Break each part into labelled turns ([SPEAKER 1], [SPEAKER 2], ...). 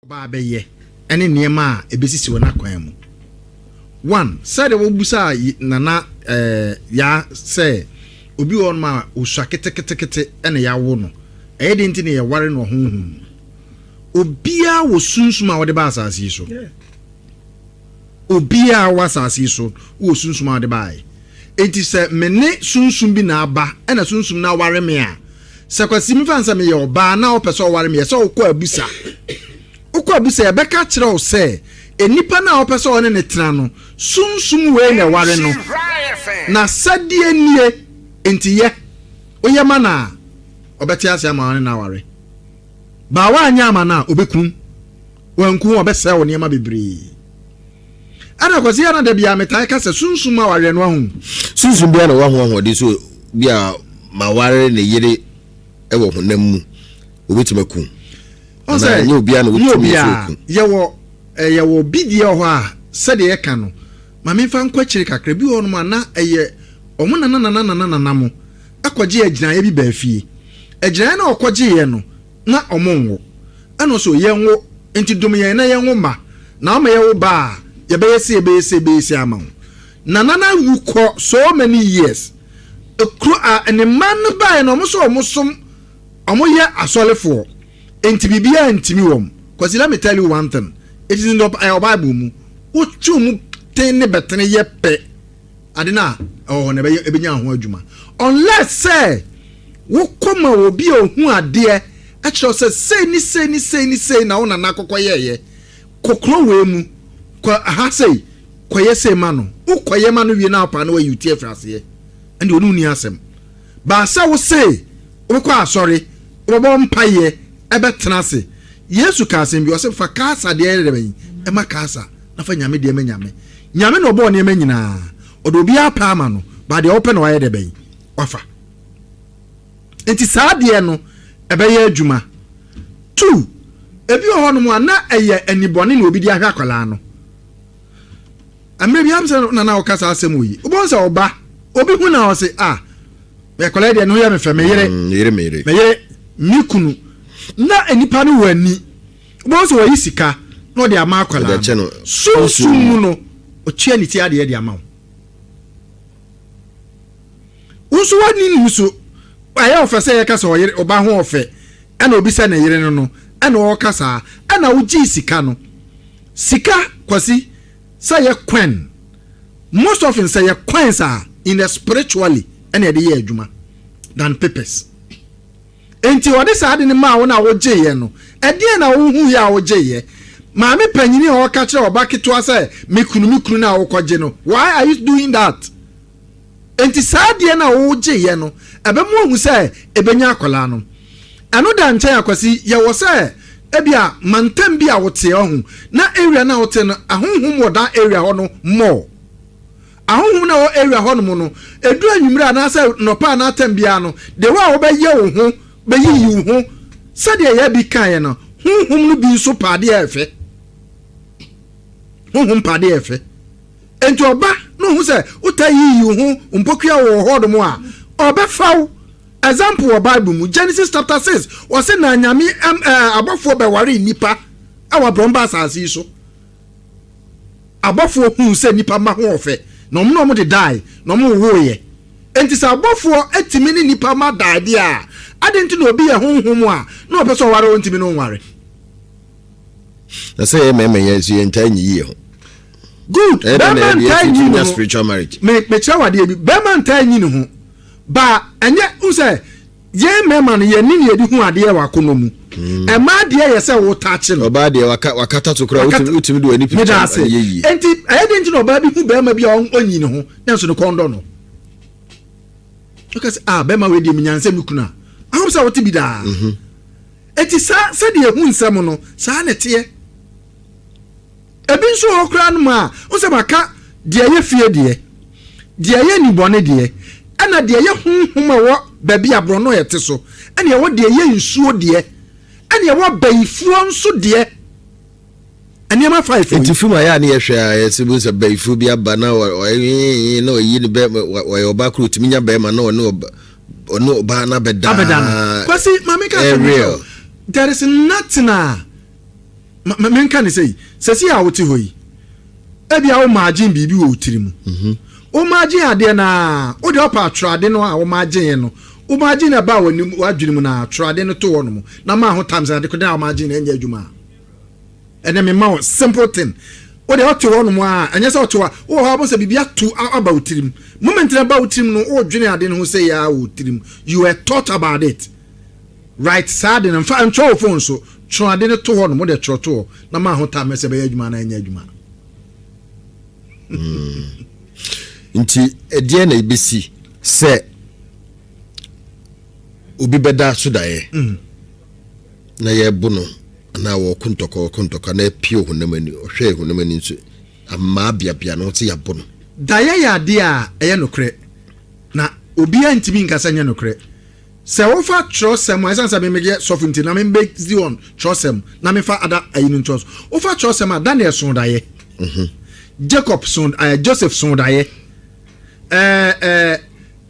[SPEAKER 1] Ɔbaa bɛyɛ ne nneɛma a ɛbɛsisi wɔ n'akwan mu. One, sɛdeɛ wobisaa Nana eh, Yaa sɛ obi wɔ hɔnom a ɔsua keteketekete na yɛawo no, ɛyɛ den nti na yɛware no wɔ honhom mu. Obiara wɔ sunsum a wɔde ba asase yi so. Obiara wɔ asase yi so wɔ sunsum a ɔde baeɛ. Enti sɛ me ne sunsum bi na aba ɛna sunsum no aware me a, sɛ Kwasi mefa no sɛ meyɛ ɔbaa na wopɛ sɛ ɔware me, ɛsɛ wokɔ abusa. Wokɔ abusa yɛbɛka kyerɛ wo sɛ nnipa no a wopɛ sɛ ɔne ne tena no, sunsum wei na ɛware no. Na sɛdeɛ nie, enti yɛ. Woyɛ ma no a, ɔbɛte ase ama wo ne no aware. Baa woanyɛ ama no a, ɔbɛku wo. Wanku wo a, ɔbɛsɛe wo nneɛma bebree. Ɛna Kwasi yɛ na da biara metaa ka sɛ sunsum awareɛ no ahu.
[SPEAKER 2] Sunsum biara na ɔwɔ ho ahoɔden so bi a maware ne yere wɔ honam mu obetumi aku.
[SPEAKER 1] Ɔsɛ nyɛ obiara na wotumi nso aku. Yɛwɔ yɛwɔ bi deɛ wɔ hɔ a sɛdeɛ yɛka no ma memfa nkɔ akyire kakra bi wɔ hɔnom a na ɛyɛ ɔmo nana nana nana nana mo ɛkɔgye agyinaeɛ bi baa fie. Agyinaeɛ no a ɔkɔgyeeɛ no na ɔmo nwo. Ɛna ɔse o yɛnwo, nti dom yɛn na yɛnwo mma, na woma yɛwo ba a, yɛbɛyɛ sei yɛbɛyɛ sei yɛbɛyɛ sei ama wo. Nana no awu kɔ so many years, kuro a ne mma no baeɛ no ɔmo sɛ ɔmo som, ɔmo yɛ asɔrefoɔ, nti biribiara ntimi wɔn. Kwasi let me tell you one thing, it is in the ɛwɔ bible mu, wotwe wo mu ten ne bɛtene yɛ pɛ, Ade no a ɛwɔ hɔ no ɛbɛyɛ ɛbɛnya ho adwuma unless sɛ wokɔ ma obi a ohu adeɛ ɛkyerɛ sɛ sei ne sei ne sei ne sei na wo nana kɔkɔ yɛɛyɛ kɔ kuro wei mu kɔ aha sei kɔyɛ sei ma no wokɔyɛ ma no wie na wopaa na wayi wo ti afiri aseɛ ɛnde ɔne wo ni asɛm baa sɛ wo se wobɛkɔ asɔre wobɛbɔ mpaeɛ ɛbɛtena ase Yesu ka asɛm bi ɔse fa kaasa deɛ ɛyɛ dɛ bɛn ɛma kaasa na fa nyame deɛ ma nyame Nyame na ɔbɔɔ nneɛma nyinaa. Ɔde obiara pɛ ama no, but deɛ ɔpɛ na wayɛ dɛ bɛn? Wafa. Nti saa adeɛ no, ɛbɛyɛ adwuma. Two, ebi wɔ hɔnom a na ɛyɛ anibɔne na obi de ahwɛ akwadaa no. Mmerɛ bi am sɛ nana ɔka saa asɛm wɔ yi, wobɛhu sɛ ɔba, obi hu na ɔse, ah, akwadaa yi deɛ ne ho yɛ me fɛ, me yere, mm, me yere, me yere, me kunu. Na nipa no wɔ ani. Wobɛhu sɛ wayi sika na ɔde ama akwadaa no. Sunsum mu no, ɔtua ne ti adeɛ de ama wo. Wo nso woani ne so. Ɛyɛ ɔfɛ sɛ yɛka sɛ ɔyere ɔba ho ɔfɛ ɛna obi sɛ ne yere no no ɛna ɔreka saa ɛna wogyee sika no. Sika Kwasi sɛ yɛ coin most often sɛ yɛ coins a in the spiritually ɛna yɛde yɛ adwuma than papers. Enti ɔde saa ade no maa wo na wogyeeɛ no, ɛdeɛn na wohuiɛ a wogyeeɛ? Maame panyini a ɔka kyerɛ ɔba ketewa sɛ, Me kunu, me kunu no a wokɔgye no, why are you doing that? Enti saa adeɛ no a wogyeeɛ no, ɛbɛma wahu sɛ ɛbɛnya akwadaa no. Ɛno da nkyɛn a, Kwasi, yɛwɔ sɛ ebia mantam bi a woteɛ, wahu, na area no a wote no, ahonhom wɔ that area hɔ no more. Ahonhom no a ɛwɔ area hɔ nom no, ɛduru anwumerɛ anaasɛ nnɔpa anaa tam biara no, the way a wobɛyɛ wo ho, bɛyiyi wo ho, sɛdeɛ yɛn bi kaeɛ no, honhom no bi nso pɛ adeɛ a ɛfɛ. Honhom pɛ adeɛ a ɛfɛ. Enti ɔba na ɔhu sɛ wotaa yiyi wo ho mpokua wɔ hɔ nom a, ɔbɛfa wo. Example wɔ Bible mu, Genesis chapter 6, ɔse na Nyame abɔfoɔ bɛwaree nnipa wɔ aborɔnba asase yi so. Abɔfoɔ huu sɛ nnipa mma ho ɔfɛ, na wɔn ne wɔn dedae, na wɔwowoeɛ. Enti sɛ abɔfoɔ tumi ne nnipa mma dae deɛ a, adɛn nti na obi yɛ honhom a na ɔpɛ sɛ ɔware a ɔntumi ne wo nware?
[SPEAKER 2] Na sɛ yɛ mmarima yɛn nso yɛntaa nyiyi yɛn ho.
[SPEAKER 1] Good. Bɛrima ntaa nyi ne ho. Spiritual marriage. Me mekyerɛ wo adeɛ bi. Bɛrima ntaa nyi ne ho. Ba ɛnyɛ n sɛ Yɛn mmarima no, yɛn ani na yɛde hu adeɛ wɔ akɔnnɔ mu. Mmaa deɛ yɛ sɛ wo touch no.
[SPEAKER 2] Ɔbaa deɛ waka wakata so koraa wotumi wotumi de w'ani picture
[SPEAKER 1] no ɛyɛ yie. Enti ɛyɛ den nti na ɔbaa bi hu barima bi a ɔnyi ne ho nanso ne kɔn dɔ no. Ɔka sɛ ah barima wei deɛ menya nsɛ me kunu a. Ahom sɛ wote bi daa. Mhm. Enti saa sɛdeɛ ehu nsɛm no saa na ɛteɛ. Ebi nso wɔ hɔ koraa nom a, wohu sɛ maka deɛ ɛyɛ fie deɛ, deɛ ɛyɛ nnubɔne deɛ, ɛna deɛ ɛyɛ honhom a ɛwɔ baabi a borɔno a ɛte so, ɛna ɛwɔ deɛ ɛyɛ nsuo deɛ, ɛna ɛwɔ abayifoɔ nso deɛ. Nneɛma five yi.
[SPEAKER 2] Nti film a yɛ a ne yɛhwɛ a yɛsɛ bu sɛ bayifoɔ bi aba na ɔyɛ na ɔyi ne bɛ ɔyɛ ɔbaa koro otumi nya bɛrima na ɔne ɔba ɔne ɔbaa no abɛda.
[SPEAKER 1] Abɛda no. Kwasi maame ka asɛm bi kyerɛ wo. There is nothing a. Menka ne sɛ yi, sɛsi a wote hɔ yi, ebia wo maagyen biribi wɔ wo tiri mu. Wo maagyen adeɛ no a, wode ɔpa atwerɛ ade no a wo maagyen no, wo maagyen no ɛbaa w'anim w'adwene mu no a, twerɛ ade no to hɔ nom na maa ho time sɛ ade kodeɛ a wo maagyen no ɛnyɛ adwuma a. Ɛnɛ mema wo simple thing. Wode ɔte hɔ nom a, ɛnyɛ sɛ ɔte hɔ a, wowɔ hɔ a wobɛhu sɛ biribi ato aba wo tirim. Moment na ɛba wo tirim no, wodwene ade no ho sɛ yɛ a wɔ wo tirim. You were thought about it. Write saa ade no, mfa ntwerɛ wo phone so, twerɛ ade no to hɔ nom, wode twerɛ to hɔ na ma ho time sɛ ɛbɛyɛ adwuma anaa ɛnyɛ adwuma.
[SPEAKER 2] Nti ɛdeɛ na ɛbɛsi sɛ obi bɛda so daeɛ na yɛbo no anaa wɔko ntɔkwa, wɔko ntɔkwa na ɛpie honam ani, ɔhwɛ honam ani nso amaa beabea no sɛ yɛabo no?
[SPEAKER 1] Daeɛ yɛ adeɛ a ɛyɛ nokorɛ na obiara ntumi nka sɛ ɛnyɛ nokorɛ. Sɛ wofa kyerɛwsɛm a, ɛsiane sɛ me meyɛ sɔfo nti na me base on kyerɛwsɛm na mefa ada ayi no ntoa so. Wofa kyerɛwsɛm a, Daniel soo daeɛ. Jacob soo ɛɛ Joseph soo daeɛ. Ɛɛ ɛɛ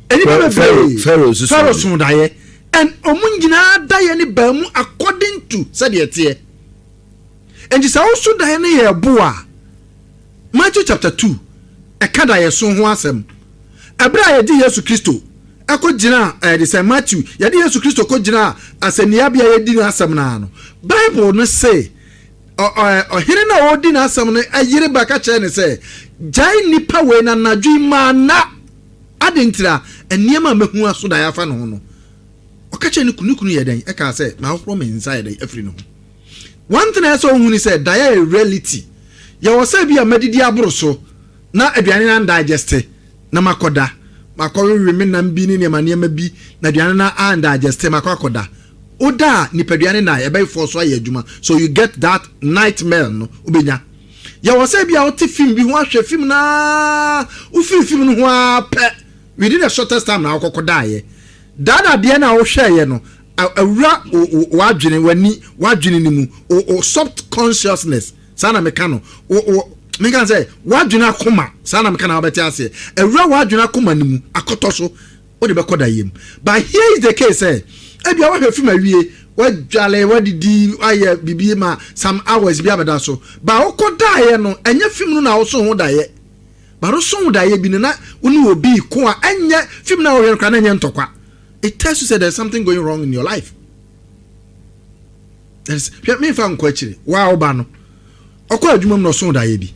[SPEAKER 1] nnipa bebree.
[SPEAKER 2] Pharaoh nso
[SPEAKER 1] Pharaoh soo daeɛ. And wɔn nyinaa daeɛ no baa mu according to sɛdeɛ ɛteɛ. Nti sɛ woso daeɛ no yɛ ɛbo a, Matthew chapter 2 ɛka daeɛso ho asɛm. Ɛberɛ a yɛde Yesu Kristo kɔgyinaa, ɛde sɛ Matthew, yɛde Yesu Kristo kɔgyinaa asɛnniabea yɛdi n'asɛm no ara no, Bible no se, ɔhene no a ɔredi n'asɛm no yere ba ka kyerɛɛ no sɛ, Gyae nnipa wei na anadwo yi manna. Adɛn ntira? Nneɛma a mahu aso daeɛ afa ne ho no. Ɔka kyerɛɛ ne kunu, ne kunu yɛɛ dɛn? Ɛkaa sɛ, Mahohoro me nsa ayɛ dɛn afiri ne ho. One thing a ɛsɛ sɛ wohu ne sɛ, daeɛ yɛ reality. Yɛwɔ sɛ bi a madidi aboro so, na aduane no andigeste na makɔda, makɔwewe me nam bi ne nneɛma nneɛma bi na aduane no andigeste makɔ akɔda. Woda a, nipadua no na ɛbɛfɔ so ayɛ adwuma, so you get that nightmare no wobɛnya. Yɛwɔ sɛ bi a wote film bi ho ahwɛ film no ara, wofiri film no ho ara pɛ, within the shortest time na wokɔkɔdaeɛ. That adeɛ no a wohwɛeɛ no awura w'adwene, w'ani, w'adwene no mu, wo subconsciousness. Saa na meka no. Wo, wo, menka sɛ, w'adwene akoma, saa na meka na wabɛte aseɛ. Awura w'adwene akoma no mu, akɔtɔ so, wode bɛkɔ da yam. But here is the case sɛ, ebia woahwɛ film awie, woadwale, woadidi, woayɛ biribi ma some hours bi abɛda so. But wokɔ daeɛ no, ɛnyɛ film no na woso ho daeɛ. But woso ho daeɛ bi no, na wo ne obi reko a, ɛnyɛ film no a wohwɛ no koraa na ɛnyɛ ntɔkwa. It tells you sɛ there is something going wrong in your life. Hwɛ, memfa nkɔ akyiri. Wo a wo ba no, ɔkɔ adwuma mu na ɔsoo daeɛ bi.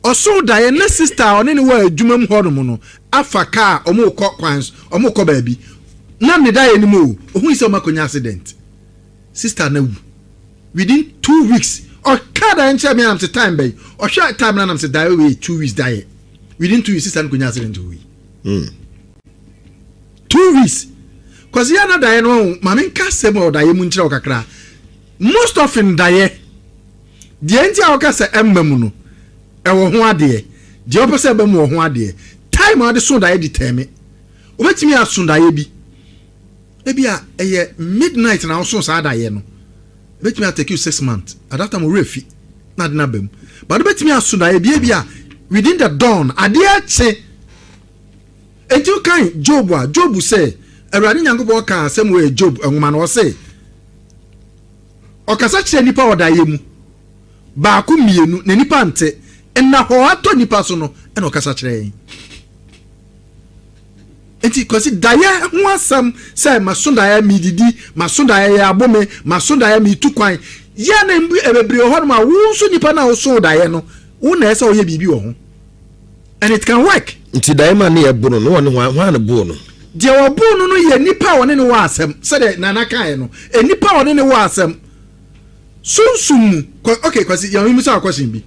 [SPEAKER 1] Ɔsoo daeɛ ne sista a ɔne ne wɔ adwuma mu hɔnom no afa kaa a wɔrekɔ kwan so, wɔrekɔ baabi. Na ne daeɛ no mu o, ohui sɛ wɔakɔnya accident. Sista no awu. Within 2 weeks, ɔkaa daeɛ no kyerɛ me anam sɛ time bɛn. Ɔhwɛ time no anam sɛ daeɛ wei 2 weeks daeɛ. Within 2 weeks, sista no kɔnya accident owui. 2 weeks. Kwasi yɛ na daeɛ no ɔho, maame nka asɛm wɔ daeɛ mu nkyerɛ wo kakra. Most often daeɛ, deɛ nti a wɔka sɛ ɛmma mu no, ɛwɔ ho adeɛ. Deɛ wɔpɛ sɛ ɛba mu wɔ ho adeɛ. Time a wɔde so daeɛ determine. Wobɛtumi aso daeɛ bi. Ebi a ɛyɛ midnight na woso saa daeɛ no. Ebɛtumi atake you 6 months. At that time owurɛ fi na ade no aba mu. But wobɛtumi aso daeɛ bi ebi a within the dawn adeɛ kye. Enti wokan Job a, Job sɛ, Awurade Nyankopɔn kaa asɛm wɔ Job nwoma no, ɔse, ɔkasa kyerɛ nnipa wɔ daeɛ mu, baako mmienu, na nnipa nte, nnahɔɔ atɔ nnipa so no, ɛna ɔkasa kyerɛ yɛn. Enti Kwasi, daeɛ ho asɛm sɛ maso daeɛ medidi, maso daeɛ yɛ abo me, maso daeɛ metu kwan, yɛ na mbu bebree wɔ hɔnom a wo nso nipa no a wosoo daeɛ no, wo na ɛsɛ sɛ woyɛ biribi wɔ ho. And it can work.
[SPEAKER 2] Nti daeɛ ma ne yɛ bo no, na wɔne hwan hwan na boo no?
[SPEAKER 1] Deɛ ɔboo no no yɛ nipa a ɔne no wɔ asɛm, sɛdeɛ Nana kaeɛ no, nipa a ɔne no wɔ asɛm. Sunsum mu, kɔ, okay, Kwasi, yɛn mmisa wo question bi.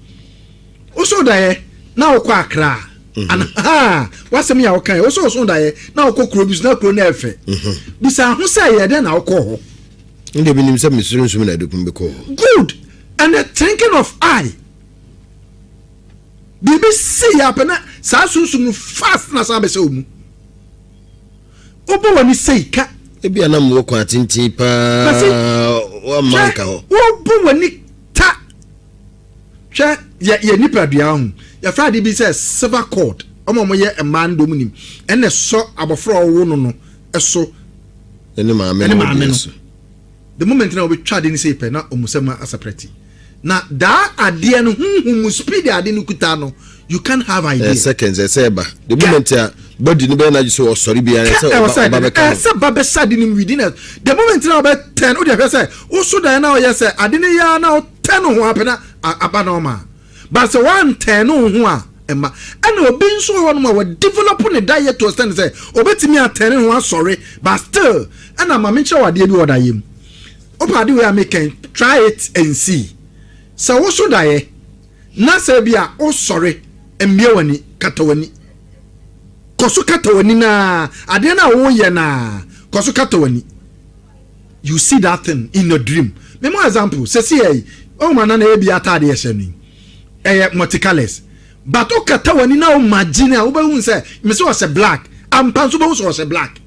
[SPEAKER 1] Wosoo daeɛ na wokɔ Accra a, ana, ha, w'asɛm yi a wokaeɛ, wosoo wosoo daeɛ na wokɔ kuro bi so na kuro no ɛfɛ. Bisa ho sɛ ɛyɛ dɛn na wokɔɔ hɔ?
[SPEAKER 2] Ndeɛ menim sɛ me sunsum na ɛde me kɔɔ hɔ.
[SPEAKER 1] Good! And the thinking of I. Biribi si yɛ apɛ na saa sunsum no fast na san bɛsɛ wo mu. Wobɔ w'ani sei ka.
[SPEAKER 2] Ebi a na mowɔ kwan tenten paa wamma nka hɔ.
[SPEAKER 1] Wobɔ w'ani ta. Hwɛ yɛ yɛ nipadua ho. Yɛfrɛ ade bi sɛ silver cord. Ɔmo a wɔyɛ mmaa no dɔm nim. Ɛna ɛsɔ abɔfra a ɔwo no no so.
[SPEAKER 2] Ɛne maame no deɛ so.
[SPEAKER 1] The moment na wɔbɛtwa ade no sei pɛ na ɔmo sɛ ma aseparate. Na daa adeɛ no honhom mu speed a ade no kuta no, you can't have idea.
[SPEAKER 2] Ɛyɛ seconds ɛsɛ ɛba. The moment a body no bɛyɛ n'adwene sɛ ɔsɔre biara ɛsɛ ɔba ɔba bɛka ho.
[SPEAKER 1] Ɛsɛ ba bɛhyɛ ade no mu within a the moment na ɔbɛ turn o deɛ hwɛ sɛ woso dan na ɔyɛ sɛ ade no yɛ a na ɔtɛn ho apɛ na aba na ɔma. But sɛ wantɛn no ho a ɛma. Ɛna obi nso wɔ hɔnom a wɔ develop ne diet to extent sɛ obetumi atɛn ne ho asɔre but still ɛna ma menkyerɛ wo adeɛ bi wɔ daeɛ mu. Wopɛ ade wei a meka yi, try it and see. Sɛ woso daeɛ na sɛ bi a wosɔre mmue w'ani, kata w'ani. Kɔ so kata w'ani na adeɛ no a woyɛ no a kɔ so kata w'ani. You see that thing in your dream. Mema example, sɛsi yɛ yi, wohu ma nana ebi ataade ɛhyɛ no yi, ɛyɛ multicolours. But wokata w'ani na wo imagine a wobɛhu sɛ mese ɔhyɛ black, ampa nso wobɛhu sɛ ɔhyɛ black.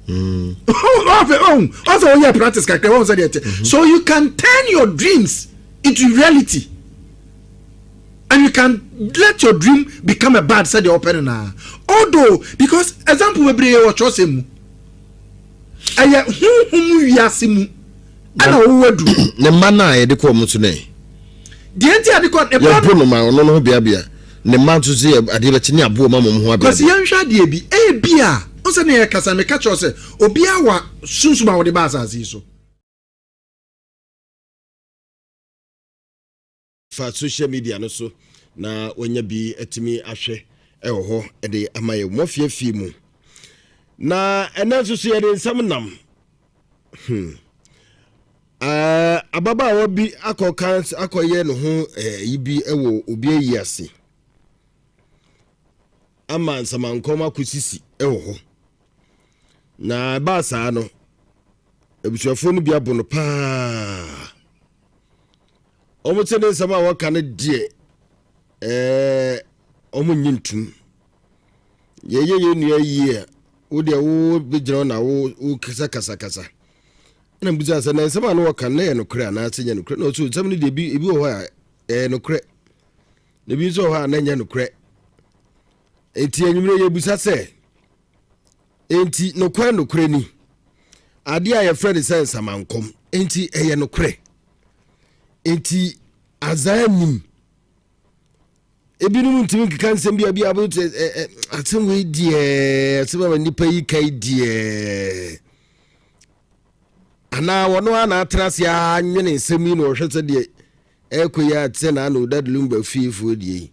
[SPEAKER 1] Ɔsɛ woyɛ practice kakra wɔn sɛ deɛ ɛte. So you can turn your dreams into reality and you can let your dream become a bad sɛdeɛ ɔpɛ no naa. Although because example bebree wɔ kyerɛwsɛm mu. Ɛyɛ honhom wiase mu ɛna ɔwɔ aduru.
[SPEAKER 2] Ne mma no a yɛde kɔ wɔn so no ɛ?
[SPEAKER 1] Deɛ nti a de kɔ ne mma
[SPEAKER 2] Yɛbo no ma ɔno no ho beabea. Ne mma nso sɛ yɛ adeɛ bɛkye ne aboɔ ma wɔn ho abeabea.
[SPEAKER 1] Kwasi yɛnhwɛ adeɛ bi. Ebia, wohu sɛ ne yɛkasa meka kyerɛ wo sɛ obiara wɔ sunsum a wɔde ba asase yi so.
[SPEAKER 2] Fa social media no so na wanya bi atumi ahwɛ wɔ hɔ de ama yɛ mɔfiafie mu. Na ɛnɛ nso so yɛde nsɛm nam. Hmm. Uh, ababaawa bi akɔka akɔyɛ ne ho eh, yi bi wɔ obi ayi ase ama nsamankɔm akɔsisi wɔ hɔ na ɛbaa saa no abusuafoɔ no bi abo no paa. Wɔn te ne nsɛm a wɔka no deɛ ɛɛ wɔn nye ntum. Yɛyɛ yɛn nua yie a wo deɛ wo bɛgyina hɔ na wo wo kasa kasa kasa. Ɛna mbisa sɛ na nsɛm a no wɔka no na yɛ nokorɛ anaasɛ nyɛ nokorɛ na ɔsɛ nsɛm no deɛ ebi ebi wɔ hɔ a ɛyɛ nokorɛ na ebi nso wɔ hɔ a na nyɛ nokorɛ. Enti anwummerɛ yɛbusa sɛ Enti nokorɛ nokorɛ ni, adeɛ a yɛfrɛ no sɛ nsamankɔm, enti ɛyɛ nokorɛ. Enti azaa nim. Ebinom ntumi nkeka nsɛm bi a bi a sɛ ɛ ɛ asɛm wei deɛ asɛm a nipa yi ka yi deɛ anaa wɔn a na atena ase anwene nsɛm yi na ɔhwɛ sɛ deɛ ɛrekɔ yi a te sɛ na ano dad lumba fiefoɔ deɛ yi.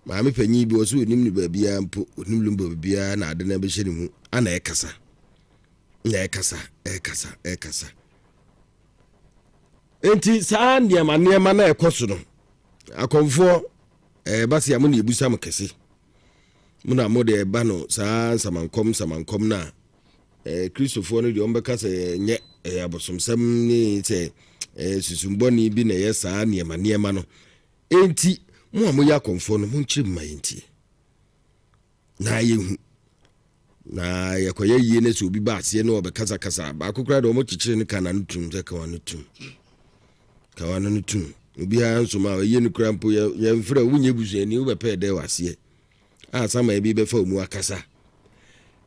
[SPEAKER 2] Maame panyin bi ɔsɛ onim no baabiara mpo, onim lumba baabiara na ade no abɛhyɛ ne mu ana ɛkasa. Na ɛkasa, ɛkasa, ɛkasa. Enti saa nneɛma nneɛma na ɛkɔ so no, akɔmfoɔ ɛba se a mo na ebusa mo kɛse. Mo na mo de ɛba no saa nsamankɔm nsamankɔm no a ɛɛ Kristofoɔ no deɛ wɔn bɛka sɛ nyɛ ɛyɛ abosomsɛm ne sɛ ɛɛ susumbɔne bi na ɛyɛ saa nneɛma nneɛma no. Enti, mo a moyɛ akɔmfoɔ no, monkyerɛ mu ma yɛntie, na yɛnhu. Na yɛkɔyɛ yie no sɛ obi ba aseɛ na ɔbɛkasakasa baako koraa deɛ wɔkyekyere no ka n'ano tum sɛ ka w'ano tum, ka w'ano no tum. Obiara nso ma ɛyɛ no koraa mpo yɛmfrɛ wonyɛ busuani wobɛpɛɛ dɛ wɔ aseɛ a saman bi bɛfa mu akasa.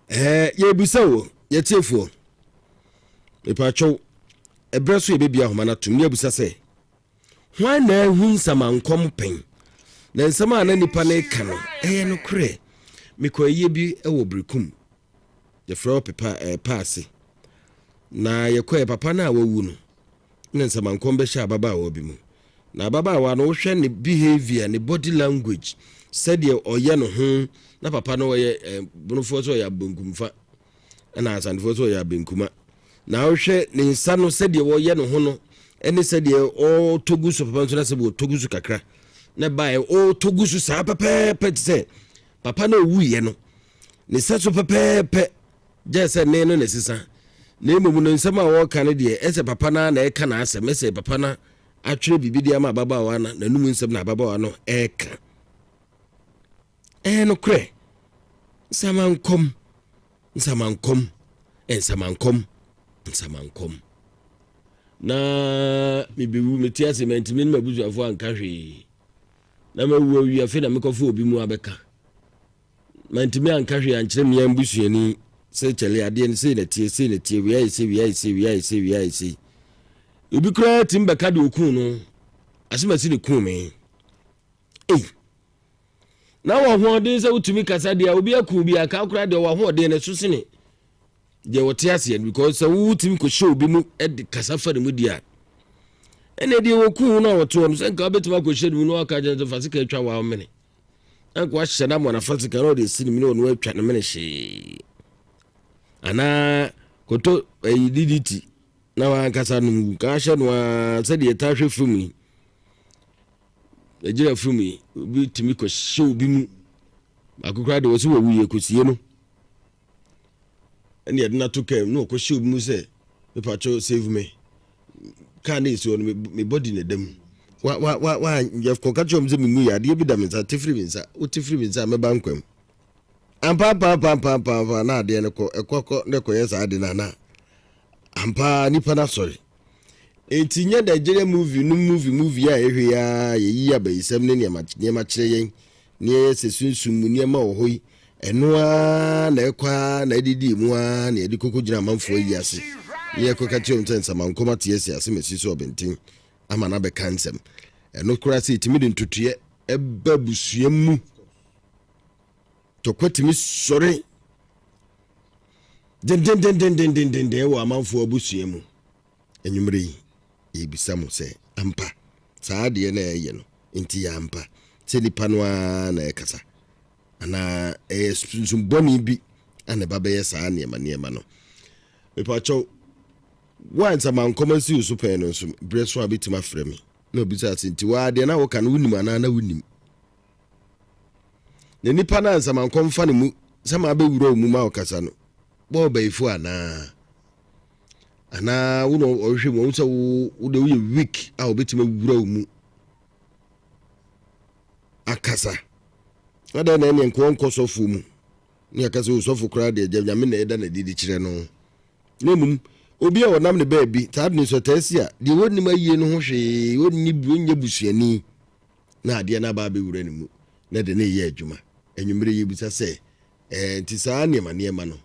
[SPEAKER 2] Ɛɛ yɛbisa o yɛtiefoɔ mepatwɛw ɛberɛ so yɛbɛbia ahoma no atom ne abisa sɛ Hwan na ahu nsamankɔm pɛn? Na nsɛm a na nnipa no reka no, ɛyɛ nokorɛ? Mekɔɔ ayie bi wɔ Berekum, yɛfrɛ hɔ Pepa, eh, Paase. Na yɛkɔɛ, papa no a wawu no, na nsamankɔm bɛhyɛ ababaawa bi mu. Na ababaawa no, wohwɛ ne behavior, ne body language, sɛdeɛ ɔyɛ ne ho, na papa no ɔyɛ eh, bonofoɔ sɛ ɔyɛ abenkumfa, ɛna asantefoɔ sɛ ɔyɛ abenkuma. Na wohwɛ ne nsa no sɛdeɛ wɔyɛ ne ho no ne sɛdeɛ ɔtɔ gu so papa nso na sɛ ɔtɔ gu so kakra na baeɛ ɔtɔ gu so saa pɛpɛɛpɛ te sɛ papa no ɔwuiɛ no ne nsa so pɛpɛɛpɛ gye sɛ ne no na ɛsesa na mmom no nsɛm a wɔreka no deɛ ɛsɛ papa no na ɛka n'asɛm ɛsɛ papa no atwerɛ biribi de ama ababaawa no n'anum nsɛm na ababaawa no ɛreka. Ɛyɛ nokorɛ, nsamankɔm, nsamankɔm, nsamankɔm, nsamankɔm. Na mebɛwu, mete ase, mantumi ne m'abusuafoɔ anka hwee. Na mawu awie, afei na mekɔfa obi mu abɛka. Mantumi anka hwee ankyerɛ mmea mbusuani sɛ kyɛle adeɛ no sei na tie, sei na tie, wei ayɛ sei, wei ayɛ sei, wei ayɛ sei, wei ayɛ sei. Obi koraa tumi bɛka deɛ ɔkuu no, asɛm asi ne kuu me. Ei, na wɔ ahoɔden sɛ wotumi kasa deɛ obi aku bi anka koraa deɛ wɔ ahoɔden no so sene deɛ wɔte aseɛ no, because sɛ wotumi kɔhyɛ obi mu de kasa fa ne mu di a, ɛnna deɛ wɔku no a wɔte hɔ no, sɛ nka wobɛtumi akɔhyɛ ne mu na waka kyerɛ sɛ fa sika atwa wa mene, na nka wahyɛ no ama no afa sika na ɔde asi ne mene, ɔno atwa ne mene hyee, anaa kɔtɔ ayi DDT na wankasa no mu ka ahyɛ no a, sɛdeɛ ɛtaa hwɛ fam yi, Nigeria fam yi, obi tumi kɔhyɛ obi mu baako koraa de wɔ sɛ wɔwu yɛ kɔsie no, ɛne yɛde no ato kaa mu na ɔkɔhyɛ obi mu sɛ mepakyɛw save me, kaa no ɛsi hɔ no me body na ɛda mu, wa wa wa wa yɛkɔka kyerɛ m sɛ menwu yɛ adeɛ bi da me nsa, te firi me nsa, wote firi me nsa a mɛba nkwa mu ampa ampa ampa ampa ampa ampa, na adeɛ no kɔ ɛkɔ kɔ na ɛkɔyɛ saa ade no ana ampa nipa no asɔre. Enti nyɛ Nigeria movie no movie movie a yɛhwɛ yi ara, yɛyiyi abayisɛm ne nneɛma nneɛma kyerɛ yɛn na yɛyɛ sɛ sunsum mu nneɛma wɔ hɔ yi, ɛno ara na ɛkɔ ara na ɛdidi mu ara na yɛde kɔkɔ gyina amanfoɔ ayi ase na yɛkɔka kyerɛ wɔn sɛ nsamankɔm ate asi ase ma asi so ɔbɛnten ama no abɛka nsɛm. Ɛno koraa sɛ ɛtumi de ntotoeɛ ɛba abusua mu, tɔkwa tumi sɔre dendendendendendenden wɔ amanfoɔ abusua mu. Anwummerɛ yi, yɛrebisa mo sɛ, ampa saa adeɛ no a ɛyɛ no nti yɛ ampa sɛ nipa no ara na ɛkasa, anaa ɛyɛ sunsum bɔne bi a na ɛba bɛyɛ saa nneɛma nneɛma no? Mepakyɛw, wo a nsamankɔm asi wo so pɛn no nso, berɛ so a bɛtumi afrɛ me na obisa ase nti waa deɛ na woka no wonim anaa na wonim? Na nipa no a nsamankɔm fa ne mu sɛ ma abɛwura wo mu ma ɔkasa no, bɔɔ ɔbayifo anaa? Anaa wo na ɔhwehwɛ mu, ɔhu sɛ wo wo deɛ woyɛ weak a ɔbɛtumi awura wo mu akasa. Adɛn na ɛneɛ nkoa nkɔ sɔfoɔ mu ne aka sɛ osɔfo koraa deɛ gya Nyame na ɛda n'adi de kyerɛ no. Na mmom obi a ɔnam ne baabi saa de ne nso taa si a deɛ wɔnnim ayie no ho hwee, ɔnni ɔnyɛ busuani na adeɛ no aba abɛwura ne mu na de ne yɛ adwuma. Anwummerɛ yɛbisa sɛ ɛɛ nti saa nneɛma nneɛma no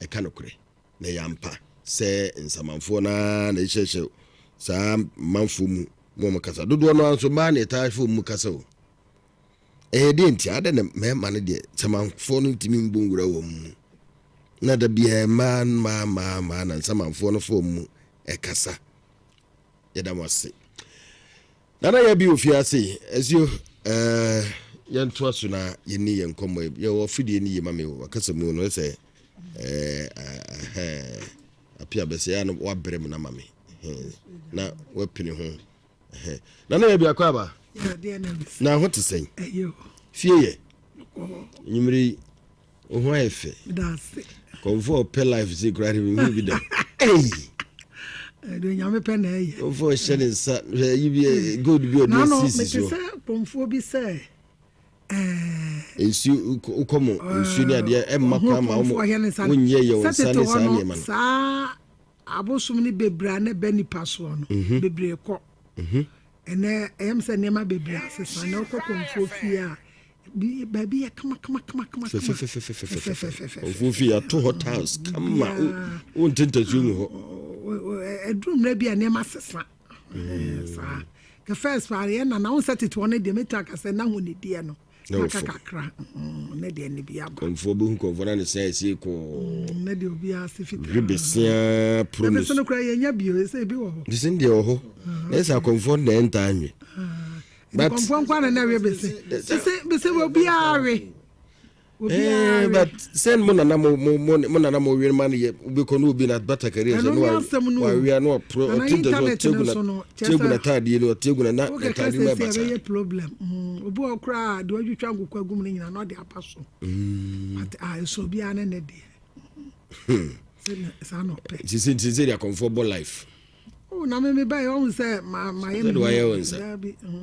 [SPEAKER 2] ɛka nokorɛ? Na ɛyɛ ampa sɛ nsamanfoɔ no ara na ɛhyɛhyɛ saa manfoɔ mu ma wɔn kasa. Dodoɔ no ara nso mmaa na ɛtaa hyɛ wɔn mu kasa o. Ɛyɛ deɛ nti adɛn na mmarima no deɛ nsamanfoɔ no ntumi mbɔ nwura wɔn mu, na da biara mmaa mmaa mmaa mmaa na nsamanfoɔ no fa wɔn mu ɛkasa. Yɛda mo ase. Nana yɛ bi wɔ fie ase asuo ɛɛ yɛntoa so na yɛnni yɛn nkɔmmɔ yi. Yɛwɔ fidie no yie ma me wɔ akasa mu no sɛ ɛɛ ɛhɛn apia bɛsɛ ya no wabrɛ mu na ma me na wapini ho ɛhɛn. Nana yɛ bi akɔ aba na ho te sɛn? Fie yɛ nwumere yi. Wo ho ayɛ fɛ. Kɔmfo a ɔpɛ life sei koraa de mehu bi da. Ei!
[SPEAKER 3] Ɛde nyame pɛ na ɛyɛ.
[SPEAKER 2] Kɔmfo a ɔhyɛ ne nsa hwɛ yi bi eh, gold bi ɔde asisi
[SPEAKER 3] so. Mete sɛ kɔmfoɔ bi sɛ
[SPEAKER 2] eh, nsuo wokɔ mo nsuo ne adeɛ ɛmma kwan ma wɔn wonyɛ yɛ wɔn nsa ne saa nneɛma no.
[SPEAKER 3] Saa abosom ne bebree a na ɛbɛ nipa soɔ no mhm. bebree kɔ. Mhm. Ɛnɛ ɛyɛ m sɛ nneɛma bebree asesa na wokɔ kɔmfoɔ fie a baabi yɛ kama kama kama kama
[SPEAKER 2] fɛfɛfɛfɛfɛfɛ ɔfo fi ato hɔ tiles kama wo nte ntasuo ngu hɔ.
[SPEAKER 3] Ɛduru mmerɛ bi a nneɛma sesa saa the first pa yɛ nana wo sɛ tete hɔ no deɛ mɛtumi aka sɛ na ho ne deɛ no aka kakra ne deɛ ne bi aba.
[SPEAKER 2] Kɔmfoɔ bɛhu kɔmfoɔ na ne sɛn ɛsɛ kɔɔ
[SPEAKER 3] ne deɛ obiara se fitaa
[SPEAKER 2] hwe besia pro
[SPEAKER 3] ne so kora yɛnya bio ɛsɛ ebi wɔ hɔ
[SPEAKER 2] bese deɛ wɔ hɔ na ɛsɛ akɔmfoɔ na ɛntaa nwe.
[SPEAKER 3] But nkɔmfoɔ nkwa na na we bese. Bese bese obiara we.
[SPEAKER 2] Obiara eh, we. But send mo nana mo mo mo mo nana mo we ma no yɛ wobɛkɔ no obi na bata kari ɛsɛ no wa wawia no ɔpro ɔte da so ɔte gu na te gu na taadeɛ no ɔte gu na na taadeɛ no ɛbasa.
[SPEAKER 3] Ɛbɛyɛ problem. Mm, obi wɔ koraa de wadwitwa nkokɔ agum no nyina na ɔde aba so. Mm. But ah, ɛsɛ obiara ne ne deɛ.
[SPEAKER 2] Hmm. Saa na ɔpɛ. Sisi sisi de akɔmfoɔ bɔ life.
[SPEAKER 3] Oh, na me me ba yɛ ɔhu sɛ ma ma yɛ
[SPEAKER 2] me. Sɛ wayɛ wɔn nsa.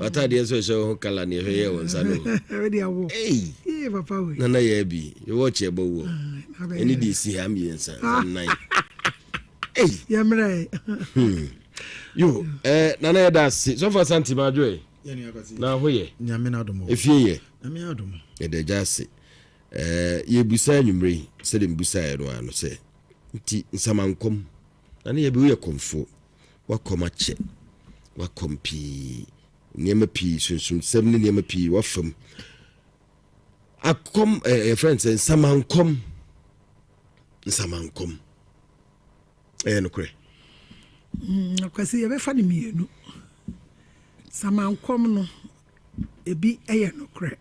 [SPEAKER 2] W'ataadeɛ nso ɛhyɛ wo ho kala ne ɛhwɛ yɛ wɔn nsa no.
[SPEAKER 3] Ɛwɛ de awo.
[SPEAKER 2] Ei.
[SPEAKER 3] Ee papa wei.
[SPEAKER 2] Nana yɛ bi. Yɛ wɔkye ɛbɔ wuo. Ɛne de esi ha mmiɛnsa nnan.
[SPEAKER 3] Ei. Yɛ mmerɛ.
[SPEAKER 2] Hmm. Yo, eh, nana yɛ da ase. Sɔfo Asante ma adwo ɛ. Na ho yɛ.
[SPEAKER 1] Nyame na adom.
[SPEAKER 2] Efie yɛ.
[SPEAKER 1] Nyame adom.
[SPEAKER 2] Yɛda agya ase. Eh, yɛbusa anwummerɛ yi sɛdeɛ mebusaeɛ no ano sɛ nti nsamankɔm. Na ne yɛ bi woyɛ kɔmfoɔ. Wakɔm akyɛ, wakɔm pii, nneɛma pii, sunsumsɛm ne nneɛma pii wafa mu. Akɔm ɛɛ eh, yɛfrɛ no sɛ nsamankɔm, nsamankɔm ɛyɛ nokorɛ.
[SPEAKER 3] Mm, Kwasi yɛbɛfa no mmienu. Samankɔm no ebi yɛ nokorɛ.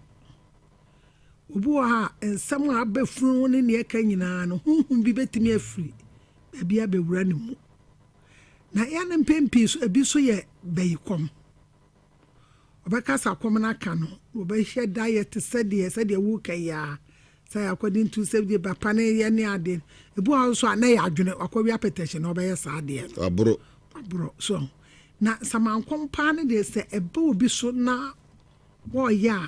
[SPEAKER 3] Obi wɔ hɔ a nsɛm a aba funu ho ne nea ɛka nyinaa no honhom bi bɛtumi afiri baabi abɛwura ne mu. Na ɛyɛ no mpɛn pii so ebi nso yɛ bayikɔm. Ɔbɛka sɛ akɔm no aka no, na ɔbɛhyɛ da yɛ te sɛ deɛ sɛdeɛ woreka yi ara, sɛ according to sɛ deɛ papa no yɛ ne adeɛ. Ebi wɔ hɔ nso a na ɛyɛ adwene, wakɔwe apɛtɛhye na ɔbɛyɛ saa adeɛ no.
[SPEAKER 2] Waboro.
[SPEAKER 3] Waboro so. Na samankɔm paa no deɛ sɛ ɛba obi so na wɔreyɛ a,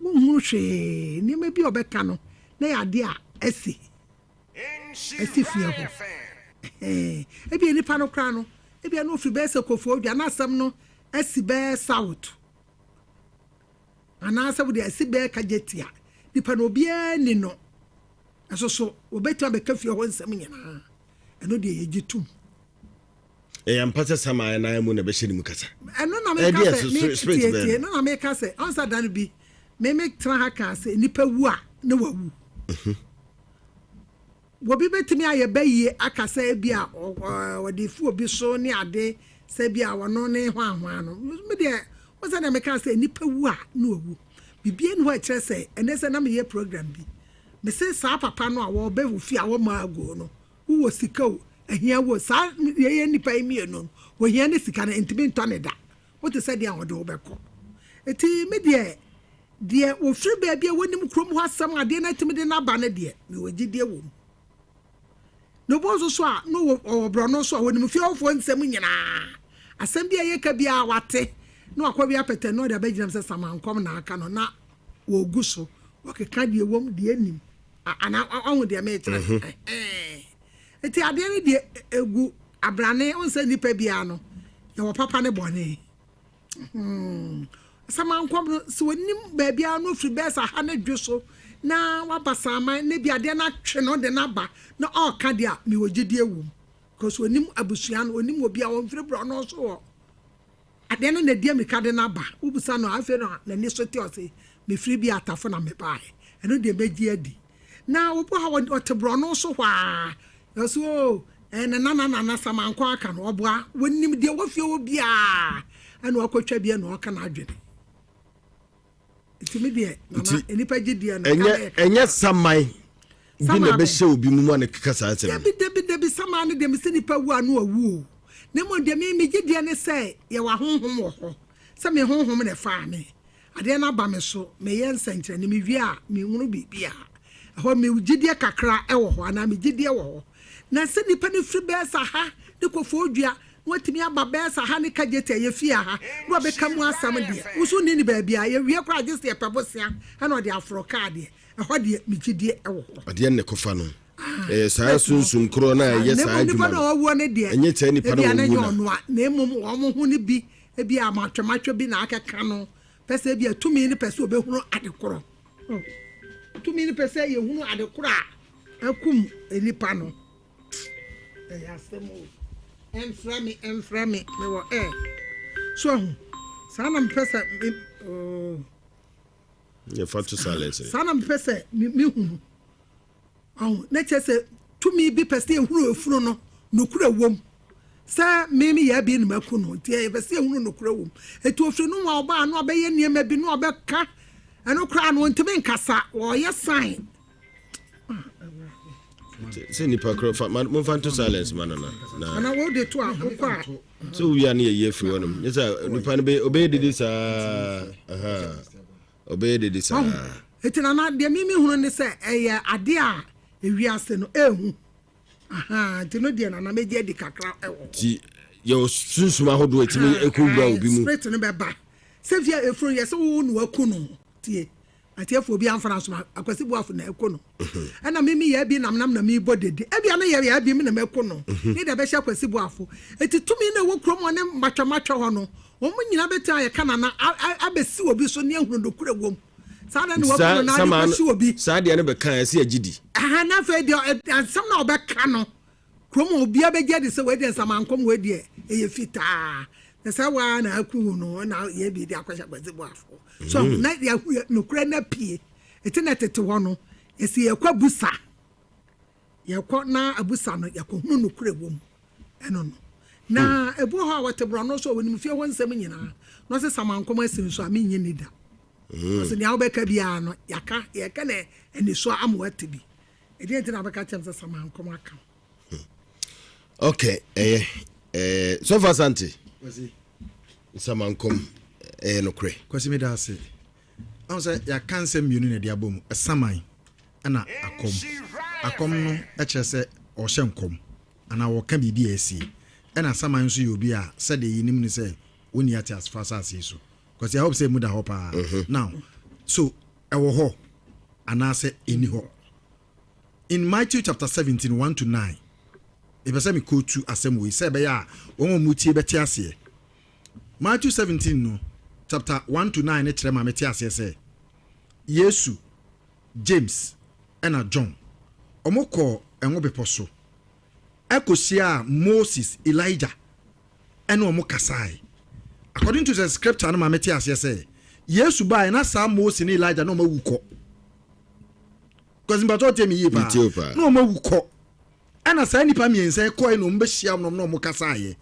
[SPEAKER 3] wonhunu hwee. Nneɛma bi a ɔbɛka no, na ɛyɛ adeɛ a asi. Asi fie hɔ. Ɛhɛn. Ebia nipa no koraa no, ebia na ofiri bɛyɛ sɛ Koforidua na asɛm no asi bɛyɛ South. Anaasɛ wode asi bɛyɛ Kagyetia. Nipa no obiara ni no. Ɛso so, wɔbɛtumi abɛka fie hɔ nsɛm nyinaa. Ɛno deɛ yɛgye tom.
[SPEAKER 2] Ɛyɛ ampa sɛ saman nan mu na ɛbɛhyɛ ne mu kasa.
[SPEAKER 3] Ɛno na meka sɛ, me tietie, ɛno na meka sɛ, ɔnsa da no bi, me me tena ha kaa sɛ nipa wu a na wawu. Mhm. Obi bɛtumi ayɛ bɛyie aka sɛ ebi a ɔde fi obi so ne ade sɛ bi a ɔno ne hwanhwan no. Me deɛ, wo sɛ deɛ meka sɛ nipa wu a na wawu. Biribi ni hɔ a ɛkyerɛ sɛ ɛnɛ sɛ na meyɛ program bi. Mese saa papa no a wɔbɛ wo fie a wɔma ago no, wowɔ sika o, ahia wo o, saa yɛyɛ nnipa yi mmienu no, ohia ne sika no ntumi ntɔ ne da. Wote sɛ deɛ a ɔde wo bɛkɔ. Eti me deɛ, deɛ wɔfiri baabi a wɔnim kurom hɔ asɛm adeɛ no atumi de no aba no deɛ, mewɔ gyidie wɔ mu. Na obi nso so a, na ɔwɔ borɔno so a, wɔnim fie hɔfoɔ nsɛm nyinaa. Asɛm bi a yɛka biara wate, na wakɔwe apɛtɛ na ɔde abɛgyina mu sɛ samankɔm na aka no, na wɔgu so, wɔkeka deɛ ɛwom, deɛ ɛnim. Anaa ɔho deɛ mekyerɛ. Mhm. Nti adeɛ no deɛ ɛgu abrane, wohu sɛ nnipa biara no, yɛwɔ papa ne bɔne. Hmm. Samankɔm no, sɛ wɔnim baabiara no ofiri bɛɛ sɛ ha ne dwe so na waba saman na bi adeɛ no atwe no de no aba na ɔreka deɛ a mewɔ gyidie wɔ mu. Because onim abusua no, onim obi a ɔmfiri borɔno so wɔ Adeɛ no na ɛdi ammirika de no aba. Wobisa no a, afei na n'ani so te ɔse, mefiri bi Atafo na mebaeɛ. Ɛno deɛ mɛgye adi. Na obi wɔ hɔ a ɔte borɔno so hɔ ara, ɔse oo, ɛɛ ne nana nana Samankɔ aka no, ɔboa. Wɔnim deɛ ɛwɔ fie hɔ biara, ɛna wakɔtwa bi ɛna ɔka n'adwene. Nti me deɛ, nana, nnipa gye deɛ no,
[SPEAKER 2] ɛnyɛ ɛnyɛ saman bi na ɛbɛhyɛ obi mu ma no keka saa asɛm.
[SPEAKER 3] Dabi dabi dabi saman no deɛ mesɛ nipa wu a no awu o. Na mmom deɛ me megye deɛ ne sɛ yɛwɔ ahonhom wɔ hɔ. Sɛ me honhom na ɛfaa me. Adeɛ no aba me so, meyɛ nsɛnkyerɛnne, mewie a menhunu biribiara. Ɛhɔ me gyidie kakra wɔ hɔ anaa me gyidie wɔ hɔ. Na sɛ nipa no firi bɛyɛ sɛ ha ne Koforidua na watumi aba bɛyɛ sɛ ha ne Kagyeti a yɛfie ha na wabɛka mu asɛm deɛ, wo nso wonni no baabiara. Yɛwie koraa gye sɛ yɛpɛ bosea na ɔde aforo kaa deɛ, ɛhɔ deɛ me gyidie wɔ hɔ.
[SPEAKER 2] Adeɛ no na ɛkɔfa no. Ɛyɛ saa sunsum korɔ no a ɛyɛ saa adwuma
[SPEAKER 3] no.
[SPEAKER 2] Ɛnyɛ saa nipa no a ɔwuo
[SPEAKER 3] no. Na mmom wɔn ho no bi, ebi a matwɛmatwɛ bi na akɛka no, pɛ sɛ ebi a tumi no pɛ sɛ ɔbɛhunu ade korɔ. Tumi no pɛ sɛ yɛhunu ade korɔ a akum nipa no. Ɛyɛ asɛm o. Ɛmfrɛ me, ɛmfrɛ me, mewɔ ɛ. So ahu, saa na mepɛ sɛ me, oh.
[SPEAKER 2] Yɛfa to silence.
[SPEAKER 3] Saa na mepɛ sɛ mehunu. Ɔho, na kyerɛ sɛ tumi bi pɛ sɛ ehunu efunu no, nokorɛ wom. Sɛ me meyɛ abi na maku no, nti yɛpɛ sɛ ehunu nokorɛ wom. Eti ofiri no a ɔbaa no ɔbɛyɛ nneɛma bi na ɔbɛka, ɛno koraa no ɔntumi nkasa, ɔyɛ sign.
[SPEAKER 2] Sɛ nipa korɔ fa momfa nto silence ma no na.
[SPEAKER 3] Ana wo de to a wokɔ a.
[SPEAKER 2] Sɛ wowie a ne yɛyi afiri hɔ nom. Nyɛ sɛ nipa no ɔbɛyɛ dede saa. Ɔbɛyɛ dede saa.
[SPEAKER 3] Eti nana deɛ mimi hunu ne sɛ ɛyɛ adeɛ a ewiase no ehu. Nti no deɛ nana megye adi kakra ɛwɔ hɔ.
[SPEAKER 2] Ti yɛwɔ sunsum ahodoɔ etimi ekowura obi mu.
[SPEAKER 3] Spirit no bɛba. Sɛ fia efunu yɛ sɛ wo na waku no tie. Atiefo obi amfa n'asom Akwasi Boafo na ɛko no. Ɛna me meyɛ abi nam nam na mebɔ dede. Ebia na yɛ abi me na mɛko no. Ne deɛ bɛhyɛ Akwasi Boafo. Eti tumi na ɛwɔ kurom hɔ ne matwamatwa hɔ no, wɔn nyinaa bɛtumi ayɛ Kanana abɛsi obi so ne ahunu nokorɛ wom. Saa na ne waku no na ade kɔsi obi.
[SPEAKER 2] Saa deɛ no bɛka ɛsɛ yɛgye di.
[SPEAKER 3] Ɛhɛn na afei deɛ asɛm na ɔbɛka no. Kurom a obiara bɛgye adi sɛ wei deɛ nsamankɔm wei deɛ ɛyɛ fitaa. Na sɛ waa na aku no na yɛ bi de akɔhyɛ Kwasi Boafo. So na yɛahu nokorɛ no apue. Ɛti na tete hɔ no yɛsi yɛkɔ abusa. Yɛkɔ na abusa no yɛkɔhunu nokorɛ wɔ mu. Ɛno no. Na ebi wɔ hɔ a wɔte borɔno so a wɔnim fie hɔ nsɛm nyinaa. Na ɔsɛ samankɔm asi no so a menyɛ ni da. Ɔsɛ nea wobɛka biara no yɛaka yɛka na ani so ama wate bi. Ɛdeɛ nti na wobɛka kyerɛ me sɛ samankɔm aka.
[SPEAKER 2] Ok, ɛyɛ sɔfo Asante, nsamankɔm ɛyɛ nokorɛ?
[SPEAKER 1] Kwasi, mi da ase. Ahun sɛ yɛaka nsɛm mmienu na ɛde abɔ mu, ɛsaman ɛna akɔm. Akɔm no kyerɛ sɛ ɔhyɛ nkɔm anaa wɔka biribi a ɛsie, ɛna saman nso yɛ obi a sɛdeɛ yɛnim no sɛ wɔnni ate asefa asase yi so. Kwasi, I hope sɛ mu da hɔ paa. Now, so ɛwɔ hɔ anaasɛ ɛni hɔ? In Matthew chapter 17 1 to 9, ɛpɛ sɛ mekɔtu asɛm wei sɛ ɛbɛyɛ a wɔn a wɔtie bɛte aseɛ. Matthew 17 no chapter 1 to 9 ne kyerɛ ma mete aseɛ sɛ Yesu, James ɛna John, ɔmo kɔɔ Ɛngo Bepɔ so ɛkɔhyia Moses, Elijah ɛne ɔmo kasae. According to the scripture no, ma mete aseɛ sɛ Yesu baeɛ na saa Moses ne Elijah na ɔmo awu kɔ. Kwasi, mpatɔ, tie mi yie paa.
[SPEAKER 2] Metie wo paa.
[SPEAKER 1] Na ɔmo awu kɔ, ɛna saa nipa mmiɛnsa yi kɔɛ na ɔmo bɛhyia nom na ɔmo kasaeɛ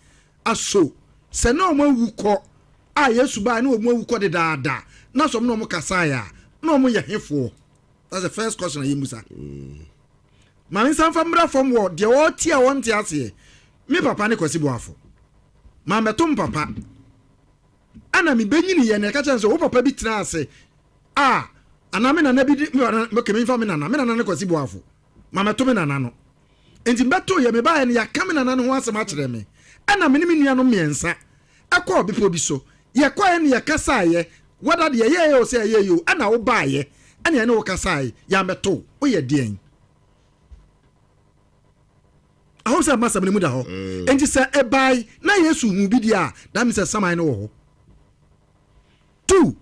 [SPEAKER 1] aso sɛ na ɔmo awu kɔ a Yesu baeɛ na ɔmo awu kɔ dedaada na sɛ ɔmo na ɔmo kasaeɛ a, na ɔmo yɛ hefoɔ? That's the first question a yɛmusa. Maame, nsa nfa mmra fam wɔ deɛ ɔte a ɔnte aseɛ. Me papa ne Kwasi Boafo. Maamɛto m papa ɛna mebɛnyini yɛ na ɛka kyerɛ no sɛ wo papa bi tena ase a anaa me nana bi de me nana. Okay, memfa me nana, me nana ne Kwasi Boafo. Maamɛto me nana no nti mbɛto yɛ mebaeɛ no, yɛaka me nana no ho asɛm akyerɛ me, ɛna me ne me nuanom mmiɛnsa ɛkɔɔ bepɔ bi so. Yɛkɔɛ no, yɛkasaeɛ whether deɛ ɛyɛyɛ o sɛ ɛyɛyɛ o, ɛna wobaeɛ ɛna ɛne wo kasaeɛ. Yɛambɛto woyɛ deɛn ahom sɛ masɛm no mu da hɔ. Enti sɛ ɛbae na Yesu hu bi deɛ a, that means sɛ saman no wɔ hɔ. Two,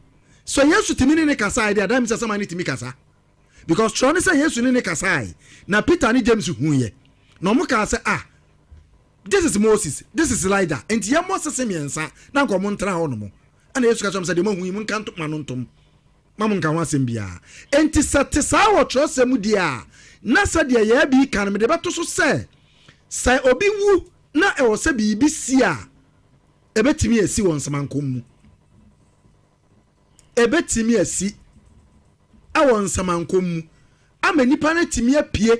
[SPEAKER 1] sɛ Yesu tumi ne ne kasaeɛ deɛ a, that means sɛ saman no tumi kasa, because twerɛ ne sɛ Yesu ne ne kasaeɛ na Peter ne James huiɛ na ɔmo kaa sɛ, "Ah, this is Moses, this is Elijah, nti yɛmmɔ sese mmiɛnsa na nka ɔmo ntena hɔ nom." Ɛna Yesu ka kyerɛ ɔmo sɛ deɛ moahu yi, monka nto ma no ntom ma mo nka ho asɛm biara. Enti sɛ te saa wɔ twerɛsɛm mu deɛ a, na sɛdeɛ yɛɛ bi ka no, mede bɛto so sɛ sɛ obi wu na ɛwɔ sɛ biribi si a, ɛbɛtumi asi wɔ nsamankɔm mu. Ɛbɛtumi asi ɛwɔ nsamankɔm mu ama nipa no atumi apue,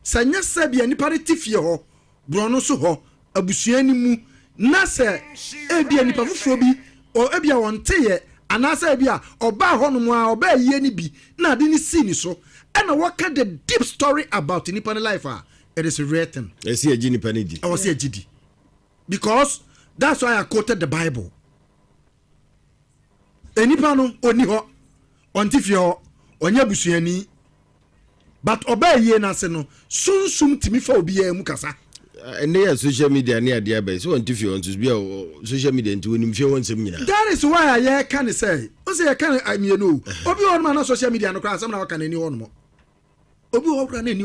[SPEAKER 1] sɛ nyɛ sɛ bia nipa no te fie hɔ, borɔno so hɔ, abusua no mu, na sɛ ebia nipa foforɔ bi ɔ ebia ɔnteyɛ anaasɛ ebia ɔbaa hɔnom a ɔbaa yie no bi na ade no sii ne so ɛna wɔka the deep story about nipa no life a, it is a rare thing.
[SPEAKER 2] Ɛsi agye nipa no di.
[SPEAKER 1] Ɛwɔ sɛ agye di, because that's why I quoted the Bible. Enipa no ɔni hɔ, ɔnte fie hɔ, ɔnyɛ abusuani, but ɔbaa yie n'ase no, sunsum tumi fa obiara mu kasa.
[SPEAKER 2] Ɛnɛ yɛ social media ne adeɛ abɛn sɛ wɔnte fie hɔ nso bi a social media nti wɔnim fie hɔ nsɛm nyinaa.
[SPEAKER 1] That is why a yɛka ne sɛ o sɛ yɛka ne mmienu o, obi wɔ hɔnom a na social media no koraa asɛm na wɔka n'ani hɔ nom. Obi wɔ hɔ koraa na ani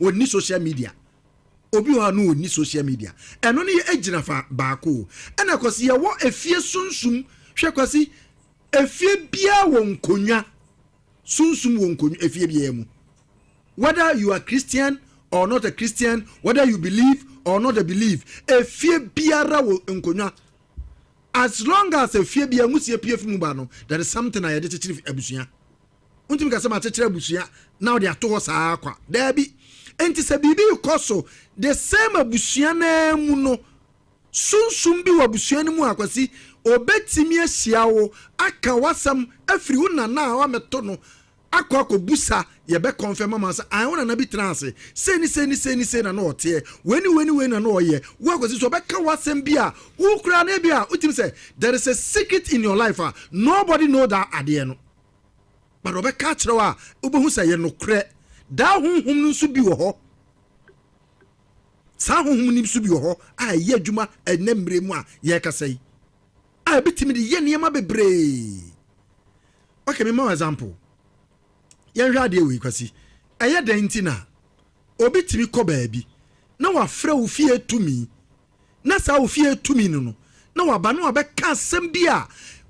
[SPEAKER 1] ɔni social media. Obi wɔ hɔ a na ɔni social media. Ɛno ne yɛ gyina fa baako o. Ɛna Kwasi, yɛwɔ efie sunsum. Hwɛ Kwasi, efie biara wɔ nkonnwa sunsum wɔ nkonnwa efie biara mu, whether you are Christian or not a Christian, whether you believe or not a believe, efie biara wɔ nkonnwa. As long as efie biara nwusie pie fi mu ba no, there is something a yɛde kyekyere abusua. Wontumi ka sɛ makyekyere abusua na wɔde ato hɔ saa kwa. Daabi. Nti sɛ biribi kɔ so the same abusua naa mu no, sunsum bi wɔ abusua no mu a, Kwasi, obetumi ahyia wo aka w'asɛm afiri wo nana a wamɛto no akɔ akɔbusa. Yɛbɛ confirm ama sɛ an wo nana bi tena ase sei ne sei ne sei ne sei na na ɔteɛ wei ne wei ne wei na na ɔyɛ wo. Akwasi, so ɔbɛka w'asɛm bi a wo koraa na ebi a wotumi sɛ there is a secret in your life a nobody know that adeɛ no, but ɔbɛka akyerɛ wo a wobɛhu sɛ yɛ nokorɛ. Daa honhom no nso bi wɔ hɔ. Saa honhom no nso bi wɔ hɔ a ɛyɛ adwuma ɛnɛ mmerɛ mu a yɛrekasa yi a ebitumi de yɛ nneɛma bebree. Okay, me ma example. Yɛnhwɛ adeɛ wei, Kwasi. Ɛyɛ dɛn nti na obi tumi kɔ baabi? na wafrɛ wo fie tumi, na saa wo fie tumi no, na waba na wabɛka asɛm bi a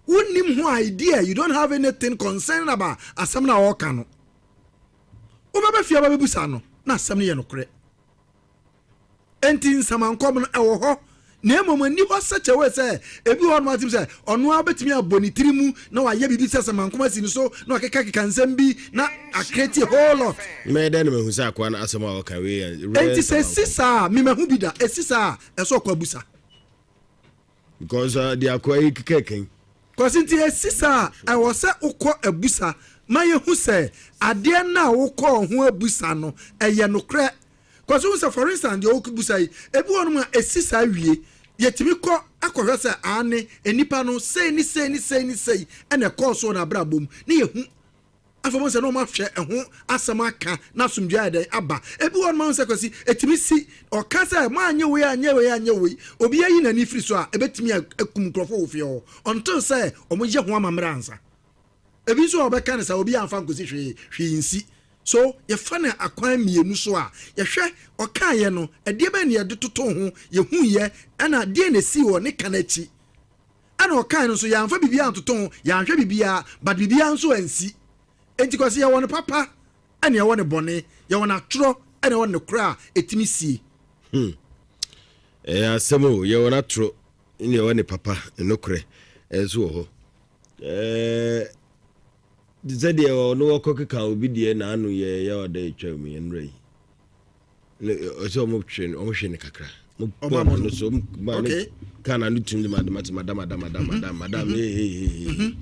[SPEAKER 1] wonnim ho idea, you don't have anything concern about asɛm no a ɔreka no. Wobɛba fie aba bɛbusa no, na asɛm no yɛ nokorɛ. Enti nsamankɔm no ɛwɔ hɔ, na mmom ɛnni hɔ sɛ kyɛwee sɛ ebi wɔ hɔ nom atim sɛ ɔno ara bɛtumi abɔ ne tiri mu na wayɛ biribi sɛ samankɔm asi ne so na wakekakeka nsɛm bi na acreate a whole lot.
[SPEAKER 2] Mɛyɛ dɛn na mahu sɛ akoa no asɛm a ɔka wei yɛ real
[SPEAKER 1] Enti sɛ ɛsi
[SPEAKER 2] nsamankɔm?
[SPEAKER 1] saa a, me mahu bi da, ɛsi saa a, ɛsɛ ɔkɔ abusa.
[SPEAKER 2] Because deɛ akoa yi keka kan.
[SPEAKER 1] Kwasi, nti ɛsi saa a, ɛwɔ sɛ wokɔ abusa ma yɛhu sɛ adeɛ no a wokɔɔ ho abusa no, ɛyɛ nokorɛ. Kwasi, wohu sɛ for instance deɛ wobusa yi, ebi wɔ nom a ɛsi saa wie, yɛtumi kɔ akɔhwɛ sɛ aane, nnipa no sei ne sei ne sei ne sei ɛna ɛkɔɔ so wɔ n'abrabɔ mu, ne yɛhu. Afei wɔn sɛ na wɔn ahwɛ ɛho asɛm aka na asomdwoe ayɛ dɛn aba. Ebi wɔ hɔ nom a sɛ Kwasi, ɛtumi si, ɔka sɛ mo anyɛ wei anyɛ wei anyɛ wei, obi ayi n'ani firi so a, ɛbɛtumi akum nkurɔfoɔ wɔ fie hɔ until sɛ wɔn yɛ ho amammerɛ ansa. Ebi nso a wɔbɛka no sɛ obi amfa nkosi hwee, hwee nsi. So yɛfa no akwan mmienu so a, yɛhwɛ ɔkaeɛ no, ɛdeɛ bɛn na yɛde totoo ho, yɛhuiɛ, ɛna deɛn na ɛsii wɔ ne ka no akyi. Ɛna ɔkaeɛ no nso, yɛamfa biribiara antoto ho, yɛanhwɛ biribiara, but biribiara nso ansi. Enti Kwasi, yɛwɔ no papa ɛna yɛwɔ no bɔne, yɛwɔ no atorɔ ɛna yɛwɔ no nokorɛ a ɛtumi sie.
[SPEAKER 2] Ɛyɛ asɛm o, yɛwɔ no atorɔ ɛna yɛwɔ ne papa, nokorɛ nso wɔ hɔ. Ɛɛ, te sɛ deɛ ɔno ɔkɔ keka obi deɛ n'ano yɛ yɛ ɔda atwa mu yɛn nnura yi. Ɔsɛ ɔmo hwe ɔmo hwe ne kakra. Mo bɔ n'ano so ɔmo ma ne ka n'ano tum de madam madam madam madam madam madam ee ee ee.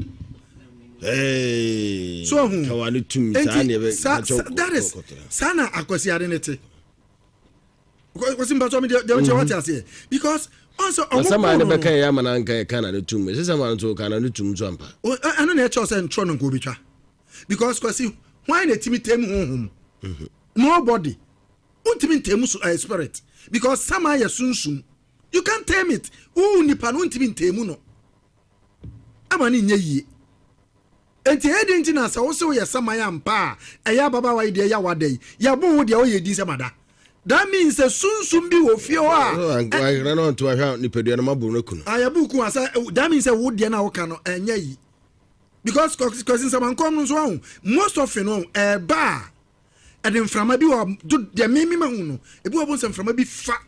[SPEAKER 2] Ee.
[SPEAKER 1] So ohun.
[SPEAKER 2] Ka w'ano tum saa ne ɛbɛ.
[SPEAKER 1] Sa that is saa na akwasi ade ne te. Kwasi mpatwa mi deɛ deɛ ɔkyɛ wate aseɛ because ɔn sɛ ɔmo
[SPEAKER 2] bɔ no. Asɛm a ne bɛka yɛ ama na nka yɛ ka n'ano tum ɛsɛ sɛ ama no nso ka n'ano tum nso ampa.
[SPEAKER 1] Ɛno na ɛkyɛw sɛ ntorɔ no nka obi twa because Kwasi hwan na etimi tɛm honhom. Nobody. Wontumi ntɛmu so ɛyɛ spirit because sama yɛ sunsum. You can't tame it. Wo nipa no wontumi ntɛmu no. Ama ne nyɛ yie. Enti ɛyɛ den nti na sɛ wo se woyɛ saman ampa a ɛyɛ ababaawa yi deɛ yɛ wada yi. Yɛbo wo deɛ woyɛ din sɛ mada. That means sɛ sunsum bi wɔ fie hɔ a.
[SPEAKER 2] Ahwɛ no nto ahwɛ nipadua no mabo no kunu.
[SPEAKER 1] Ayɛbo ku asa that means sɛ wo deɛ na woka no ɛnyɛ yi. Because kwasi nsamankɔm no nso ahu most often no ɛɛba a ɛde mframa bi wɔ do deɛ mímí ma hu no ebi wɔ bo nsɛ mframa bi fa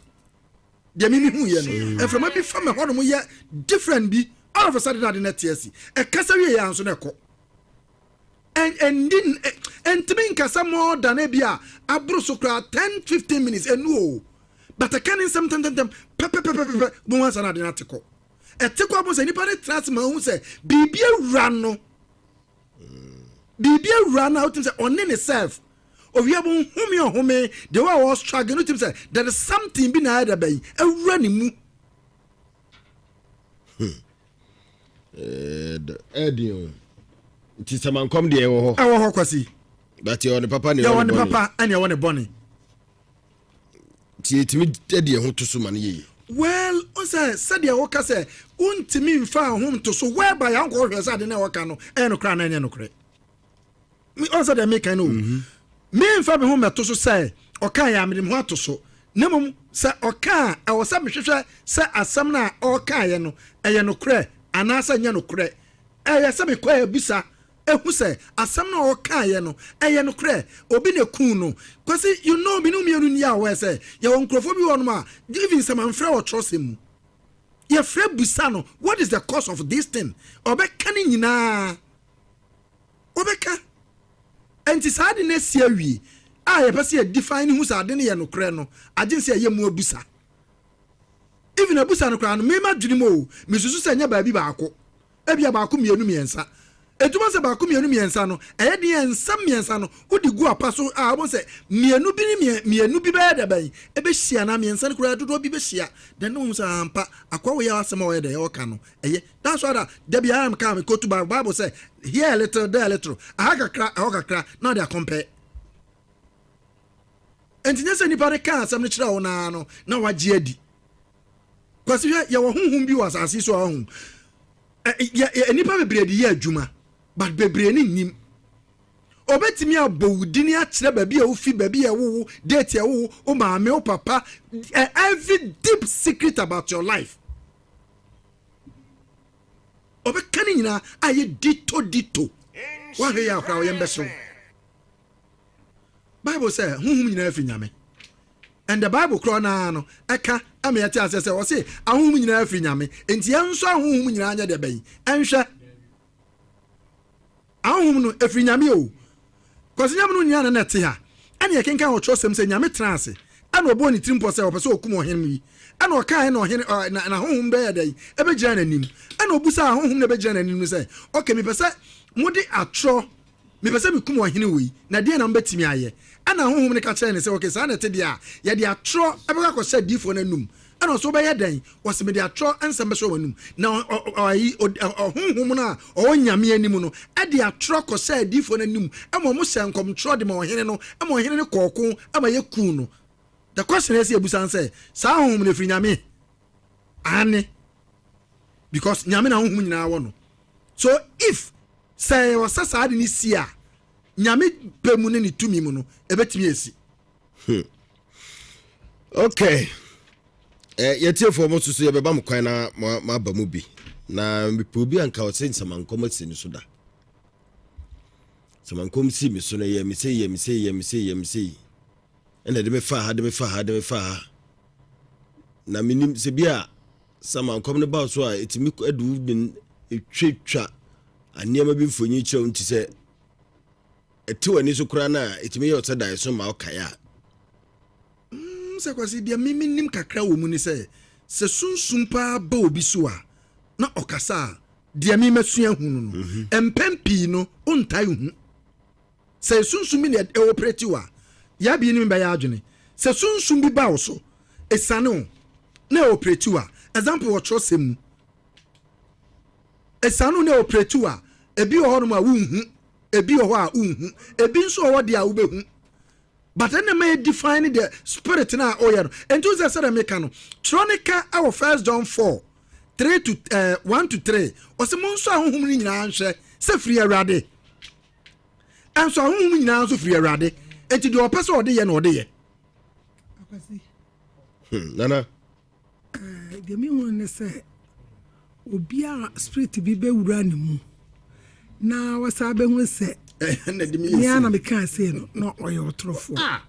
[SPEAKER 1] deɛ mímí hu yɛ no mframa bi fa ma hɔ nom yɛ different bi all of a sudden ade na ɛte asi ɛkasa wie yɛ anso na ɛkɔ ɛndi ɛntumi nkasa more than ebi a aboro so koraa 10, 15 minutes ɛnu o, but ɛka ne nsɛm tɛntɛntɛm pɛpɛpɛpɛpɛ mo wansa na ade na ate kɔ. Ɛte kɔ abo sɛ nipa ne tena ase ma ohun sɛ biribi awura no, biribi awura no a wotim sɛ ɔne ne self owia bo nhome ɔhome deɛ wɔ a wɔ struggle no tim sɛ there is something bi na ayɛ dɛ bɛyi awura ne mu.
[SPEAKER 2] Ɛɛden o, nti samankɔm deɛ ɛwɔ hɔ.
[SPEAKER 1] Ɛwɔ hɔ, Kwasi.
[SPEAKER 2] But yɛwɔ ne papa ne
[SPEAKER 1] yɛwɔ ne papa ɛne ɛwɔ ne bɔne.
[SPEAKER 2] Nti yɛtumi de ɛho to so ma no yɛyi.
[SPEAKER 1] Well, o sɛ sɛdeɛ woka sɛ wontumi mfa ho nto so whereby ankɔ hwɛ sɛ ade no a wɔka no ɛyɛ nokorɛ anaa ɛnyɛ nokorɛ. Ɔn sɛ deɛ meka no o, memfa me ho mmɛto so sɛ ɔka yɛ a mede me ho ato so, na mmom sɛ ɔka a ɛwɔ sɛ mehwehwɛ sɛ asɛm no a ɔrekaeɛ no ɛyɛ nokorɛ anaasɛ nyɛ nokorɛ. Ɛyɛ sɛ mekɔ abusa ehu sɛ asɛm no a ɔrekaeɛ no ɛyɛ nokorɛ, obi na ekun no. Kwasi, you know, me ne mmienu ni a wɔyɛ sɛ yɛwɔ nkurɔfoɔ bi wɔ nom a even sɛ manfrɛ wɔ twerɛsɛm mu, yɛfrɛ busa no what is the cause of this thing, ɔbɛka ne nyinaa wɔbɛka. Nti saa ade no asi awie a yɛpɛ sɛ yɛ define ne hu sɛ ade no yɛ nokorɛ no, agye sɛ yɛyɛ mu abusa. Even abusa no koraa no, mema dwene mu o, mesusu sɛ nyɛ baabi baako, ebia baako, mmienu, mmiɛnsa. Edwuma sɛ baako, mmienu, mmiɛnsa no ɛyɛ den yɛ nsɛm mmiɛnsa no wode gu apa so a wɔn sɛ mmienu bi ne mmienu bi bɛyɛ dɛ bɛn ɛbɛhyia na mmiɛnsa no koraa dodoɔ bi bɛhyia then ne wɔn sɛ ampa akwa wɔ yɛ asɛm a ɔyɛ dɛ ɔka no ɛyɛ. That's why that dabi I am ka me quote Bible, Bible sɛ here a little, there a little, aha kakra, ɛhɔ kakra na ɔde akɔmpɛ. Nti nyɛ sɛ nipa no ka asɛm no kyerɛ wo naa no na wagye adi. Kwasi, hwɛ, yɛwɔ honhom bi wɔ asase so a ɔho yɛ nipa bebree de yɛ adwuma, but bebree ne nim. Obetumi abɔ wo dini akyerɛ baabi a wofi, baabi a ɛwo wo, date a ɛwo wo, wo maame, wo papa, every deep secret about your life. Ɔbɛka ne nyinaa ayɛ dito dito. Woahwɛ yɛ akora ɔyɛ mbɛhyew. Bible sɛ honhom nyinaa firi Nyame. And the Bible korɔ naa no ɛka ɛma yɛte aseɛ sɛ ɔse ahonhom nyinaa firi Nyame. Nti yɛn nso ahonhom nyinaa nyɛ deɛ bɛyi ɛnhwɛ. Ahonhom no ɛfiri Nyame o. Kɔsi Nyame no nyinaa na na ɛte ha. Ɛna yɛkenkan wɔ twerɛsɛm sɛ Nyame tena ase ɛna ɔbɔɔ ne tirim pɔ sɛ ɔpɛ sɛ ɔkum ɔhene yi. Ɛna ɔkaeɛ na ɔhene ɔ na n'ahonhom bɛyɛ dɛn ɛbɛgyina n'anim. Ɛna ɔbusaa ahonhom na ɛbɛgyina n'anim no sɛ, okay mepɛ sɛ mode atorɔ Mepɛ sɛ mekum ɔhene wei, na deɛn na mobɛtumi ayɛ? Ɛnna honhom no ka kyerɛɛ no sɛ, Ok, saa na ɛte deɛ a, yɛde atorɔ bɛkɔ akɔhyɛ adiyifoɔ no anom. Ɛnna ɔse, Wobɛyɛ dɛn? Ɔse, Mede atorɔ nsɛm bɛhyɛ wɔn anom. Na ɔyi, honhom no a ɔwɔ Nyame anim no de atorɔ kɔhyɛɛ adiyifoɔ no anom ma wɔhyɛɛ nkɔmtorɔ de ma ɔhene no, ma ɔhene no kɔɔ ko ma yɛkuu no. The question a ɛsɛ sɛ yɛbisa ne sɛ, saa honhom no ɛfiri Nyame? Aane. Because Nyame na honhom nyinaa wɔ no. So if sɛ ɛwɔ sɛ saa ade no si a, Nyame pɛ mu ne ne tumi mu no, ɛbɛtumi asi.
[SPEAKER 2] Hmm. Okay. Eh, yɛtiefoɔ mo soso yɛbɛba mo kwan na moaba mu bi. Na mepɛ obi anka ɔse nsɛmankɔm asi no so da. Nsɛmankɔm si me so no yɛ me sei yɛ me sei yɛ me sei yɛ me sei. Ɛna de me fa ha de me fa ha de me fa ha. Na menim sɛ bi a Samankɔm no ba so a, ɛtumi de wo de twatwa nneɛma bi mfonyin kyerɛ wo nti sɛ ɛte w'ani so koraa no a, ɛtumi yɛ ɔsɛ daeɛso ma wokae a.
[SPEAKER 1] Mm, sɛ Kwasi, deɛ me menim kakra wɔ mu ne sɛ, sɛ sunsum paa ba obi so a, na ɔkasa a, deɛ me masua hu no no, mhm. mpɛn pii no, wontae hu. Sɛ sunsum bi na ɛoperate wo a, yɛabien no bɛyɛ adwene. Sɛ sunsum bi ba wo so, esiane wo, na ɛoperate wo a, example wɔ kyerɛwsɛm mu. Esiane wo na ɛoperate wo a, ebi wɔ hɔnom a wonhu, ebi wɔ hɔ a wonhu, ebi nso wɔ hɔ deɛ a wobɛhu. But ɛna ma yɛ define the spirit na ɔyɛ no. Nti sɛ sɛdeɛ meka no, twerɛ ne ka wɔ First John 4, 3 to uh, 1 to 3. Ɔsɛ monsɔ ahonhom no nyinaa nhwɛ sɛ firi Awurade. Ɛnso ahonhom nyinaa nso firi Awurade, enti deɛ ɔpɛ sɛ ɔde yɛ na ɔde yɛ.
[SPEAKER 2] Hmm, nana.
[SPEAKER 3] Eh, deɛ mehu ne sɛ obi a spirit bi bɛwura ne mu na wɔsan bɛhu sɛ nea na mekaa sei no na ɔyɛ ɔtorofoɔ ah.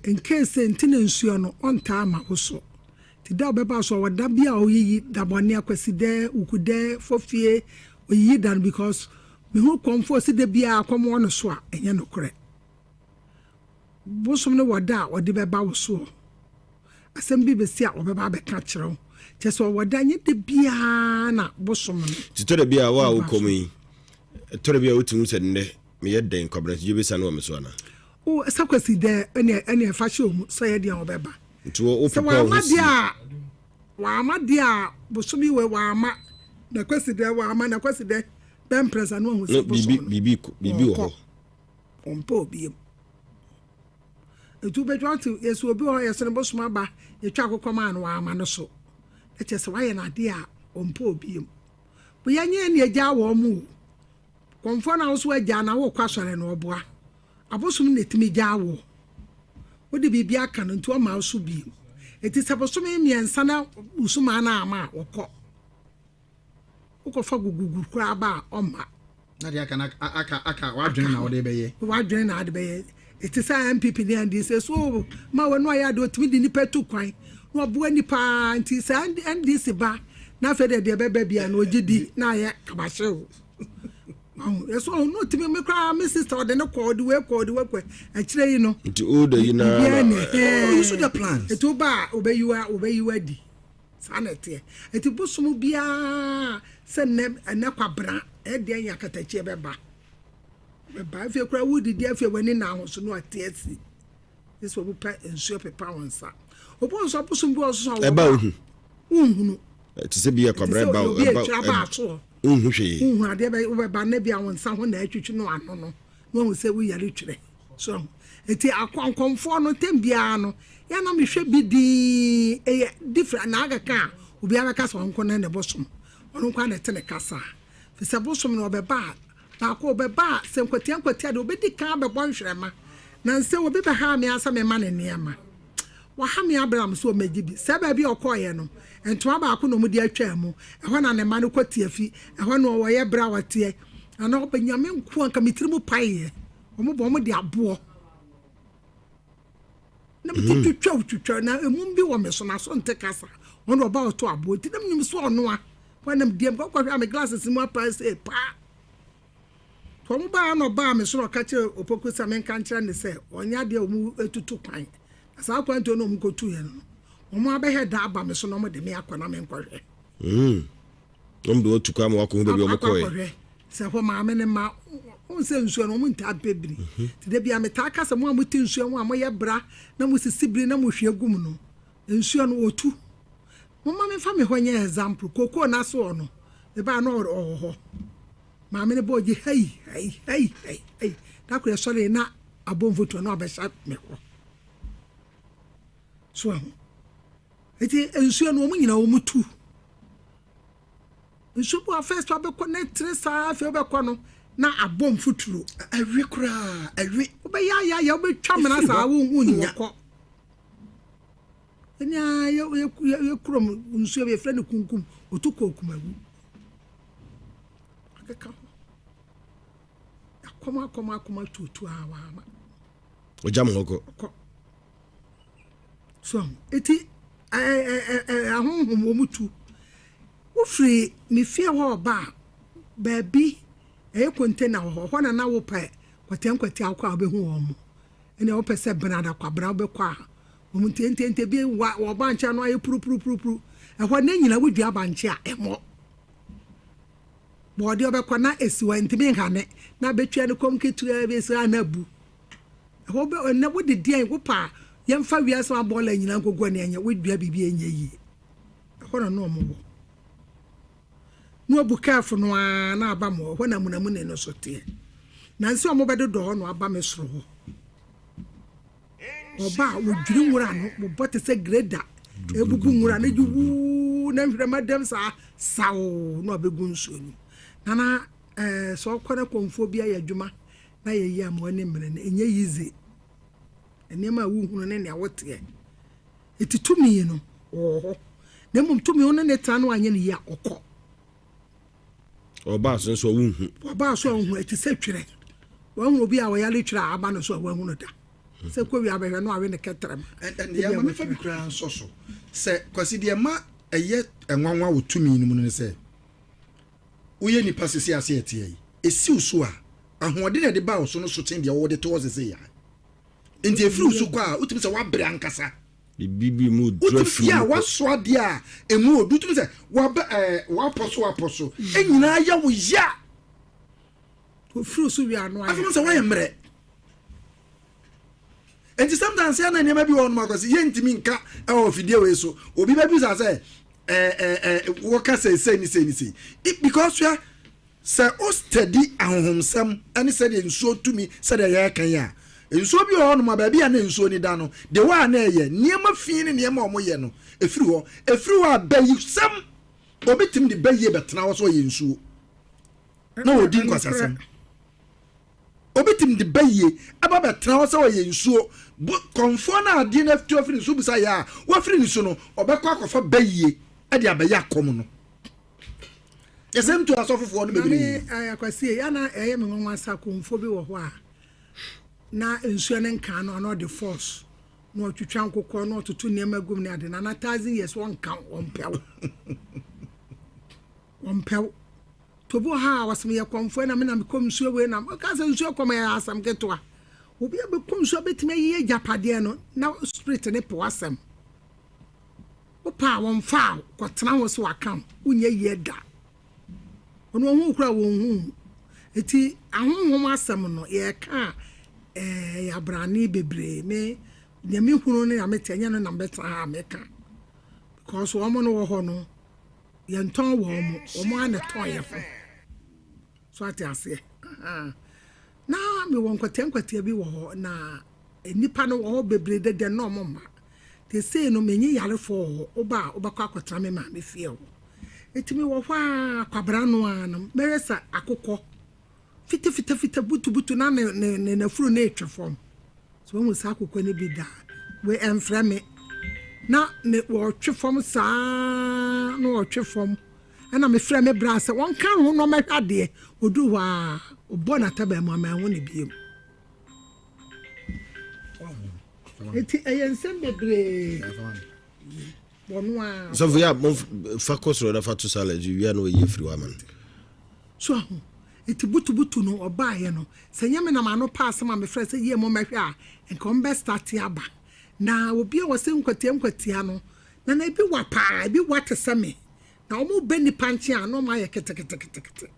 [SPEAKER 3] nkee sɛ nti na nsuo no ɔntaa ma wo so nti da ɔbɛba so ɔwɔ da bi a ɔyiyi dabɔne akwasidɛ wukudɛ fofie ɔyiyi da no because Mehu kɔmfoɔ sɛ da biara kɔm wɔ no so a, ɛnyɛ nokorɛ. Bosom no wɔ da a ɔde bɛba wo soɔ. Asɛm bi bɛsi a ɔbɛba abɛka akyerɛ wo. Kyerɛ sɛ ɔwɔ da, ɛnyɛ da biara na bosom no.
[SPEAKER 2] Nti tɔ da bi a wo a wokɔm yi, tɔ da bi a wotumi hu sɛ nnɛ meyɛ dɛn Kwabrantudwo bɛsiane wɔ me so anaa?
[SPEAKER 3] O, sɛ Kwasi dɛ, ɛneɛ ɛneɛ fa hyɛ wo mu sɛ ɔyɛ deɛ a ɔbɛba.
[SPEAKER 2] Nti wo
[SPEAKER 3] Sɛ
[SPEAKER 2] prepare wo
[SPEAKER 3] wamma
[SPEAKER 2] ho
[SPEAKER 3] deɛ
[SPEAKER 2] sie.
[SPEAKER 3] a, wamma deɛ a, bosome wei wamma, na Kwasi dɛ wamma, na Kwasi dɛ. Bɛmprɛsa no ahu sɛ bosom no
[SPEAKER 2] biribi wɔ hɔ.
[SPEAKER 3] Ɔmpɛ obi mu. Nti wobɛtwa ate yɛsɛ obi wɔ hɔ yɛsɛ no bosom aba yɛtwa akokɔ maa no wama no so. Na kyerɛ sɛ wayɛ no adeɛ a ɔmpɛ obi mu. Bo yɛnyɛ ne agya wɔ mu o. Kɔmfoɔ no a wo so agya na wokɔ asɔre no ɔboa. Abosom na ɛtumi gyaa wɔ. Wode biribi aka no nti ɔma wo so bio. Nti sɛ bosome mmiɛnsa na wosumaa no ama a wɔkɔ. Wokɔfa gugugu koraa ba a, ɔmma.
[SPEAKER 1] Na deɛ aka no aka aka w'adwene na wode bɛyɛ.
[SPEAKER 3] W'adwene na wode bɛyɛ. Ɛte sɛ NPP ne NDC so ma wɔn ayɛ adeɛ ɔtumi de nipa tu kwan na ɔboa nipa nti sɛ NDC ba na afei deɛ deɛ ɛbɛba bia na ɔgye di na ayɛ kabahyew. Ɛso ɔno ɔtumi me koraa me sister ɔde ne kɔ ɔde wei kɔ ɔde wei kɔ akyire yi no.
[SPEAKER 2] Nti o da yi na
[SPEAKER 3] na.
[SPEAKER 1] Ɔyi so the plans.
[SPEAKER 3] Ɛti wo ba a ɔbɛyi wa ɔbɛyi wa di. Saa na ɛteɛ. Enti bosom biara sɛ nnɛ, ɛnnɛ kwabena, ɛdeɛn yɛ akatakyie bɛba. Bɛba. Afei koraa wodidi afei w'ani na ahoso no ate asi. Gye sɛ wopɛ nsuo pepa wo nsa. Obi wɔ nso abosom bi wɔ so a
[SPEAKER 2] ɛba ohu.
[SPEAKER 3] Wonhunu.
[SPEAKER 2] Ɛte sɛ bi yɛ kwabena ɛba
[SPEAKER 3] obi atwa ba asoɔ.
[SPEAKER 2] Wonhu hwee.
[SPEAKER 3] Wonhu adeɛ bɛ wobɛba na bi a wo nsa ho na atwitwi no ano no. Na wahu sɛ woyare twerɛ. So ahu? Nti akɔnkɔnfoɔ no tɛm biara no yɛ na mehwɛ bi dinn ɛyɛ different na akeka a obiara bɛka sɛ ɔnko ne ne bosom ɔno nko na ɛte ne kasa fi sɛ bosom no ɔbɛba a Baako ɔbɛba a, sɛ nkwatia nkwatia deɛ ɔbɛdi kan abɛbɔ nhwerɛma. Nansɛ obi bɛhaa me ara sɛ memma no nneɛma. Waha me abrɛ a me sɛ ɔmmɛgye bi. Sɛ baabi a ɔkɔeɛ no, ntoma baako na wɔde atwaa mu. Ɛhɔ na ne mma no kɔ tiafi. Ɛhɔ na ɔyɛ berɛ a ɔteɛ. Nana ɔbɛ Nyame nkoa nka me tiri mu paeɛ. Wɔn bɔ wɔn de aboɔ. Na me ti twitwa twitwa na emum bi wɔ me so na so nte kasa. Wɔn de ɔba ɔto aboɔ nti na menim so ɔnoa. Hɔ na medeɛ mekɔkɔhwɛ a me glasses mu apae sɛ paa. Wɔn baa na ɔbaa me so na ɔka kyerɛɛ Opoku sɛ menka nkyerɛ no sɛ ɔnyɛ adeɛ a wɔtutu kwan. Na saa akwantuo no a wɔkɔtuiɛ no, wɔn abɛhɛ da aba me so na wɔde me akɔ na menkɔhwɛ.
[SPEAKER 2] Mm. Wɔn de wɔatu kwan ma wakɔhu baabi a wɔkɔɛ.
[SPEAKER 3] Akɔ akɔhwɛ sɛ hɔ maame ne ma wɔn sɛ nsuo no wɔn ntaa mpɛ biri. Mhm. Nti da bi a metaa ka sɛ mo a mote nsuo ho a moyɛ bra na mosisi biri na mohwie gu mu no, nsuo no wɔtu. Momma memfa me hɔ nyɛ example, kokoo no ase hɔ no, mebaa na ɔwɔ hɔ. Maame no bɔɔ gye hei hei hei hei hei. Da koro yɛsɔree na abɔ mfuturo na wabɛhyɛ me hɔ. So ahu. Eti nsuo no wɔn nyinaa wɔn tu. Nsuo bi wɔ first wabɛkɔ na tene saa afei wobɛkɔ no na abɔ mfuturo.
[SPEAKER 1] Ɛwe koraa ɛwe.
[SPEAKER 3] Wobɛyɛ ayɛ ayɛ wobɛtwa mena saa wonhu ne wɔkɔ. Ɛne a yɛ yɛ yɛ kurom nsuo bi yɛfrɛ no kunkum otu kɔ okumawu. Akeka ho. Akɔm akɔm akɔm atuotu a wama.
[SPEAKER 2] Ɔgya mo hɔ kɔ.
[SPEAKER 3] Kɔ. So eti ɛɛ ɛɛ ahonhom wɔn tu. Wofiri me fie hɔ ɔba a baabi ɛyɛ container wɔ hɔ hɔ na na wopɛ kwatia nkwatia akɔ a wobɛhu wɔn mo. Ɛnna wopɛ sɛ benada kwabena wobɛkɔ a wɔn ntiantiantia bi wa wɔ bankye ano ayɛ purupurupurupuru. Ɛhɔ ne nyina wodua bankye a ɛmmɔ. Bɔɔdeɛ ɔbɛkɔ na esi hɔ ntumi nhane na abɛtua ne kɔm ketewa bi esi hɔ a na abu. Ɛhɔ bɛ ɛnɛ wode deɛn wopɛ a yɛmfa wiase ma bɔɔla nyinaa nkɔgu ɛne ɛnyɛ wodua biribi a ɛnyɛ yie. Ɛhɔ na na wɔn wɔ. Na wabu kɛɛfo no ara na aba mo hɔ, ɛhɔ na amunamuni no so teɛ. Nansi wɔn bɛdodɔ hɔ na waba me soro hɔ. Ɔba a wɔdwiri nwura no, wɔbɔ te sɛ greda, ebubu nwura no gye wuu na nhwerɛma dɛm saa saw na ɔbɛgu nsuo no. Nana ɛɛ sɛ ɔkɔ na kɔnfoɔ bi ayɛ adwuma na yɛyi ama w'ani mmere no, ɛnyɛ yize. Nneɛma a wohunu ne nea woteɛ. Eti tumi no ɔwɔ hɔ. Na mmom tumi wo ne ne tena no anyɛ no yie a ɔkɔ.
[SPEAKER 2] Ɔbaa so nso a wonhu.
[SPEAKER 3] Ɔbaa so a wonhu ɛte sɛ twerɛ. Wahu obi a ɔyare twerɛ a aba no so a wahu no da. Sɛ kɔ wia bɛhwɛ no awe ne kɛtrɛma.
[SPEAKER 1] Ɛnde ama mefa bi koraa nsɔ so. Sɛ Kwasi deɛ ɛma ɛyɛ nwanwa wɔ tumi no mu no ne sɛ woyɛ nipa sese ase ɛteɛ yi esiw so a ahoɔden a ɛde ba wo so no so kyen deɛ wode to hɔ sese yi a. Nti efiri wo so kɔ a wotumi sɛ wabrɛ ankasa.
[SPEAKER 2] Biribi bi mu duru
[SPEAKER 1] Wotumi
[SPEAKER 2] afiri
[SPEAKER 1] yɛ a
[SPEAKER 2] mu kɔ.
[SPEAKER 1] waso adeɛ a emu odu wotumi sɛ wabɛ ɛɛ wapɔ so wapɔ so nyinaa yɛ wo ya.
[SPEAKER 3] Ofiri wo so wie a no ayɛ.
[SPEAKER 1] Afei sɛ wayɛ mmerɛ. Nti sometimes yɛ na nneɛma bi wɔ hɔ nom akɔsi yɛntumi nka ɛwɔ fidie wei so obi bɛbisa sɛ ɛɛ ɛɛ wɔka sɛ sei ne sei ne sei because hwɛ. Sɛ wo study ahonhomsɛm ne sɛdeɛ nsuo tumi sɛdeɛ yɛreka yi a, nsuo bi wɔ hɔnom a baabi a na nsuo no da no, the way a na ɛyɛ, nneɛma fi ne nneɛma a wɔyɛ no, ɛfiri hɔ. Ɛfiri hɔ a, bayisɛm, obi tumi de bayie bɛtena hɔ sɛ ɔyɛ nsuo na ɔdi nkwasasɛm. Obi tumi de bayie ɛba bɛtena hɔ sɛ ɔyɛ nsuo. Bo, kɔmfoɔ no a adeɛ no atu afiri ne so bisa yɛ a, wafiri ne so no, ɔbɛkɔ akɔfa bayie de abɛyɛ akɔm no. The same to asɔfofoɔ no bebree.
[SPEAKER 3] Maame Akwasi, ya na ɛyɛ me nwanwa sɛ akomfoɔ bi wɔ hɔ a na nsuo no nka no ana ɔde force na ɔtwitwa nkokɔ na ɔtoto nneɛma gum ne ade na na thousand years wɔnka wɔmpɛw wɔmpɛw tobi wɔ ha a wɔsɛm yɛ kɔmfoɔ na me na mekɔ nsuo wei na ɔka sɛ nsuo kɔm yɛ asɛm ketewa obi a bɛkɔ nsuo bɛtumi ayi agyapadeɛ no na spirit ne po asɛm Wopɛ a wɔmfaa wo kɔtena ho sɛ waka wo, wonyɛ yie da. Ɔno ɔhu wo koraa wɔnhu wo. Eti ahonhom asɛm no yɛka a ɛyɛ abrane bebree. Me deɛ mehunu ne nea mete ɛnyɛ no na mebɛtena ha a meka. Because wɔn no wɔ hɔ no yɛntɔn wɔn, wɔn ara na ɛtɔn yɛn ho. So ate aseɛ? Ahaa. Na mewɔ nkwatia nkwatia bi wɔ hɔ na nnipa no wɔ hɔ bebree dɛdɛ na wɔn mma. Seesei no menye yarefoɔ wɔ hɔ, woba a wobɛkɔ akɔtena me maame fie hɔ. Enti mewɔ hɔ ara, kwabena no ara no, mɛyɛ sɛ akokɔ. Fitafitafita butubutu na ne ne ne n'afuru no retwe fam. So wahu saa akokɔ no bi da? Wei ɛmfrɛ me. Na ne wɔretwe fam saa na wɔretwe fam. Ɛna mefrɛ me bra sɛ wɔnka ne ho na ɔmmɛhwɛ adeɛ. Ɔduru hɔ a, ɔbɔ n'ataban mu a manhu no bio. Enti ɛyɛ nsɛm bebree. Wɔno ara.
[SPEAKER 2] Sɔfo yɛ a fa kɔ soro na fa to silence wia na wɔyi afiri hɔ ama no.
[SPEAKER 3] So ahu? Enti butubutu no ɔbaeɛ no, sɛ nyɛ me na m'ano pa asɛm a mefrɛ sɛ yie mommɛhwɛ a, nka wɔbɛ starte aba. Na obi a ɔse nkwatia nkwatia no, na na ebi wa paa, ebi wa te sɛ me. Na wɔba nnipa nkyɛn a, na wɔayɛ keteketekete.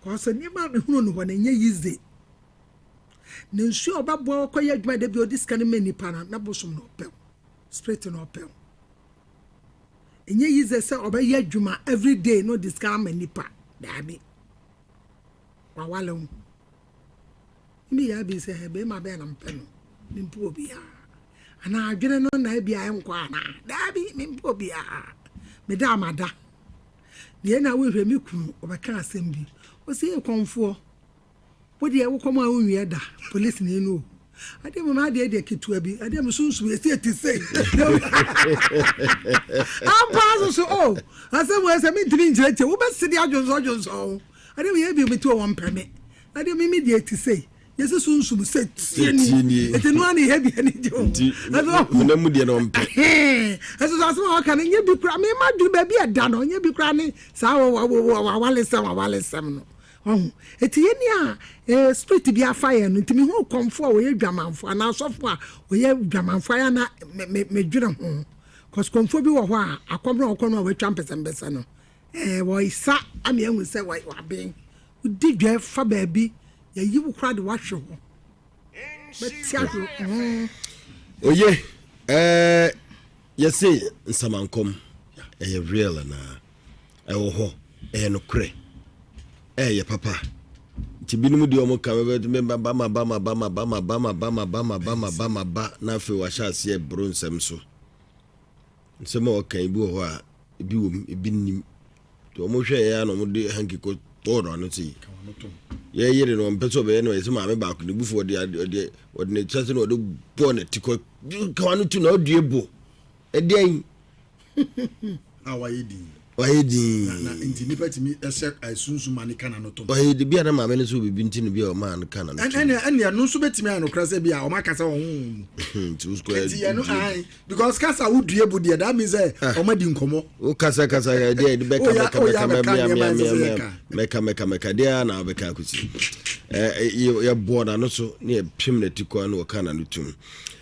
[SPEAKER 3] Cause nneɛma a mehunu no hɔ no, ɛnyɛ easy. Na nsuo a ɔbɛboa wo akɔyɛ adwuma da bi a ɔde sika no ma nnipa no, na bosom na ɔpɛ wo, spirit na ɔpɛ wo. Ɛnyɛ yize sɛ ɔbɛyɛ adwuma everyday na ɔde sika ama nipa. Daabi. Wawale wo. Ebi yɛ abi sɛ bɛrima bɛn na mpɛ no. Mempɛ obiara. Anaa adwene no na ebi a ɛnkɔ anaa. Daabi, mempɛ obiara. Meda a mada. Deɛ na wohwɛ me kunu ɔbɛka asɛm bi. Ɔsɛ yɛ kɔmfoɔ. Wo deɛ wo kɔm a wonwie da police ni no o adeɛ mu adeɛ deɛ ketewa bi adeɛ mu sunsun esi eti sei ampa soso o asɛm wɔ sɛ mentumi nkyerɛkyerɛ wobɛsi de adwonsɔ dwonsɔ ho adeɛ mu yɛ bi obi ti wɔ wɔn pɛ me adeɛ mu mi deɛ eti sei yɛsi sunsum sɛ tie ni eti no ani yɛ bi ani gye ho
[SPEAKER 2] ɛso honam mu deɛ na ɔmpɛ
[SPEAKER 3] ɛso so asɛm a ɔka no nyɛ bi kura mema dwene baabi ɛda no nyɛ bi kura ne saa wɔ wɔ wɔ awalesɛm awalesɛm no Wahu? Enti yɛn a eh, spirit bi afa yɛn no, nti mehu kɔmfo a wɔyɛ dwamanfo anaa asɔfo a wɔyɛ dwamanfo ayɛ na me, me, medwene ho. Cause kɔmfo bi wɔ hɔ a, akɔm na ɔkɔ no a watwa mpɛsɛmpɛsɛ no, eh, wɔsa ama yɛahu sɛ waben. Wodi dwa fa baabi, yɛyi wo koraa de wahwe hɔ. Bɛte ahwe ho.
[SPEAKER 2] Oye, eh, yɛse nsamankɔm ɛyɛ real anaa? Ɛwɔ hɔ, ɛyɛ nokorɛ, ɛyɛ papa. Nti binom deɛ wɔn ka bɛbɛ ba ma ba ma ba ma ba ma ba ma ba ma ba ma ba ma ba ma ba na afei wahyɛ aseɛ boro nsɛm so. Nsɛm a wɔka ebi wɔ hɔ a ebi wɔ mu ebi nnim. Nti wɔn hwɛ yɛ a na wɔn de hanky kɔ tɔɔ no ano sei. Yɛyere no wɔn pɛ sɛ ɔbɛyɛ no ɛsɛ maame baako ne bufu ɔde ɔde ɔde ne kyɛ sɛ na ɔde bɔɔ ne ti kɔ kawa no tu na ɔdue bo ɛdeɛn.
[SPEAKER 1] A wayɛ din.
[SPEAKER 2] Wayɛ din.
[SPEAKER 1] Na na nti nipa tumi ɛhyɛ ɛsunsum ma ne ka n'ano tom.
[SPEAKER 2] Wayɛ din bi a na maame no sɛ obibi nti no bi a ɔmaa no ka n'ano tom.
[SPEAKER 1] Ɛnna ɛnna ɛno nso bɛtumi ayɛ nokorɛ sɛ bi a ɔma kasa wɔ honhom mu.
[SPEAKER 2] Nti wosukɔ
[SPEAKER 1] Nti yɛn no ayi because kasa wodue bu deɛ that means sɛ ah. ɔma di nkɔmɔ.
[SPEAKER 2] Wo kasa kasa deɛ ɛde bɛka bɛka bɛka mɛka mɛka mɛka mɛka deɛ a na wabɛka akɔsi. Ɛɛ yɛbɔɔ n'ano so ne yɛpem n'ati kwan na ɔka n'ano tom.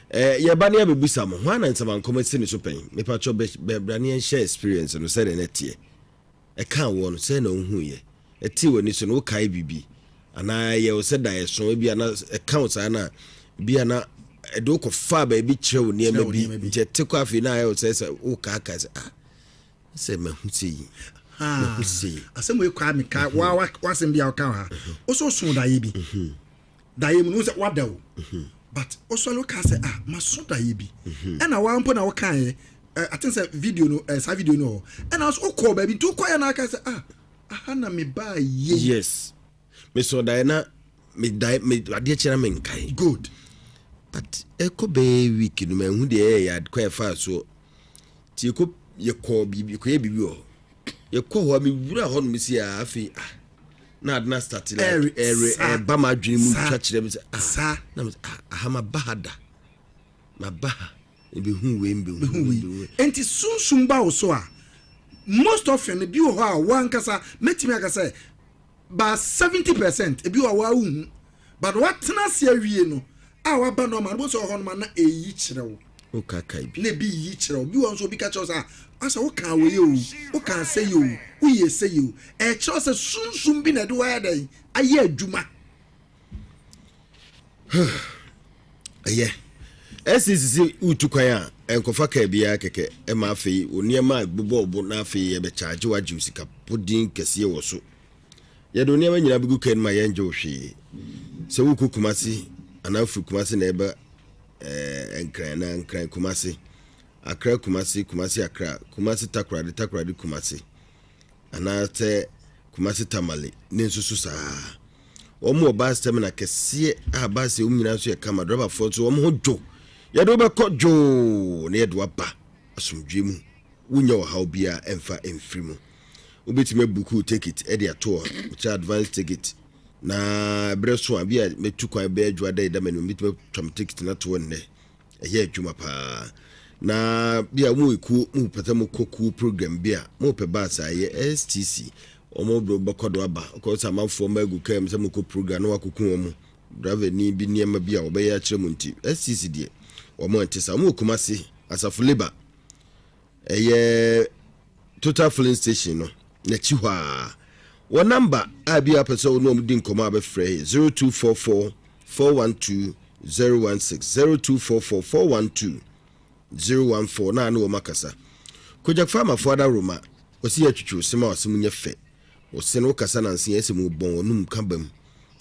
[SPEAKER 2] Eh, yɛba ne yɛabɛbisa mo, hwan na nsɛmankɔm asi ne so pɛn? Mepakyɛw bɛ, bɛ, bra ne yɛnhyɛ experience no sɛdeɛ na ɛteɛ. Ɛkaa woɔ no, sɛn na wohuiɛ? Ɛtee w'ani so no, wokae biribi? Anaa ɛyɛ wo sɛ daeɛso? Ebia na ɛka wo saa no a, ebia na ɛde wo kɔfaa baabi kyerɛ wo nneɛma bi, nti ɛte kɔ afei na ayɛ wo sɛ sɛ wokaakae sɛ, ah, sɛ mahu sei, mahu sei.
[SPEAKER 1] Asɛm wei kwaa meka, wa, wa, w'asɛm bi a woka wɔ ha. Wo so wosoo daeɛ bi. Daeɛ mu no, wohu sɛ woada o. But wosɔre wokaa sɛ ah maso daeɛ bi. Mhm. Ɛna waa mpo na wokaeɛ. Eh, I think sɛ video no, eh, saa video no wɔ hɔ. Ɛna nso wokɔɔ baabi nti wokɔeɛ na aka sɛ ah aha na mebaa yei.
[SPEAKER 2] Yes. Mesɔ daeɛ na me daeɛ me adeɛ kyɛ na menkae.
[SPEAKER 1] Good.
[SPEAKER 2] But ɛkɔ bɛyɛ week no manhu deɛ ɛyɛ yɛ kwan ɛfaa soɔ. Nti yɛkɔ yɛkɔɔ biribi yɛkɔyɛ biribi wɔ hɔ. Yɛkɔ hɔ a mewura hɔ nom si a afei ah na ade na start like ɛre ɛba m'adwene mu twa kyerɛ me sɛ ah na me sɛ ah aha ma ba ha da ma ba ha ebehu wei mbehu wei.
[SPEAKER 1] Nti sunsum ba wo so a most often bi wɔ hɔ a wankasa mɛtumi aka sɛ ba 70% ebi wɔ hɔ a wohu but watena ase awie no a waba normal no bó sɛ ɔhɔ nom a na eyi kyerɛ wo.
[SPEAKER 2] Wokakae bi.
[SPEAKER 1] Na ebi yi kyerɛ wo. Bi wɔ hɔ nso obi ka kyerɛ wo sɛ ah asɛ wokaa wei o, wokaa sɛyi o, woyɛ sɛyi o. Ɛkyerɛ wo sɛ sunsum bi na ɛde wo ayɛ dɛn ayɛ adwuma.
[SPEAKER 2] Ɛyɛ. SCC sɛ wotu kwan a ɛnkɔfa kaa biara kɛkɛ ɛma afei wo nneɛma a ɛbobɔ wo bo na afei yɛbɛkyaagye wo agye wo sika podin kɛseɛ wɔ so. Yɛde wo nneɛma nyinaa bɛgu kaa no mu a yɛngye wo hwee. Sɛ wokɔ Kumasi anaa wofiri Kumasi na ɛba eh, Nkran anaa Nkran Kumasi, Accra Kumasi, Kumasi Accra, Kumasi Takoradi, Takoradi Kumasi, anaasɛ Kumasi Tamale ne nso so saa. Wɔn wɔ bus terminal kɛseɛ a bus ɛwɔ mu nyinaa nso yɛ kama. Driverfoɔ nso wɔn ho dwo. Yɛde wo bɛkɔ dwoo na yɛde wo aba asomdwoeɛ mu. Wonnya ɔhaw biara ɛmfa mfiri mu. Wobɛtumi abuku wo ticket de ato hɔ, mekyɛ advance ticket. Na berɛ so a, bi a mɛtu kwan bɛyɛ adwuma da ɛda m'anim, mɛtumi atwa me ticket no ato hɔ nnɛ. Ɛyɛ adwuma paa. Na bi a mo ekuo mo pɛ sɛ mo kɔ kuo program bi a mo pɛ bus a ɛyɛ STC wɔn de bɛkɔ do aba kɔ sɛ amanfoɔ ma agu kaa mu sɛ mo kɔ program na wakoko wɔn driver ni bi nneɛma bi a wɔbɛyɛ akyerɛ mo nti STC deɛ wɔn nte saa. Wɔn wɔ Kumasi Asafo Labour ɛyɛ Total filling station no n'akyi hɔ ara. Wɔ namba a bi a pɛ sɛ wo ne wɔn di nkɔmmɔ a bɛfrɛ yɛ 0244 412 016 0244 412 014 na ne wɔn akasa. Kojak Farmafoɔ adaworoma wɔsi yɛ atwitwi wo se ma w'ase mu nyɛ fɛ. Wo se no wokasa nanse ɛsɛ mu bɔn w'anum ka bam.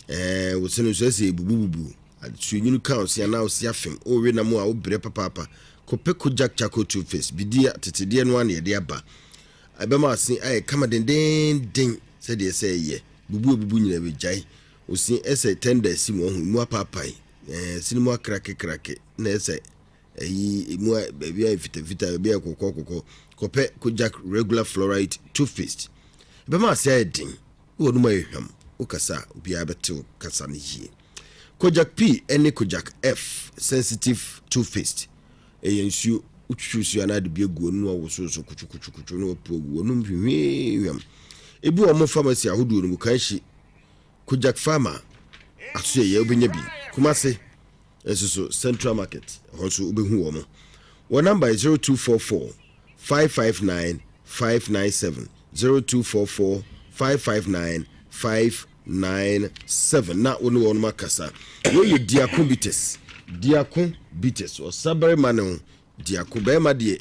[SPEAKER 2] Ɛɛ wo se no nso ɛsɛ ebubububu. Asuonwunu ka wo se anaa wo se afem. Worewe nam a wobrɛ papaapa. Kɔpɛ Kojak Charcoal Toothpaste. Bidie atetedeɛ no ara na yɛde aba. Ɛbɛma w'ase ayɛ kama dendeenden sɛdeɛ ɛsɛ ɛyɛ. Bubu a ebubu nyinaa ɛbɛgyae. Wo se ɛsɛ tɛnda asi mu ɔho, emu apaapae. Ɛɛ se no mu akrakekrake na ɛsɛ ɛyi emu a baabi ayɛ fitafita, baabi ayɛ kɔkɔɔ kɔkɔɔ. Kɔpɛ Kojak Regular Fluoride Toothpaste. Ɛbɛma w'ase ayɛ den na w'anum ayɛ hwam. Wokasa a obiara bɛte wo kasa no yie. Kojak P ne Kojak F sensitive toothpaste. Ɛyɛ nsuo, wotwitwi nsuo anaa de bi agu w'anum na wawosowoso kutukutukutu na wapu agu w'anum hwehwee Ebi wɔ wɔn pharmacy ahodoɔ no mu, Kanshi, Kojak Pharma, Asoɛeɛ wobɛnya bi, Kumasi nso so Central Market ɛhɔ nso wobɛhu wɔn. Wɔn number yɛ 0244 559 597, 0244 559 597. 9, 7 na wo ne wɔnom akasa. Wei yɛ Diako Bitters. Diako Bitters. Ɔsabarima ne ho. Diako. Barima deɛ,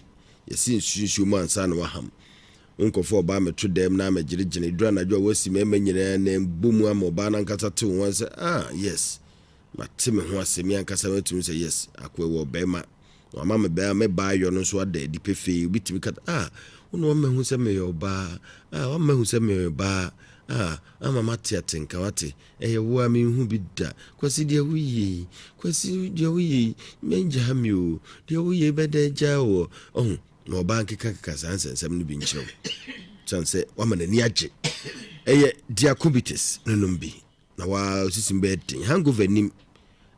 [SPEAKER 2] yɛse nsu nsuo mu ansa na waham. Wo nkɔfa ɔbaa mɛto dɛm na amɛgyeregyene. Ɛduru anadwo a woasi mmarima nyinaa nan bɔ mu ama ɔbaa no ankasa te wo ho sɛ, ah, yes, mate me ho ase. Me ankasa matumi sɛ, yes, akoa wɔ ɔbarima. Wama me baa me baayɔ no nso ada adi pefee. Obi tumi ka, ah, wo na wama hu sɛ meyɛ ɔbaa. Ah, wama hu sɛ meyɛ ɔbaa. Ah, ama mate atenka wate. Ɛyɛ wo a menhu bi da. Kwasi deɛ woyɛ yi, Kwasi deɛ woyɛ yi, mɛngyaa me o. Deɛ woyɛ yi bɛda agyaa o. Ɔho, na ɔbaa nkekakeka saa nsɛnsɛm no bi nkyerɛ wo. Sane sɛ wama n'ani agye. Ɛyɛ diakobitis no nom bi. Na wa sisi mu bɛyɛ den. Hangover nim.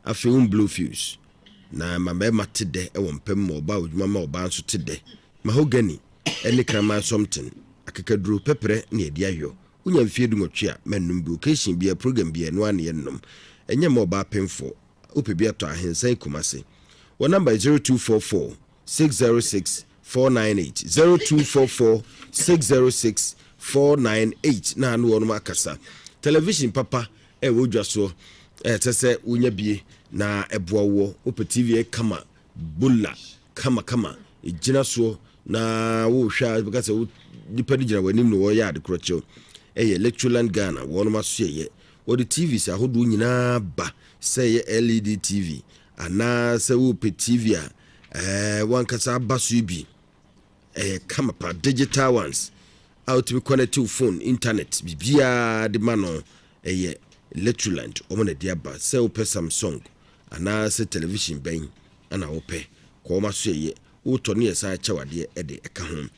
[SPEAKER 2] Afei wo blow fuse. Na ma mmarima te dɛ wɔ mpam ma ɔbaa odwuma ma ɔbaa nso te dɛ. Mahogany ne kraman something. Akekaduro, pɛprɛ ne ɛde ayɔ. Wonya mfeɛ dunwɔtwe a, mɛnnom bi. Occasion biara, program biara, ɛno ara na yɛnom. Ɛnyɛ mma ɔbaa pemfoɔ. Wopɛ bi atɔ a, Ahensan Kumasi. Wɔn number yɛ 0244 606 498, 0244 606 498 na ne wɔnom akasa. Television papa ɛwɔ dwa soɔ ɛsɛ sɛ wonya bie na ɛboa woɔ. Wopɛ TV kama bola kama kama ɛgyina soɔ na wohwɛ a bɛka sɛ nipa no gyina w'anim na wɔyɛ ade korɔ kyɛw. Ɛyɛ Electroland Ghana wɔnom asoɛyɛ. Wɔde TVs ahodoɔ nyinaa ba sɛ ɛyɛ LED TV anaa sɛ wopɛ TV a ɛɛ wankasa aba so yi bi ɛyɛ kama pa digital ones a wotumi connect wo phone internet biribiara de ma no ɛyɛ Electroland wɔn na ɛde aba sɛ wopɛ Samsung anaasɛ television bɛn ana wopɛ kɔ wɔn aso ɛyɛ wotɔ ne yɛ san kyɛw adeɛ ɛde ɛka ho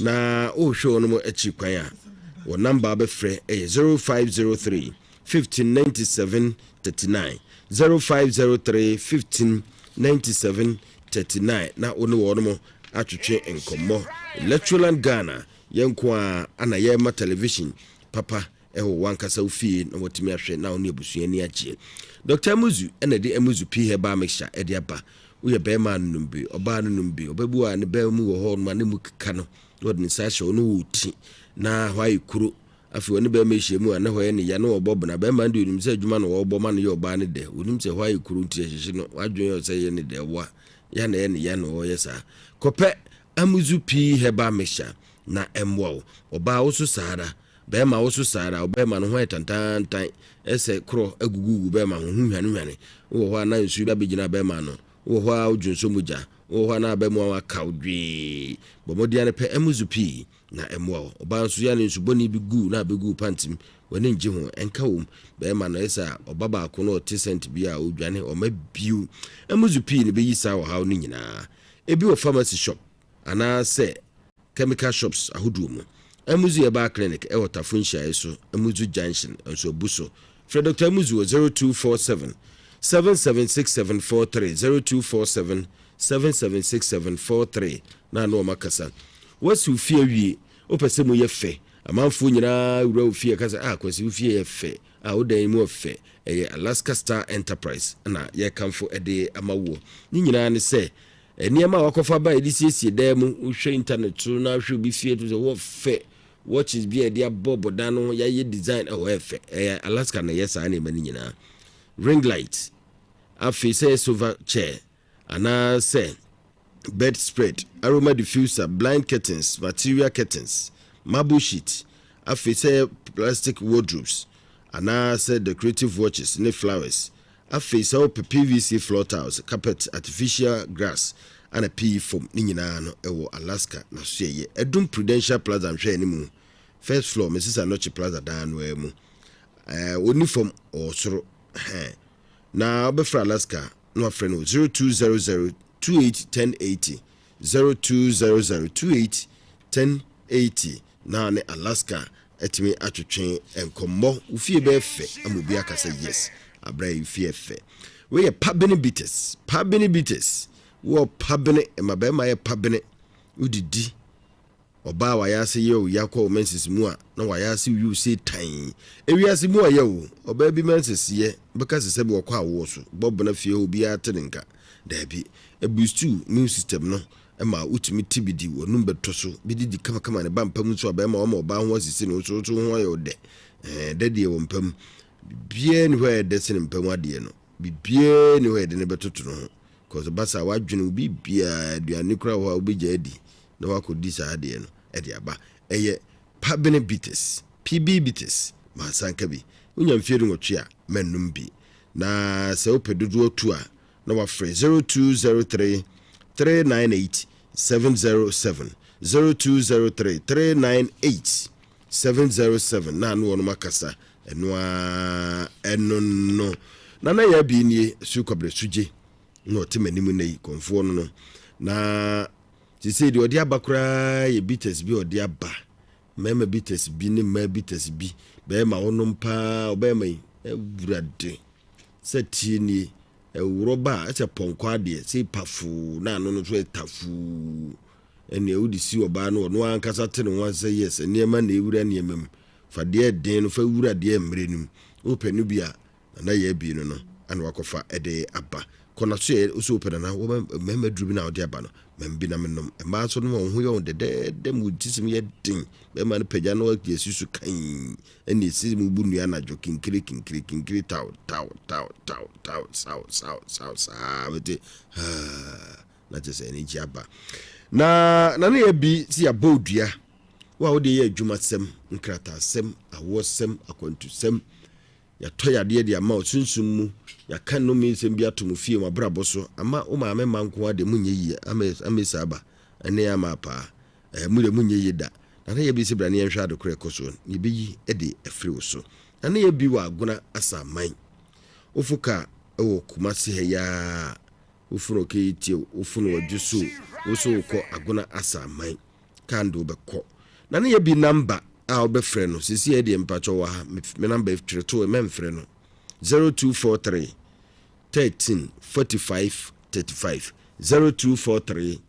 [SPEAKER 2] na wohwɛ wɔn mu akyi kwan a wɔn namba bɛfrɛ ɛyɛ 0503 15 97 39, 0503 15 97 39 na wo ne wɔn mo atwetwe nkɔmmɔ. Electroland Ghana yɛn nko a ana yɛrema television papa ɛwɔ wankasa wo fie na watumi ahwɛ na wo ne abusua ani agye. Dr. Amuzu ɛna de Amuzu P Herbal Mixture ɛde aba. Woyɛ bɛrima no nom bi, ɔbaa no nom bi, ɔbɛbu a ne bɛrima mu wɔ hɔ no a ne mu keka no na ɔde ne nsa ahyɛ wo no wɔ ti na hɔ ayɛ kuro. Afei ɔne bɛrima hyia mu a na hɔ yɛ ne ya na ɔbɔ bena. Bɛrima no deɛ onim sɛ adwuma na ɔrebɔ ma no yɛ ɔbaa no dɛ. Onim sɛ hɔ ayɛ kuro nti ɛhyehye no. W'adwene yɛ sɛ yɛ ne dɛ wa ya na ɛyɛ ne ya na ɔreyɛ saa. Kɔpɛ Amuzu Pii Herbal Mixture na ɛmmoa wo. Ɔbaa wo so saa ara. Bɛrima wo so saa ara. Ɔbɛrima no ho ayɛ tantaantan ɛsɛ korɔ agugugu bɛrima ho, ho hwanehwane. Wowɔ hɔ a na nsuo bi abɛgyina bɛrima ano. Wowɔ hɔ a wodwonsɔ mogya. Wowɔ hɔ a na abɛmoa wo akaw dwee. Bɔ mmɔden ara pɛ Amuzu Pii. na ɛmmoa wo. Ɔbaa nso yɛ a ne nsu bɔne bi gu na abɛgu wo pant mu, w'ani ngye ho, ɛnka wom. Barima no, ɛyɛ sɛ a ɔba baako na ɔte sɛnt bi a ɔdwane, ɔmma bio. Mmusu pii na ɛbɛyi saa ɔhaw no nyinaa. Ebi wɔ pharmacy shop anaa sɛ chemical shops ahodoɔ mu. Amuzu Herbal Clinic ɛwɔ Tafo nhyiaeɛ so, Amuzu Junction, nso abu so. Frɛ Dɔkta Amuzu wɔ 0247 776743, 0247 776743 na ne wɔn akasa. Woasi wo fie awie, wopɛ sɛ mu yɛ fɛ, amanfoɔ nyinaa wura wo fie ka sɛ, ah Kwasi wo fie yɛ fɛ, ah wo dan yi mu yɛ fɛ. Ɛyɛ Alaska Star Enterprise na yɛrekamfo de ama woɔ. Ne nyinaa ne sɛ, nneɛma a wakɔfa ba a yɛde siesie dan mu, wohwɛ internet so na wohwɛ obi fie to sɛ wɔ fɛ, watches bi a yɛde abɔ bɔdan no ho, yɛayɛ design, ɛhɔ yɛ fɛ. Ɛyɛ Alaska na ɛyɛ saa nneɛma no nyinaa. Ring light, afei sɛ yɛ sofa chair anaasɛ bed spread, aroma diffuser, blind curtains, material curtains, marble sheet, afei sɛ yɛ plastic wardrobes anaasɛ decorative watches ne flowers, afei sɛ wopɛ PVC floor tiles, carpet, artificial grass ana PE foam ne nyinaa no ɛwɔ Alaska na so yɛyɛ Adum Prudential Plaza nhwɛ anim first floor Mrs. Anokye Plaza dan no ara mu. Ɛɛ ɔnni fam ɔwɔ soro hɛn na wobɛfrɛ Alaska na wafrɛ no 0200 28 1080 0200 28 1080 na ne Alaska atumi atwetwe nkɔmmɔ. Wo fie bɛyɛ fɛ ama obi aka sɛ yes, abra yi fie fɛ. Wei yɛ pabene bitters, pabene bitters. Wɔ pabene, ɛma bɛrima yɛ pabene. Wodidi Ɔbaa a wayɛ ase yɛ o ya kɔ wo menses mu a na wayɛ ase wiw sei tann. Ewiase mu ɔyɛ o, ɔbaa bi menses yɛ bɛka sɛ sɛbi ɔkɔ awoɔ so, bɔ bena fie hɔ obiara te ne nka. Daabi. Ɛbuustu immune system no ma wotumi te bi di, w'anum bɛtɔ so, bi didi kamakama ne ba mpa mu nso a bɛrima wama ɔbaa ho asisi no, wo nso wo ho ayɛ wo dɛ. Ɛɛ, dɛ deɛ wɔ mpa mu. Biribiara nni hɔ a ɛyɛ dɛ sene mpa mu adeɛ no. Biribiara nni hɔ a yɛde no bɛtoto no ho. Cause ɛba saa w'adwene wo biribiara, aduane koraa wɔ hɔ a wobɛgya adi na wakɔdi saa adeɛ no de aba. Ɛyɛ Pabene bitters, PB bitters, mansa nka bi. Wonya mfeɛ dunwɔtwe a, mɛnnom bi. Na sɛ wopɛ dodoɔ tu a, na wafrɛ 0203 398 707, 0203 398 707 na ano wɔnom akasa. Ɛno ara ɛno no. Nana Yaa Bii nie, Asuo Kwabrɛ Sugye na ɔte m'anim nnɛ yi, kɔmfoɔ no no. Na Seesei deɛ ɔde aba koraa yɛ bitters bi a ɔde aba. Mmarima bitters bi ne mmaa bitters bi. Bɛrima wonom paa ɔbɛrima yi. Awurade. Sɛ tie nie. Ɛworɔ ba a ɛsɛ pɔnkɔ adeɛ. Sɛ pafoo na ano no nso ɛtafuu. Ɛnea wode si ɔbaa no ɔno ankasa te ne ho ase sɛ yes nneɛma na ɛwura nneɛma mu. Fa deɛ ɛden no fa wura deɛ mmerɛ no mu. Wopɛ no bi a Nana yɛ abie no no ana wakɔfa de aba. Kɔ na so yɛ wo sɛ wopɛ nana wɔ mmarima duru bi na wode aba no ma bi na menom. Mmaa nso no wɔn ho yɛ wɔn dɛdɛɛdɛ mu tisim yɛ den. Bɛrima no pagya no adi asi so kan ɛna esi mu bu nnua anadwo kinkiri kinkiri kinkiri taw taw taw taw taw saw saw saw saa bɛte haa na kyerɛ sɛ anigye aba. Na nana yɛ bi si abɔ odua wo a wode yɛ adwumasɛm, nkrataasɛm, awoɔsɛm, akwantusɛm. Yɛatɔ yadeɛ de ama wo sunsum mu, yɛaka nnome nsɛm bi ato mo fie, mo abrabɔ so, ama wo maame mma nko ara deɛ monyɛ yie, ama Amesa aba, ɛne ama apaa, ɛɛ mo deɛ monyɛ yie da. Na na yɛbi sɛ bra ne yɛnhwɛ ade korɔ ɛkɔ soɔ, na yɛbɛyi de afiri wo so. Na na yɛbi wɔ Agona Asaman. Wofo kaa wɔ Kumasi ha yi ara, wofono Okeyetie o, wofono Wadwo so o, wo so wokɔ Agona Asaman. Kaa no de wobɛkɔ. Na ne yɛ bi number a wobɛfrɛ no sisi yɛ deɛ mpakyɛ wɔ ha me number twerɛ to mɛmfrɛ no 0243 13 45 35 0243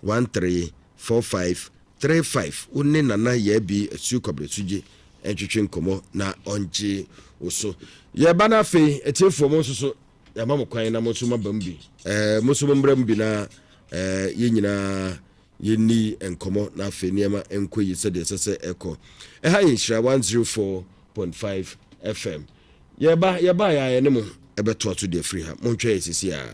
[SPEAKER 2] 13 45 35 wo ne Nana Yaabi Asuo Kwabrɛ Sugye ntwetwe nkɔmmɔ na ɔngye wo so. Yɛba no afei atiefoɔ mo nso so yɛama mo kwan na mo nso moaba mu bi ɛɛ mo nso mo mmra mu bi na ɛɛ yɛn nyinaa Yɛnni nkɔmmɔ na afei nneɛma nkɔ yie sɛdeɛ ɛsɛ sɛ ɛkɔ. Ɛha yɛ Nhyira 104.5 FM. Yɛba, yɛbaeɛ a yɛne mo bɛtoa so de afiri ha. Montwɛn yɛn seesei ara.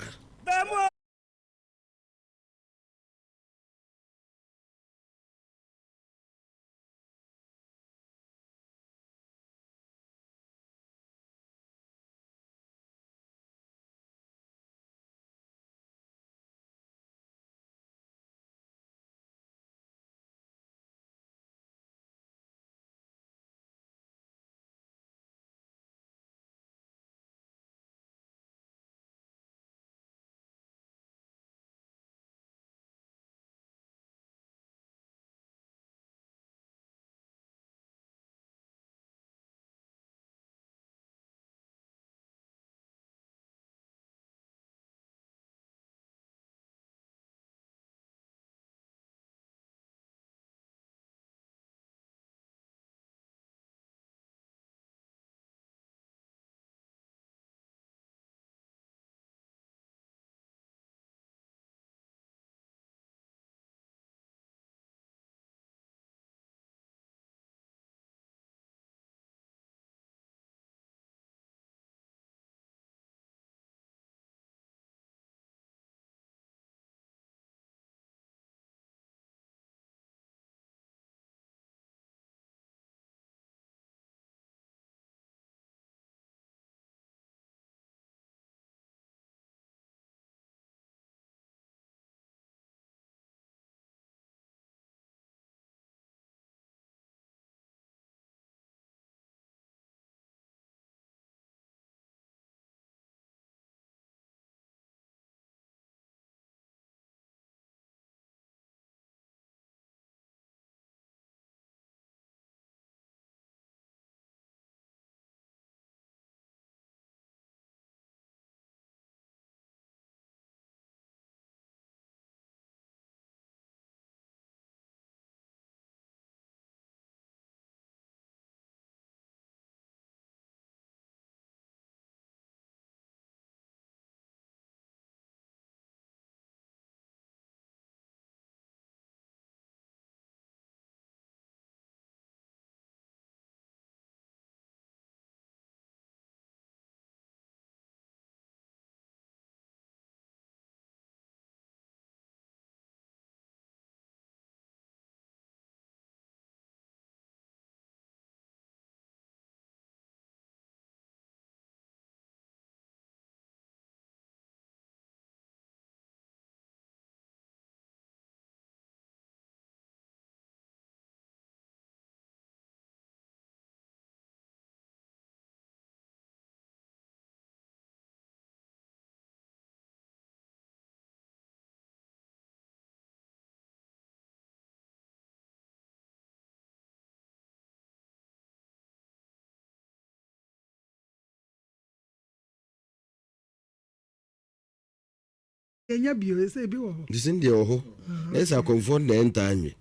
[SPEAKER 3] Yɛnya bio sɛ ebi wɔ hɔ.
[SPEAKER 2] Bese deɛ wɔ hɔ. Na ɛsɛ akɔmfoɔ na ɛntaa nwe.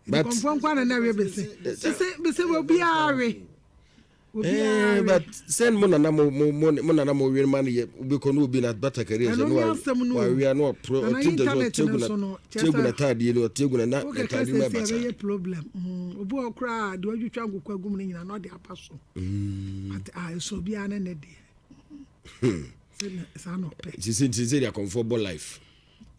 [SPEAKER 3] But akɔmfoɔ nko ara na ɛwe bese. Bese bese obiara we.
[SPEAKER 2] Eh, but sɛn mo nana mo mo mo mo nana mo were ma no yɛ wobɛkɔ no obi na bata kari ɛsɛ no wa wawia no ɔpro ɔte dɛ so ɔte gu na te gu na taadeɛ no ɔte gu na na taadeɛ no ɛba saa.
[SPEAKER 3] Ɛbɛyɛ problem. Mm, obi wɔ koraa deɛ ɔtwitwa nkokɔ agu mu no nyinaa na ɔde aba so. Mm. But ah, ɛsɔ obiara ne ne deɛ.
[SPEAKER 2] Hmm.
[SPEAKER 3] Saa na ɔpɛ.
[SPEAKER 2] Sisi nti sɛ deɛ akɔmfoɔ bɔ life.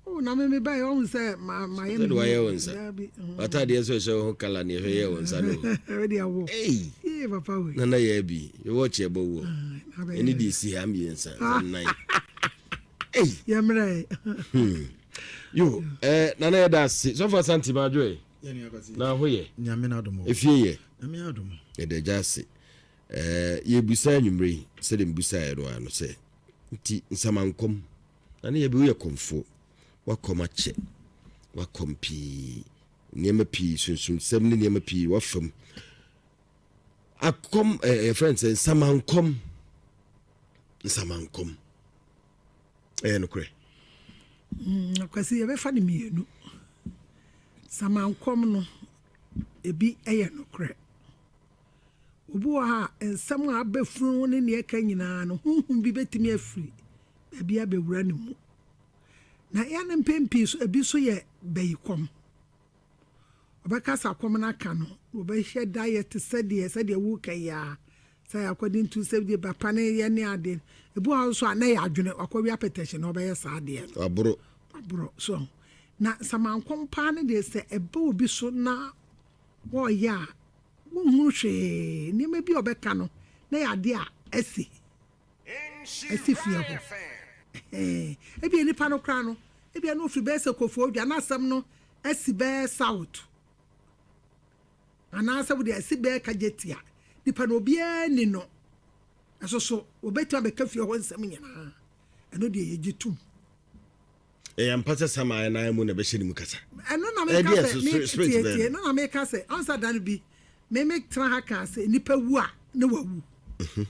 [SPEAKER 3] Oh, na me me ba yɛ ɔhun sɛ ma ma yɛ
[SPEAKER 2] mi. Sɛ de wayɛ wɔn nsa. Mm. W'ataadeɛ nso ɛhyɛ ho kala ne ɛhwɛ yɛ wɔn nsa no.
[SPEAKER 3] Ɛwɛ awɔ.
[SPEAKER 2] Ei.
[SPEAKER 3] Yee papa wei.
[SPEAKER 2] Nana yɛ bi. Yɛwɔ ɔkye ɛbɔ wɔ. Ah, Ɛne deɛ esi ha mmiɛnsa nnan.
[SPEAKER 3] Ei. Yɛ mmerɛ.
[SPEAKER 2] Hmm. Yo, eh, nana yɛ da ase. Sɔfo Asante ma adwo ɛ. Na ho yɛ.
[SPEAKER 1] Nyame na adom.
[SPEAKER 2] Efie yɛ.
[SPEAKER 1] Nyame adom.
[SPEAKER 2] Yɛda agya ase. Eh, yɛbusa anwummerɛ yi sɛdeɛ mebusaeɛ no ano sɛ nti nsamankɔm Na ne yɛ bi woyɛ kɔmfoɔ, woakɔm akyɛ, woakɔm pii, nneɛma pii, sunsumsɛm ne nneɛma pii woafa mu. Akɔm ɛɛ eh, yɛfrɛ no sɛ nsamankɔm, nsamankɔm ɛyɛ nokorɛ.
[SPEAKER 3] Mm, Kwasi yɛbɛfa no mmienu. Samankɔm no ebi yɛ nokorɛ. Obi wɔ hɔ a, nsɛm a aba funu ho ne nea ɛka nyinaa no, honhom bi betumi afiri baabi abɛwura ne mu. Na ɛyɛ no mpɛn pii so, ebi nso yɛ bayikɔm. Ɔbɛka sɛ akɔm no aka no, wɔbɛhyɛ da yɛ te sɛ deɛ sɛdeɛ woreka yi ara, sɛ according to sɛ deɛ papa no yɛ ne adeɛ. Ebi wɔ hɔ nso a, na ɛyɛ adwene, wakɔwe apɛtɛhye na ɔbɛyɛ saa adeɛ no.
[SPEAKER 2] Waboro.
[SPEAKER 3] Waboro. So, na samankɔm paa no deɛ sɛ ɛba obi so na wɔreyɛ a, wonhunu hwee. Nneɛma bi a ɔbɛka no, na ɛyɛ adeɛ a asi. Asi fie hɔ. Ɛhɛn. Ebia nipa no koraa no, ebia na ofiri bɛyɛ sɛ Kofoɔ Dwa, na asɛm no asi bɛyɛ South. Anaasɛ wode asi bɛyɛ Kagyetia. Nipa no, obiara nni no. Ɛso so, wɔbɛtumi abɛka fie hɔ nsɛm nyinaa. Ɛno deɛ yɛgye tom.
[SPEAKER 2] Ɛyɛ ampa sɛ saman nan mu na ɛbɛhyɛ ne mu kasa.
[SPEAKER 3] Ɛno na meka sɛ me tie tie ɛno na meka sɛ ansa da no bi me me tena ha kaa sɛ nipa wu a na wawu. Mhm.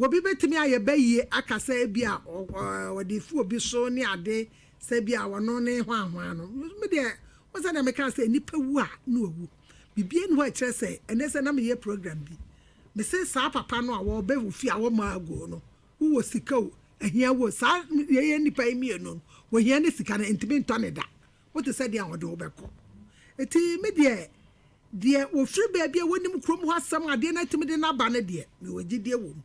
[SPEAKER 3] Obi bɛtumi ayɛ bɛyie aka sɛ ebi a ɔde fi obi so ne ade sɛ bi a ɔno ne hwanhwan no. Me deɛ wɔn sɛ deɛ meka sɛ nipa wu a na wawu. Biribi ni hɔ a ɛkyerɛ sɛ ɛnɛ sɛ na meyɛ program bi. Mese saa papa no a wɔbɛ wɔ fie a wɔma ago no Wowɔ sika o, ahia wo o, saa yɛyɛ nnipa yi mmienu no, ohia ne sika no, ntumi ntɔ ne da. Wote sɛ deɛ a ɔde wo bɛkɔ. Enti me deɛ, deɛ wɔfiri baabi a wɔnim kurom hɔ asɛm adeɛ no atumi de no aba no deɛ, mewɔ gyidie wɔ mu.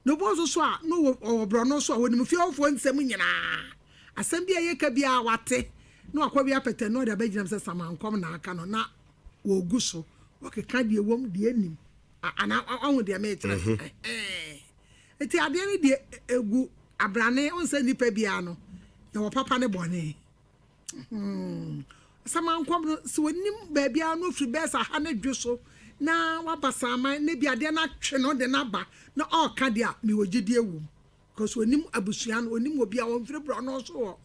[SPEAKER 3] Na obi nso so a, na ɔwɔ borɔno so a, wɔnim fie hɔfoɔ nsɛm nyinaa. Asɛm bi a yɛka biara wate, na wakɔwe apɛtɛ na ɔde abɛgyina mu sɛ samankɔm na aka no, na wɔgu so, wɔkeka deɛ ɛwom, deɛ ɛnnim. Anaa ɔho deɛ mekyerɛ no. Nti adeɛ no deɛ egu abrane ɔn sɛ nipa biara no yɛwɔ papa ne bɔne. Samankɔm no sɛ onim baabi a no firi bɛyɛ sɛ aha ne dwo so na waba saman na bi adeɛ no atwe no de no aba na ɔreka deɛ a mewɔ gyidie wɔ mu because onim abusua no onim obi a ɔmfiri borɔno so wɔ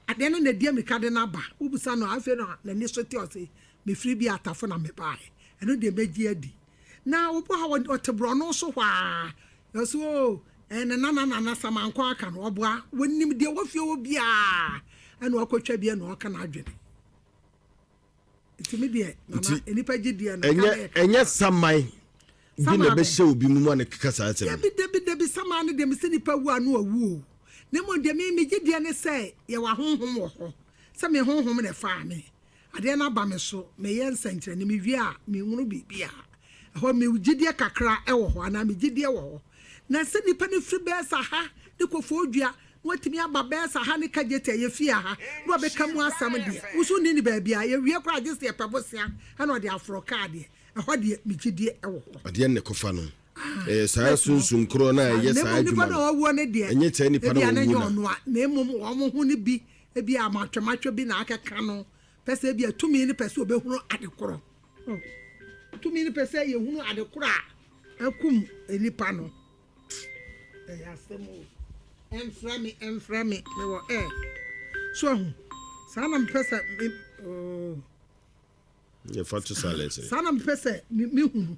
[SPEAKER 3] Adeɛ no na ɛdi amirika de no aba. Wobisa no a, afei na n'ani so te ɔse, mefiri bi Atafo na mebaeɛ. Ɛno deɛ mɛgye adi. Na obi wɔ hɔ a, ɔte borɔno so hɔ ara, ɔse oo, ɛɛ ne nana nana Samankɔ aka no, ɔboa. Wɔnim deɛ ɛwɔ fie hɔ biara, ɛna wakɔtwa bi ɛna ɔreka n'adwene. Nti me deɛ, nana, nnipa gye deɛ no,
[SPEAKER 2] ɛnyɛ ɛnyɛ saman bi na ɛbɛhyɛ obi mu ma no keka saa asɛm.
[SPEAKER 3] Dabi dabi dabi saman no deɛ mese nipa wu a no awu o. Na mmom deɛ me megye deɛ ne sɛ yɛwɔ ahonhom wɔ hɔ. Sɛ me honhom na ɛfaa me. Adeɛ no aba me so, meyɛ nsɛnkyerɛnne, mewie a menhunu biribiara. Ɛhɔ me gyidie kakra wɔ hɔ anaa me gyidie wɔ hɔ. Na sɛ nipa no firi bɛyɛ sɛ ha ne Koforidua na watumi aba bɛyɛ sɛ ha ne Kajeti a yɛfie ha na wabɛka mu asɛm deɛ, wo nso wonni no baabiara. Yɛwie koraa a gye sɛ yɛpɛ bosea na ɔde aforo kaa deɛ, ɛhɔ deɛ me gyidie wɔ hɔ.
[SPEAKER 2] Adeɛ no na ɛkɔfa no. Ɛyɛ saa sunsum korɔ no a ɛyɛ saa adwuma no. Ɛnyɛ saa nipa no a ɔwuo
[SPEAKER 3] no. Na mmom wɔn ho no bi, ebi a matwɛmatwɛ bi na akɛka no, pɛ sɛ ebi a tumi no pɛ sɛ ɔbɛhunu ade korɔ. Tumi no pɛ sɛ yɛhunu ade korɔ a akum nipa no. Ɛyɛ asɛm o. Ɛmfrɛ me, ɛmfrɛ me, mewɔ ɛ. So ahu, saa na mepɛ sɛ me, oh.
[SPEAKER 2] Yɛfa to silence.
[SPEAKER 3] Saa na mepɛ sɛ mehunu.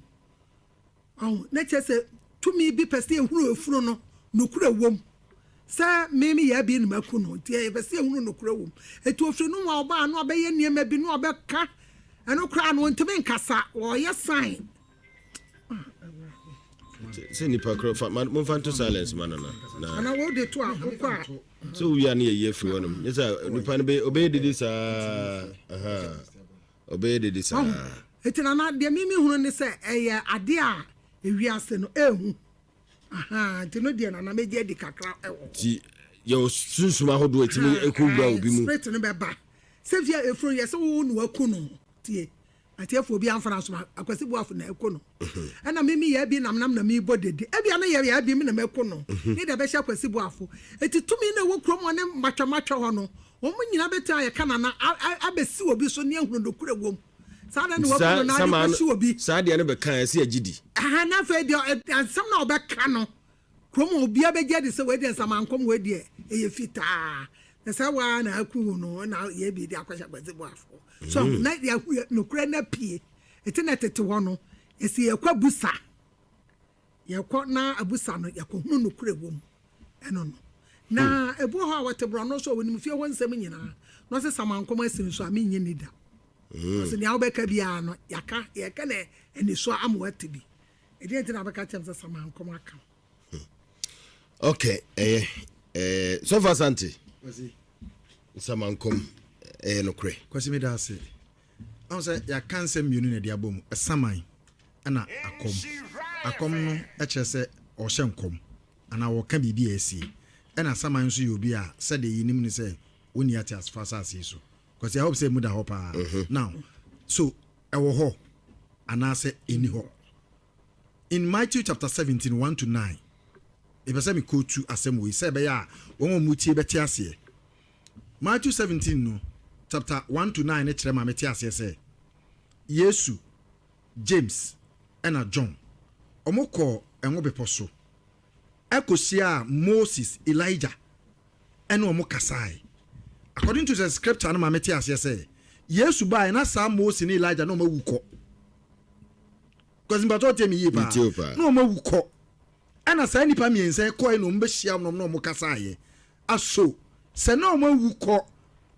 [SPEAKER 3] Ɔho, na kyerɛ sɛ tumi bi pɛ sɛ ehunu efunu no, nokorɛ wom. Sɛ me meyɛ abie na maku no nti yɛpɛ sɛ yɛhunu nokorɛ wɔ mu. Enti ɔfiri nohoa ɔbaa na ɔbɛyɛ nneɛma bi na ɔbɛka ɛno koraa no ɔntumi nkasa ɔyɛ sign.
[SPEAKER 2] Sɛ nipa korɔ fa ma momfa nto silence ma no na na.
[SPEAKER 3] Ana wo de to a wokɔ a.
[SPEAKER 2] Sɛ wowia ne yɛyi afiri hɔ nom nyɛ sɛ nipa no ɔbɛyɛ dede saa ɔbɛyɛ dede saa.
[SPEAKER 3] Eti nana deɛ mimi hunu ne sɛ ɛyɛ adeɛ a ewiase no ehu. Ahaa nti no deɛ nana mɛgye adi kakra wɔ hɔ.
[SPEAKER 2] Nti yɛwɔ sunsum ahodoɔ a ɛtumi ɛkɔ wura obi mu.
[SPEAKER 3] Spirit no bɛba sɛ fie efuro yɛ sɛ wo na waku no tie atiefoɔ bi amfa no asoma Akwasi Boafo na ɛku no ɛna me me yɛ abi nam nam na mebɔ dede ebia ne yɛ yɛ abi me na mɛku no ne deɛ bɛhyɛ Akwasi Boafo eti tumi na ɛwɔ kurom hɔ ne matwa matwa hɔ no wɔn nyinaa bɛtumi ayɛ ka nana abɛsi obi so ne ahunu nokorɛ wom. Saa na ne waku no na ade kɔsi obi.
[SPEAKER 2] Saa deɛ no bɛka ɛsɛ yɛgye di.
[SPEAKER 3] Aha na afei deɛ nsɛm na ɔbɛka no kurom obiara bɛgye adi sɛ wei deɛ nsamankɔm wei deɛ ɛyɛ fitaa na sɛ waa na aku wo no na yɛ bi de akɔhyɛ akwasi boafo so mm. na yɛahu nokorɛ no apue ɛti na tete hɔ no yɛsi yɛkɔ abusa yɛkɔ na abusa no yɛkɔhunu nokorɛ wɔ mu ɛno no na hmm. ebi wɔ hɔ a wɔte borɔno so a wɔnim fie hɔ nsɛm nyinaa na ɔsɛ samankɔm asi no so a menyɛ ni da hmm. ɔsɛ nea wobɛka biara no yɛaka yɛka na ani so ama wate bi ɛdeɛ nti na wobɛka kyɛm sɛ samankɔm aka
[SPEAKER 2] hmm. ok ɛyɛ ɛɛ sɔfo asante nsamankɔm ɛyɛ nokorɛ
[SPEAKER 1] kwasi mi da ase Wahu sɛ yɛaka nsɛm mmienu na ɛde abɔ mu, saman ɛna akɔm. Akɔm no kyerɛ sɛ ɔrehyɛ nkɔm anaa ɔreka biribi a asie. Ɛna saman nso yɛ obi a sɛdeɛ yɛnim no sɛ ɔnni ateasefoɔ asase yi so. Kwasi, I hope sɛ ɛmu da hɔ paa. Now, so ɛwɔ hɔ anaasɛ ɛnni hɔ? In Matthew chapter 17, 1 to 9, mepɛ sɛ me quote asɛm wei sɛ ɛbɛyɛ a wɔn a wɔtie bɛte aseɛ. Matthew 17 no chapter 1 to 9 no kyerɛ ma mete aseɛ sɛ Yesu, James ɛna John wɔn kɔɔ Ngo Bepɔ so ɛkɔhyiaa Moses, Elijah ɛne wɔn kasae. According to the scripture no ma mete aseɛ sɛ Yesu baeɛ na saa Mose ne Elijah na wɔn awu kɔ. Kwasi mpatɔ tie me yie paa. Na wɔn awu kɔ. Ɛna saa nnipa mmiɛnsa yi kɔe na wɔn bɛhyia wɔn na wɔn kasaeɛ. Aso sɛ na wɔn awu kɔ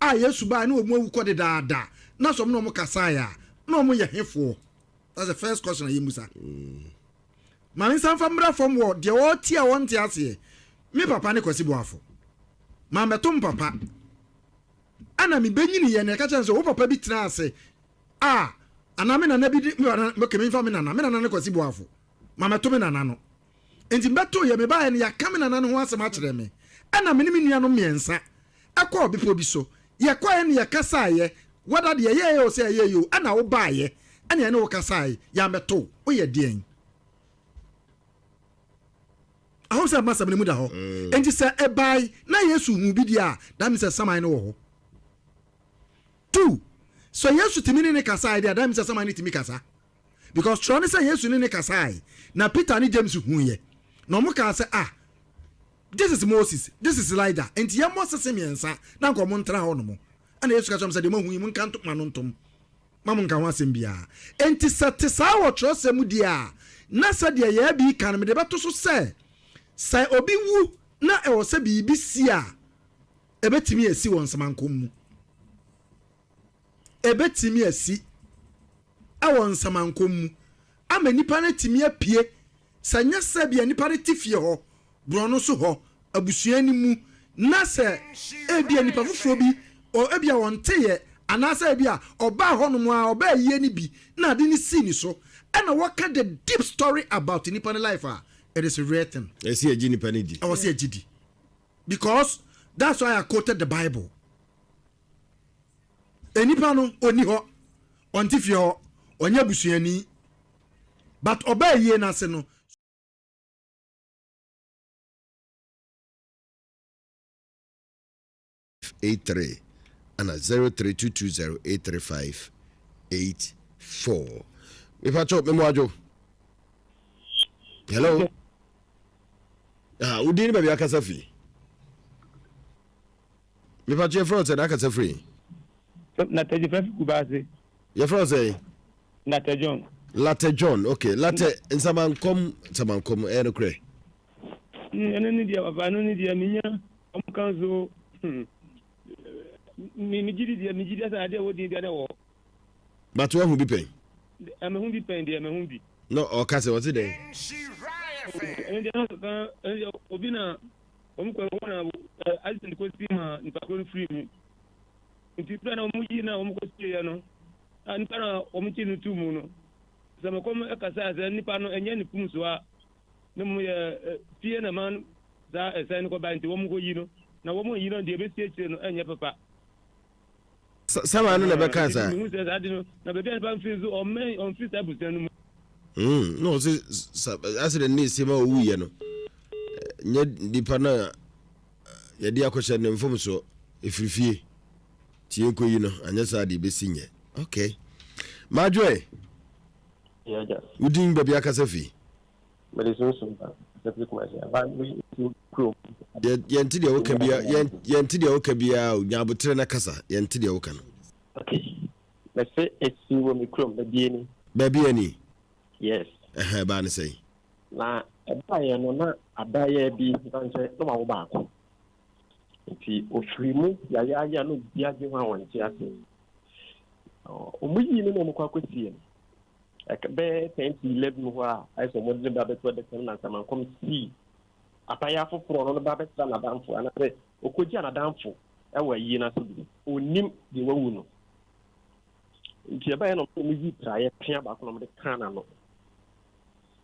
[SPEAKER 1] a Yesu baeɛ na wɔn awu kɔ dedaada na sɛ wɔn na wɔn kasaeɛ a na wɔn yɛ hefoɔ? That's the first question a yɛmmusa. Ma me nsa mfa mmra fam wɔ deɛ ɔte a ɔnte aseɛ. Me papa ne Kwasi Boafo. Mammɛto me papa. Ɛna mebɛnyiniiɛ na yɛka kyerɛ me sɛ wo papa bi tenaa ase a anaa me nana bi de me nana okay memfa me nana me nana ne Kwasi Boafo. Mammɛto me nana no. Enti mebɛtoeɛ, mebaeɛ no, yɛaka me nana no ho asɛm akyerɛ me. Ɛnna me ne me nuanom mmiɛnsa kɔɔ bepɔ bi so. Yɛkɔeɛ no, yɛkasaeɛ, whether deɛ ɛyɛeɛ o sɛ ɛyɛeɛ o, ɛnna wobaeɛ, ɛnna yɛne wo kasaeɛ, yɛammɛto wo. Woyɛ deɛn? I hope sɛ m'asɛm no mu da hɔ. Mm. Enti sɛ ɛbae na Yesu huu bi deɛ a, that means sɛ saman no wɔ hɔ. Two, sɛ Yesu tumi ne ne kasaeɛ deɛ a, that means sɛ saman no tumi kasa. Because twerɛ ne sɛ Yesu ne ne kasae, na Peter ne James huiɛ, na wɔn kaa sɛ, ah, this is Moses, this is Elijah, enti yɛmmɔ sese mmiɛnsa na nka wɔn ntena hɔ nom. Ɛna Yesu ka kyerɛ wɔn sɛ, deɛ moahu yi, monka nto, ma no ntom, ma monka ho asɛm biara. Enti sɛ te saa wɔ twerɛsɛm mu deɛ a, na sɛdeɛ yɛn bi ka no, mede bɛto so sɛ, sɛ obi wu na ɛwɔ sɛ biribi si a, ɛbɛtumi asi wɔ nsamankɔm mu. Ɛbɛtumi asi wɔ nsamankɔm mu ama nnipa no atumi apue, sɛ nyɛ sɛ ebia nnipa no te fie hɔ, borɔno so hɔ, abusua no mu, na sɛ ebia nnipa foforɔ bi, ebia ɔnteeɛ, anaasɛ ebia ɔbaa hɔnom a, ɔbaa ayie no bi, na ade no sii ne so, ɛna wɔka the deep story about nnipa no life a, it is a rare thing.
[SPEAKER 2] Ɛsɛ sɛ yɛgye nnipa no di.
[SPEAKER 1] Ɛwɔ sɛ yɛgye di. Because that's why I quoted the Bible. Nnipa no ɔnni hɔ, ɔnte fie hɔ, ɔnyɛ abusuani but ɔbaa ayie no ase no.
[SPEAKER 2] 83 ana 03220 835 84 mepakyɛw memoadwo hello ah wodin ne baabi akasa fi Mepakyɛ yɛfrɛ wo sɛ na akasa firi?
[SPEAKER 4] Latɛ John firi Kumasi.
[SPEAKER 2] Yɛfrɛ wo sɛ?
[SPEAKER 4] Latɛ John.
[SPEAKER 2] Latɛ John, okay. Latɛ nsamankɔm nsamankɔm ɛyɛ no korɛ?
[SPEAKER 4] Ɛno ne deɛ papa, ɛno ne deɛ menya ɔmo ka nso me me gyi di deɛ me gyi di sɛ adeɛ wɔ din deɛ na ɛwɔ hɔ.
[SPEAKER 2] But wahu bi pɛn?
[SPEAKER 4] Ɛmɛhu bi pɛn deɛ mɛhu bi.
[SPEAKER 2] Na ɔka sɛ ɔte dɛn?
[SPEAKER 4] Ɛno deɛ na ɔka ɛno deɛ obi na wɔn kɔ wɔn na accident kɔ si ma nipa koro no firi mu nti bere na wɔn yi na wɔn kɔ sie yɛ no a nipa na wɔn kyi no tu mu no sɛ mɛkɔm ɛkasa sɛ nipa no ɛnyɛ ne fum so a ne mu yɛ fie na ma saa ɛsɛn no kɔ ba nti wɔn kɔ yi no na wɔn yi no deɛ ebesi akyire no ɛnyɛ papa.
[SPEAKER 2] Sama no na ɛbɛka saa.
[SPEAKER 4] Mehu sɛ saa de no na baabi a nipa mfiri nso ɔmmɛn ɔmfiri saa abusua no mu.
[SPEAKER 2] Na ɔsɛ accident ne esi ma owuiɛ no nyɛ nipa no a yɛde akɔhyɛ ne mfomsoɔ ɛfiri fie nti yɛnkɔyi no anyɛ saa deɛ ɛbɛsi nyɛ okay madwoe wodin baabi akasa fi
[SPEAKER 5] Mede sunsum ba asɛm Kumasi aba me nti kurom.
[SPEAKER 2] Yɛnte deɛ woka bia yɛnte deɛ woka biara o nya aboterɛ na kasa yɛnte deɛ woka no.
[SPEAKER 5] Okay mɛse esi wɔ me kurom baabi ani.
[SPEAKER 2] Baabi ani.
[SPEAKER 5] Yes.
[SPEAKER 2] Ɛhɛn ɛbaa ne sɛn.
[SPEAKER 5] Na ɛbaeɛ no na abaayewa bi nkyɛ na wawo baako nti ofiri mu yayaaya na obi agye ho a wɔnte ase wɔn yii no na wɔn kɔ akɔsie no. Bɛyɛ 10 to 11 hɔ a, ayɛ sɛ wɔde ne ba bɛto adaka mu na nsamankɔm sii abaayewa foforɔ no ne ba bɛsra n'adamfo anaasɛ ɔkɔgya n'adamfo wɔ ayie no ase bi. Ɔnnim deɛ wawu no. Nti ɛbaeɛ na wɔyi praeɛ pea baako na wɔde kaa n'ano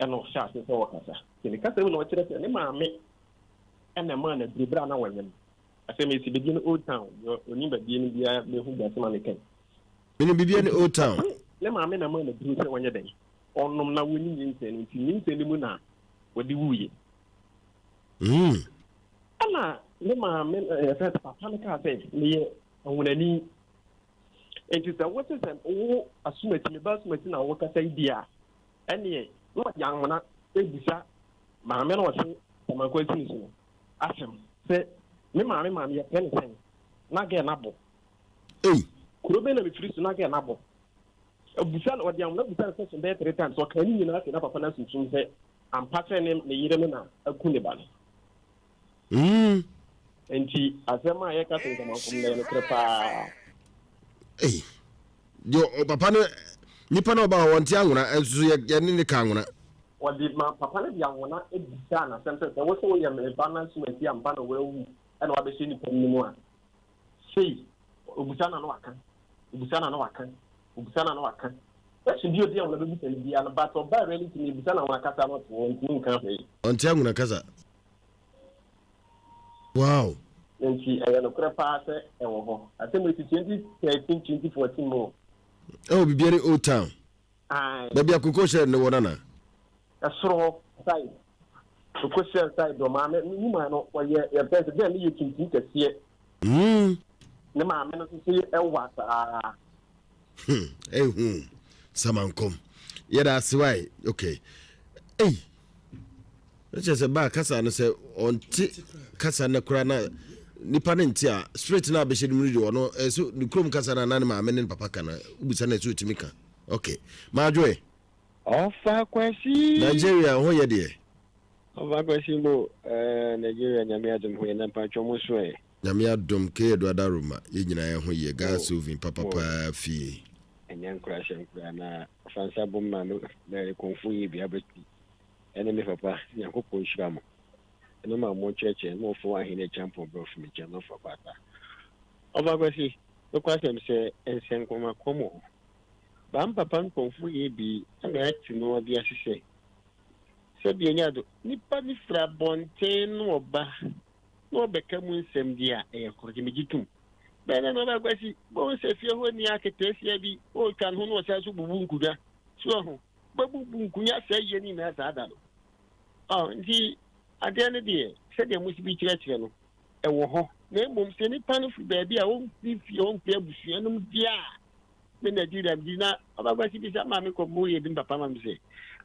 [SPEAKER 5] ɛna ɔhyɛ ase sɛ ɔkasa. Nti ne kasa mu na ɔkyerɛ sɛ ne maame ɛna ɛmaa no aduro berɛ a na wɔnyem. Asɛm yi si baabi no Old Town, deɛ ɔnim baabi no biara bɛhu deɛ asɛm a meka yi.
[SPEAKER 2] Menim biribi ne Old Town.
[SPEAKER 5] Ne maame na maa no aduro sɛ ɔnyɛ dɛn, ɔnom na wɔnyi nyinsɛn no, nti nyinsɛn no mu na wɔde wuiɛ. Ɛna ne maame yɛfrɛ sɛ papa no kaa sɛ meyɛ ɔhonani, nti sɛ wote sɛ wo asomasi, me ba asomasi na wokasa yi deɛ a, ɛneɛ na ɔde ahona ɛbusa maame na ɔse Samanko asi ne so no asɛm sɛ me maame maame yɛfrɛ no sɛn na gɛɛ no abɔ.
[SPEAKER 2] Ei.
[SPEAKER 5] Kuro bɛn na mefiri so na gɛɛ no abɔ. Abusa no ɔde ahona busa no question bɛyɛ three times ɔkaa ne nyinaa afei na papa no asunsum sɛ ampa sɛ ne ne yere no na aku ne ba no. Nti asɛm a yɛka sɛ nsamanfom no yɛ nokorɛ paa.
[SPEAKER 2] Ei. Deɛ papa no nipa na ɔba hɔ wɔnte anwona nso so yɛne ne ka anwona.
[SPEAKER 5] Wɔde ma papa no de anwona bisaa no asɛm sɛ, Sɛ wo se woyɛ me ba na Sumasi ampa na wawu na wabɛhyɛ nnipa no mu a, sei? Ɔbisa no a na waka, ɔbisa no a na waka, ɔbisa no a na waka. Question bi a ɔde anwona bɛbisa no biara no, but ɔbaa reality no, yɛbisa no anwona kasa na ɔte hɔ, ɔntumi nka hwee.
[SPEAKER 2] Ɔnte anwona kasa. Wow.
[SPEAKER 5] Nti ɛyɛ nokorɛ paa sɛ ɛwɔ hɔ. Asɛm wei si 2013, 2014 mu o.
[SPEAKER 2] Ɛwɔ Bibiani Old Town.
[SPEAKER 5] Ae.
[SPEAKER 2] Baabi a cocoa shed no wɔ no anaa?
[SPEAKER 5] Ɛsoro hɔ side. Cocoa shed side hɔ. Maame, me woman no, ɔyɛ, yɛfrɛ sɛ, dɛn ne yɛ tuntum kɛseɛ. Ne maame no nso so yɛ ɛwa saa.
[SPEAKER 2] Ehu. Samankɔm. Yɛda ase wae. Okay. Ei. Ɛkyɛ sɛ baa kasa no sɛ ɔnte kasa no koraa na nipa no nte a spirit no abɛhyɛ no mu no deɛ ɔno ɛso ne kurom kasa no anaa ne maame ne ne papa ka no wobisa no ɛsɛ ɔtumi ka. Ok madwoe.
[SPEAKER 6] Ɔfa Kwasi.
[SPEAKER 2] Nigeria ho yɛ deɛ.
[SPEAKER 6] Ɔfa Kwasi mo eh, Nigeria nyame adom ho yɛ na mpaatwɔ mo so ɛ.
[SPEAKER 2] Nyame adom Keyɛ Adaroma yɛ nyinaa yɛ ho yɛ God sovin papa paa fie.
[SPEAKER 6] Ɛnyɛ nkorasɛm koraa na ɔfa nsa bom ma me Mary kɔmfo yi bi abɛti ɛne me papa Nyankopɔn nhyira mo ɛne ma mo nkyerɛkyerɛ ne ɔfo ahene kyampɔn brɔfo me nkyɛn no ɔfa kwata Ɔfa Kwasi nokwasɛm sɛ nsɛnkɔmakɔm wɔ hɔ Ba mpapa nkurɔfo yɛ bi na ɛte no ɔde ahyehyɛ. Sɛbi enya do, nipa no firi abɔnten na ɔba na ɔbɛka mu nsɛm di a, ɛyɛ korɔgye, megye tom. Bɛn na ɔba Kwasi, bohu sɛ fie hɔ ni aketeesia bi, ɔretwa ne ho na ɔsan so bubu nkonnwa. So ɔho, bɛbubu nkonnwa sɛe yɛ ne nyinaa saa da no. Ɔ, nti adeɛ no deɛ, sɛdeɛ mo si bi kyerɛkyerɛ no, ɛwɔ hɔ. Na mmom sɛ nipa no firi baabi a ɔmfiri fie, ɔmfiri abusua no mu deɛ a, me Nigeria me na ɔba kwasi bisa maame kɔ mu yɛ bi papa ma me sɛ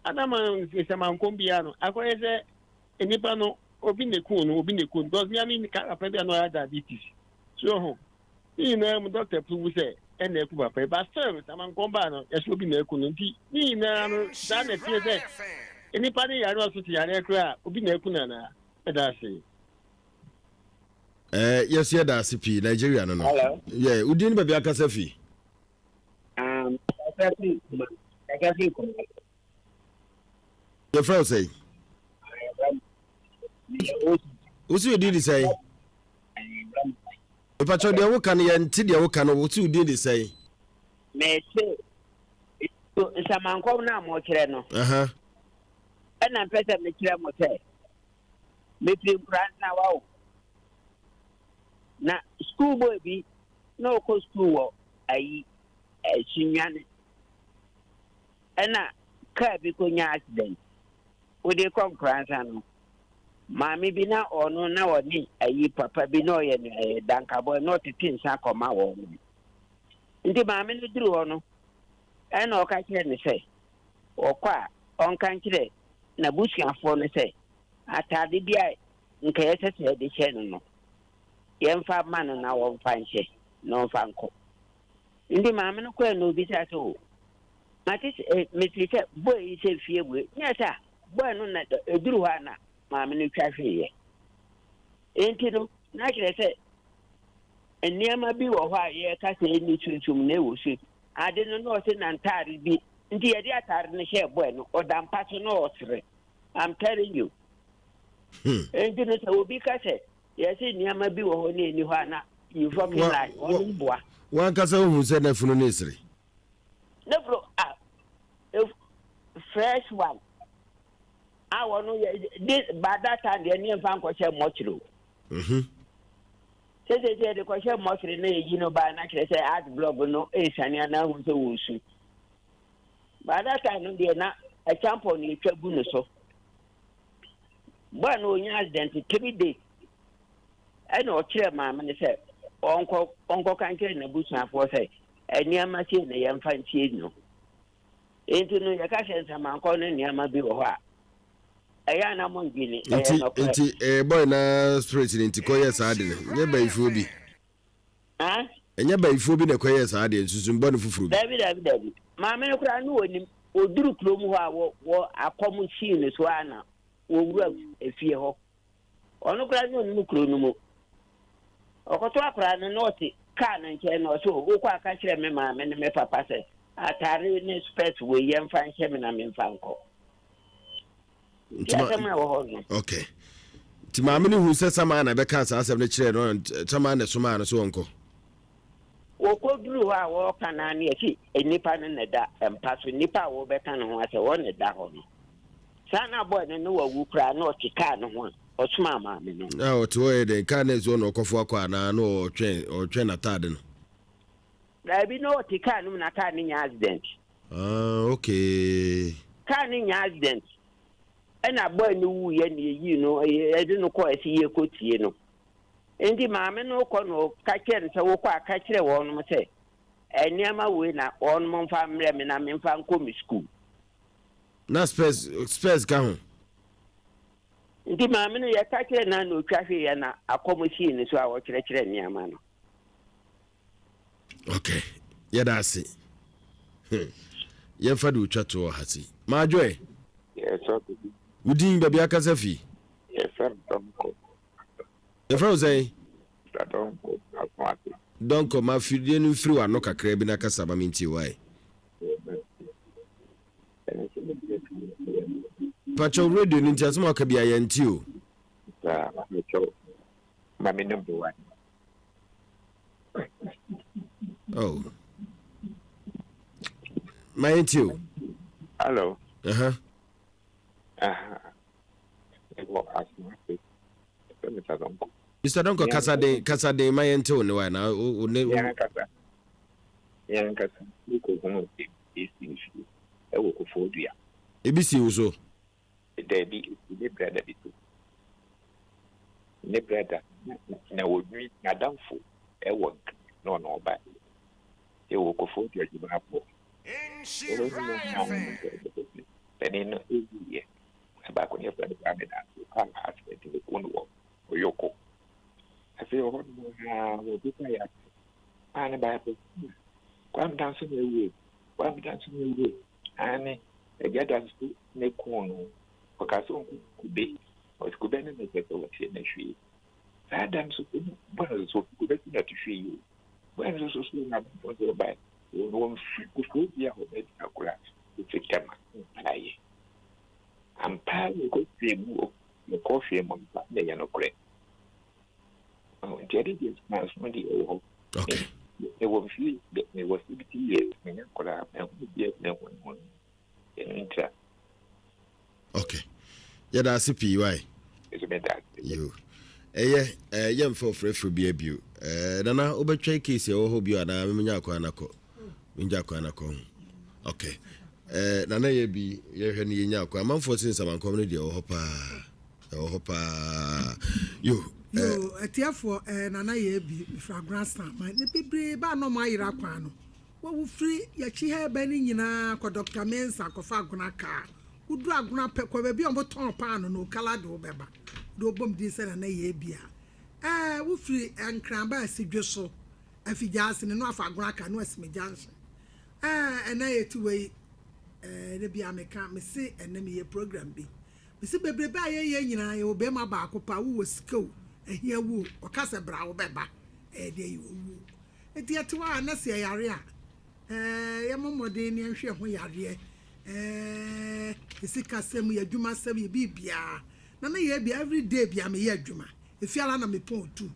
[SPEAKER 6] ana ma sɛ ma nkɔm biara no akɔyɛ sɛ nipa no obi na ekun no obi na ekun because mi ami ka papa bi a na ɔyɛ diabetes so ho ne nyinaa mu doctor prove sɛ ɛna eku papa yi but still sɛ ma nkɔm baa no yɛsɛ obi na eku no nti ne nyinaa no saa na ɛteɛ sɛ nipa ne yare ɔso te yare koraa obi na eku no anaa. Meda ase.
[SPEAKER 2] Eh, yɛso yɛda ase pii Nigeria no no.
[SPEAKER 7] Hello.
[SPEAKER 2] Yeah, wodin ne baabi akasa fi?
[SPEAKER 7] Um, kasa fi kuma. Kasa fi kuma.
[SPEAKER 2] Yɛfrɛ wo sɛn? Wosi odin de sɛn? Mepakyɛw deɛ woka no yɛnte deɛ woka no wosi odin de sɛn?
[SPEAKER 7] Mese nsamankɔm no a mokyerɛ no. Ɛna mpɛ sɛ mekyerɛ mo sɛ mefiri Nkoranzawa o. Na school boy bi na ɔkɔ school wɔ ayi Sunyani. Ɛna kaa bi kɔnya accident. Wode kɔ Nkoranza no, maame bi na ɔno na ɔne ayi papa bi na ɔyɛ no eh, dankabɔ na ɔtete nsa kɔma wɔn no. Nti maame no duru hɔ no, ɛna ɔka kyerɛ no sɛ ɔkɔ a ɔnka nkyerɛ n'abusuafoɔ no sɛ ataade bi a nka ɛsɛ sɛ yɛde hyɛ no no, yɛmfa mma no na wɔmfa nhyɛ na ɔmfa nkɔ. Nti maame no kɔɛ na obisa sɛ o, mate sɛ eh, mete sɛ boy yi sɛ fie bue. Nyɛ sɛ a boy no na ɛduru hɔ a na maame no twa hweeɛ. Nti no, na kyerɛ sɛ nneɛma bi wɔ hɔ a yɛka sɛ ɛnni sunsum na ɛwɔ sunsum. Ade no na ɔse na ntaare bi nti yɛde ataare no hyɛɛ boy no, ɔda mpa so na ɔsere. I'm telling you. Nti no sɛ obi ka sɛ yɛse nneɛma bi wɔ hɔ na ɛni hɔ a na you fucking lie. Ɔno boa.
[SPEAKER 2] Wankasa wohu sɛ n'afunu no resere.
[SPEAKER 7] N'afunu ah fresh one. A wɔn yɛ this by that time deɛ ne nfa nkɔhyɛ mɔkyere o. Sese sɛ yɛde kɔhyɛ mɔkyere na yɛyi no baa na kyerɛ sɛ art blog no esiane anaa hu sɛ wɔsu. By that time no deɛ na ɛkyampɔn na etwa gu ne so. Boy no onya accident 3 days. Ɛna ɔkyerɛ maame no sɛ ɔnkɔ ɔnkɔka nkyerɛ n'abusuafoɔ sɛ nneɛma sei na yɛmfa nsie no. Nti no yɛka sɛ nsamankɔ ne nneɛma bi wɔ hɔ a ɛyɛ ana mo ndwene ɛyɛ
[SPEAKER 2] Nti
[SPEAKER 7] nɔkorɛ.
[SPEAKER 2] nti ɛyɛ boy na spirit no nti kɔyɛ saa de no nyɛ bayifoɔ bi.
[SPEAKER 7] Ah?
[SPEAKER 2] Ɛnyɛ bayifoɔ bi na ɛkɔyɛɛ saa deɛ nsusumbɔ no foforɔ bi.
[SPEAKER 7] Dabi dabi dabi. Maame no koraa no wɔnim ɔduru kurom hɔ a wɔ wɔ akɔm sii no so a na wɔwura efie hɔ. Ɔno koraa no ɔnim kuro no mu. Ɔkɔto akwaraa no na ɔte kaa no nkyɛn na ɔsɛ wokɔ aka kyerɛ me maame ne me papa sɛ atare ne spɛs wei yɛmfa nhyɛ me na memfa nkɔ. Nti asɛm a ɛwɔ hɔ no.
[SPEAKER 2] Okay. Nti maame no hu sɛ Samaa na ɛbɛka saa asɛm no kyerɛɛ no, Samaa na ɛsomaa no sɛ ɔnkɔ.
[SPEAKER 7] Wɔkɔduru hɔ a wɔreka no ne ɛsi nnipa no na ɛda mpa so, nnipa a wɔbɛka ne ho asɛ wɔn na ɛda hɔ no. Saa na bɔɔ no ne wawu koraa na ɔte kaa no ho a ɔsomaa maame no.
[SPEAKER 2] Na ɔte hɔ yɛ dɛn? Kaa no ɛsi hɔ na ɔkɔfo akɔ anaa na ɔtwɛn ɔtwɛn n'ataade no?
[SPEAKER 7] Daabi, na ɔte kaa no mu na kaa no nya accident.
[SPEAKER 2] Ah, okay.
[SPEAKER 7] Kaa no nya accident. Ɛna bɔɔ no wuiɛ na yɛyii no, yɛde no kɔɔ ɛsi yɛkɔtie no. Nti maame no kɔ na ɔka kyerɛ no sɛ wokɔ a ka kyerɛ wɔnom sɛ nneɛma wei na wɔnom mfa mmerɛ me na memfa nkɔ me sukuu.
[SPEAKER 2] Na spurs spurs ka ho.
[SPEAKER 7] Nti maame no yɛka kyerɛ no na ɔtwa hweeɛ na akɔm sii no so a ɔkyerɛkyerɛ nneɛma no.
[SPEAKER 2] Okay, yɛda ase. Yɛmfa de otwa toɔ ha si. Maadwoe. Wo din baabi akasa fi?
[SPEAKER 8] Yɛfrɛ me Dɔnkɔ.
[SPEAKER 2] Yɛfrɛ wo sɛn?
[SPEAKER 8] Dɔnkɔ Akoase.
[SPEAKER 2] Dɔnkɔ, ma afidie no mfiri w'ano kakra bi na kasa ma mentie wae. Pakyɛw radio no nti asɛm a waka bia yɛnte o.
[SPEAKER 8] Saa, mekyɛw ma me number one.
[SPEAKER 2] Oh. Ma yɛntie o.
[SPEAKER 8] Hello.
[SPEAKER 2] Uh-huh.
[SPEAKER 8] Aha. Ɛwɔ Asomase. Ɛfɛ Mr. Donko.
[SPEAKER 2] Mr. Donko kasa den kasa den ma yɛnte wo ne wa na wo ne.
[SPEAKER 8] Yɛn kasa. Yɛn kasa. Wokɔ hunu esi nsuo ɛwɔ Koforidua.
[SPEAKER 2] Ebi si wo so.
[SPEAKER 8] Daabi, esi ne brada bi so. Ne brada na wɔnwi n'adamfo ɛwɔ Nkran na ɔno ɔba. Ɛwɔ Koforidua adwuma abɔ. Panin no ɛwuiɛ. Baako ne yɛfrɛ no Kwame Danso kaa accident no ku no wɔ Oyoko. Afei wɔ hɔ nom a wɔbi ba yɛ ase. A ne baayɛ Kwame Danso na ewuo. Kwame Danso na ewuo. Ane agya Danso ne kuu no. Ɔka sɛ ɔnku kube. Ɔsi kube no na kyerɛ sɛ wɔteɛ na hwie. Saa da no so bɔ no so kube si na ɔte hwie yi o. Bɔ no so so na abɔfo nso ɔbae. Wɔn wɔn firi kofoɔ bi a wɔn adi akora efi tɛma mpaeɛ. Ampa ara mekɔ hwee mu o, mekɔ hwee mu ampa na ɛyɛ nokorɛ. Nti ɛde deɛ manso deɛ ɛwɔ hɔ.
[SPEAKER 2] Okay.
[SPEAKER 8] Mewɔ mfie mewɔ 70 years menya akwadaa mahu bi mahu ho ɛno ntira.
[SPEAKER 2] Okay. Yɛda ase pii wae. Yo. Ɛyɛ eh, yɛmfa ɔfrɛfrɛ bia bio. Eh, nana wobɛtwɛn case ɛwɔ hɔ bio anaa memenya akwan no akɔ? Menya akwan no akɔ ho. Okay. Eh, nana yɛ bi yɛhwɛ no yɛnya akwan. Amanfoɔ se nsamankɔm no deɛ ɛwɔ hɔ paa. Ɛwɔ hɔ paa. Yo.
[SPEAKER 3] Eh. Yo, atiafoɔ eh, nana yɛ bi mefiri agona san ma ne bebree baa na ɔmo ayera kwan no. Wɔ wofiri yɛkyi ha ɛbɛ no nyinaa kɔ Dr. Mensah kɔfa agona kaa. Woduru Agona pɛ, kɔ baabi a wɔtɔn paano no, Okala de wo bɛba. Wode wobɔ me din sɛ Nana Yeabia. Ɛɛ, wofiri Nkran ba Asidwe so, Afigya-ase no, na wafa Agona car, na wasi me junction. Ɛɛ, ɛnɛ yɛte wei, ɛɛ, da biara meka, mese ɛnɛ meyɛ program bi. Mese bebrebe a yɛyɛ nyinaa, yɛwɔ barima baako pɛ a, wowɔ sika o, ahia wo o, ɔka sɛ bra a, wobɛba. Ɛyɛ deɛ yɛwɔ wuo. Enti yɛte hɔ a, na sɛ yɛyare a, Ɛɛ, yɛmmɔ mmɔden na yɛnhwɛ yɛn ho yareɛ, ɛɛ, yɛ sikasɛm, yɛ adwumasɛm, yɛ biribiara. Na na yɛ bia every day bia meyɛ adwuma. Efi ara na mepɔn tu.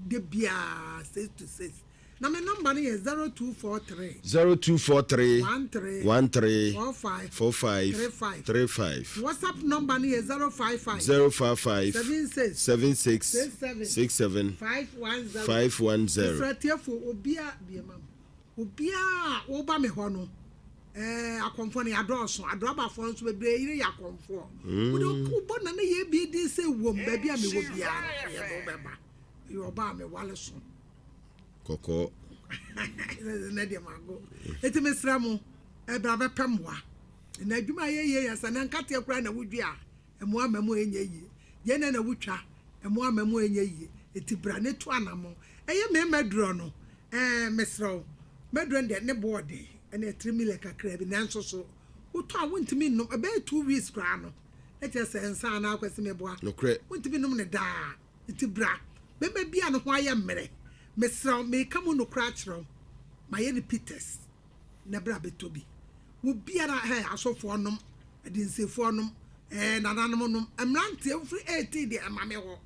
[SPEAKER 3] De biara six to six. Na me nɔmba no yɛ 0243.
[SPEAKER 2] 0243
[SPEAKER 3] 13
[SPEAKER 2] 13
[SPEAKER 3] 45
[SPEAKER 2] 45
[SPEAKER 3] 35.
[SPEAKER 2] 35.
[SPEAKER 3] WhatsApp nɔmba no yɛ 055
[SPEAKER 2] 055
[SPEAKER 3] 76
[SPEAKER 2] 76
[SPEAKER 3] 67
[SPEAKER 2] 67
[SPEAKER 3] 510.
[SPEAKER 2] 510.
[SPEAKER 3] Mesrɛ atiefo obia bie ma me. Obiara a woba me hɔ no, eh, akɔmfoɔ no yɛadɔɔso, adrɔbafoɔ nso bebree yere yɛ akɔmfoɔ. Wode wobɔ Nana Yɛ din sɛ wom, baabi a mewɔ biara no, yɛde wo bɛba. Meyɛ ɔbaa a mewale so.
[SPEAKER 2] Kɔkɔɔ.
[SPEAKER 3] Ɛnɛ deɛ mago. Enti mesrɛ mo, bra bɛpɛ mmoa. Na adwuma a yɛyɛ yɛ sɛ na nkateɛ koraa na wodua a, Mmoa mma mu ɛnyɛ yie. Gyeene na wotwa, mmoa mma mu ɛnyɛ yie. Enti bra ne tu anamɔn. Ɛyɛ me maduro no, ɛɛ mesrɛ wo. Maduro no deɛ ne bo ɔden, ɛne 3 million kakraa bi. Nanso so wotɔ a wontumi nnom, ɛbɛyɛ 2 weeks koraa no, na kyerɛ sɛ nsa anaa Kwasi meboa.
[SPEAKER 2] Nokorɛ.
[SPEAKER 3] Wontumi nnom no daa. Enti bra. Bɛma bi a ne ho ayɛ mmerɛ. Mesrɛ wo, meka mu nokorɛ akyerɛ wo. Mayɛ no Peters. na bra bɛtɔ bi. Wo biara hɛ asɔfoɔ nom, adinsefoɔ nom, ɛɛ nananom nom, mmeranteɛ wofiri 18 deɛ ɛma me hɔ.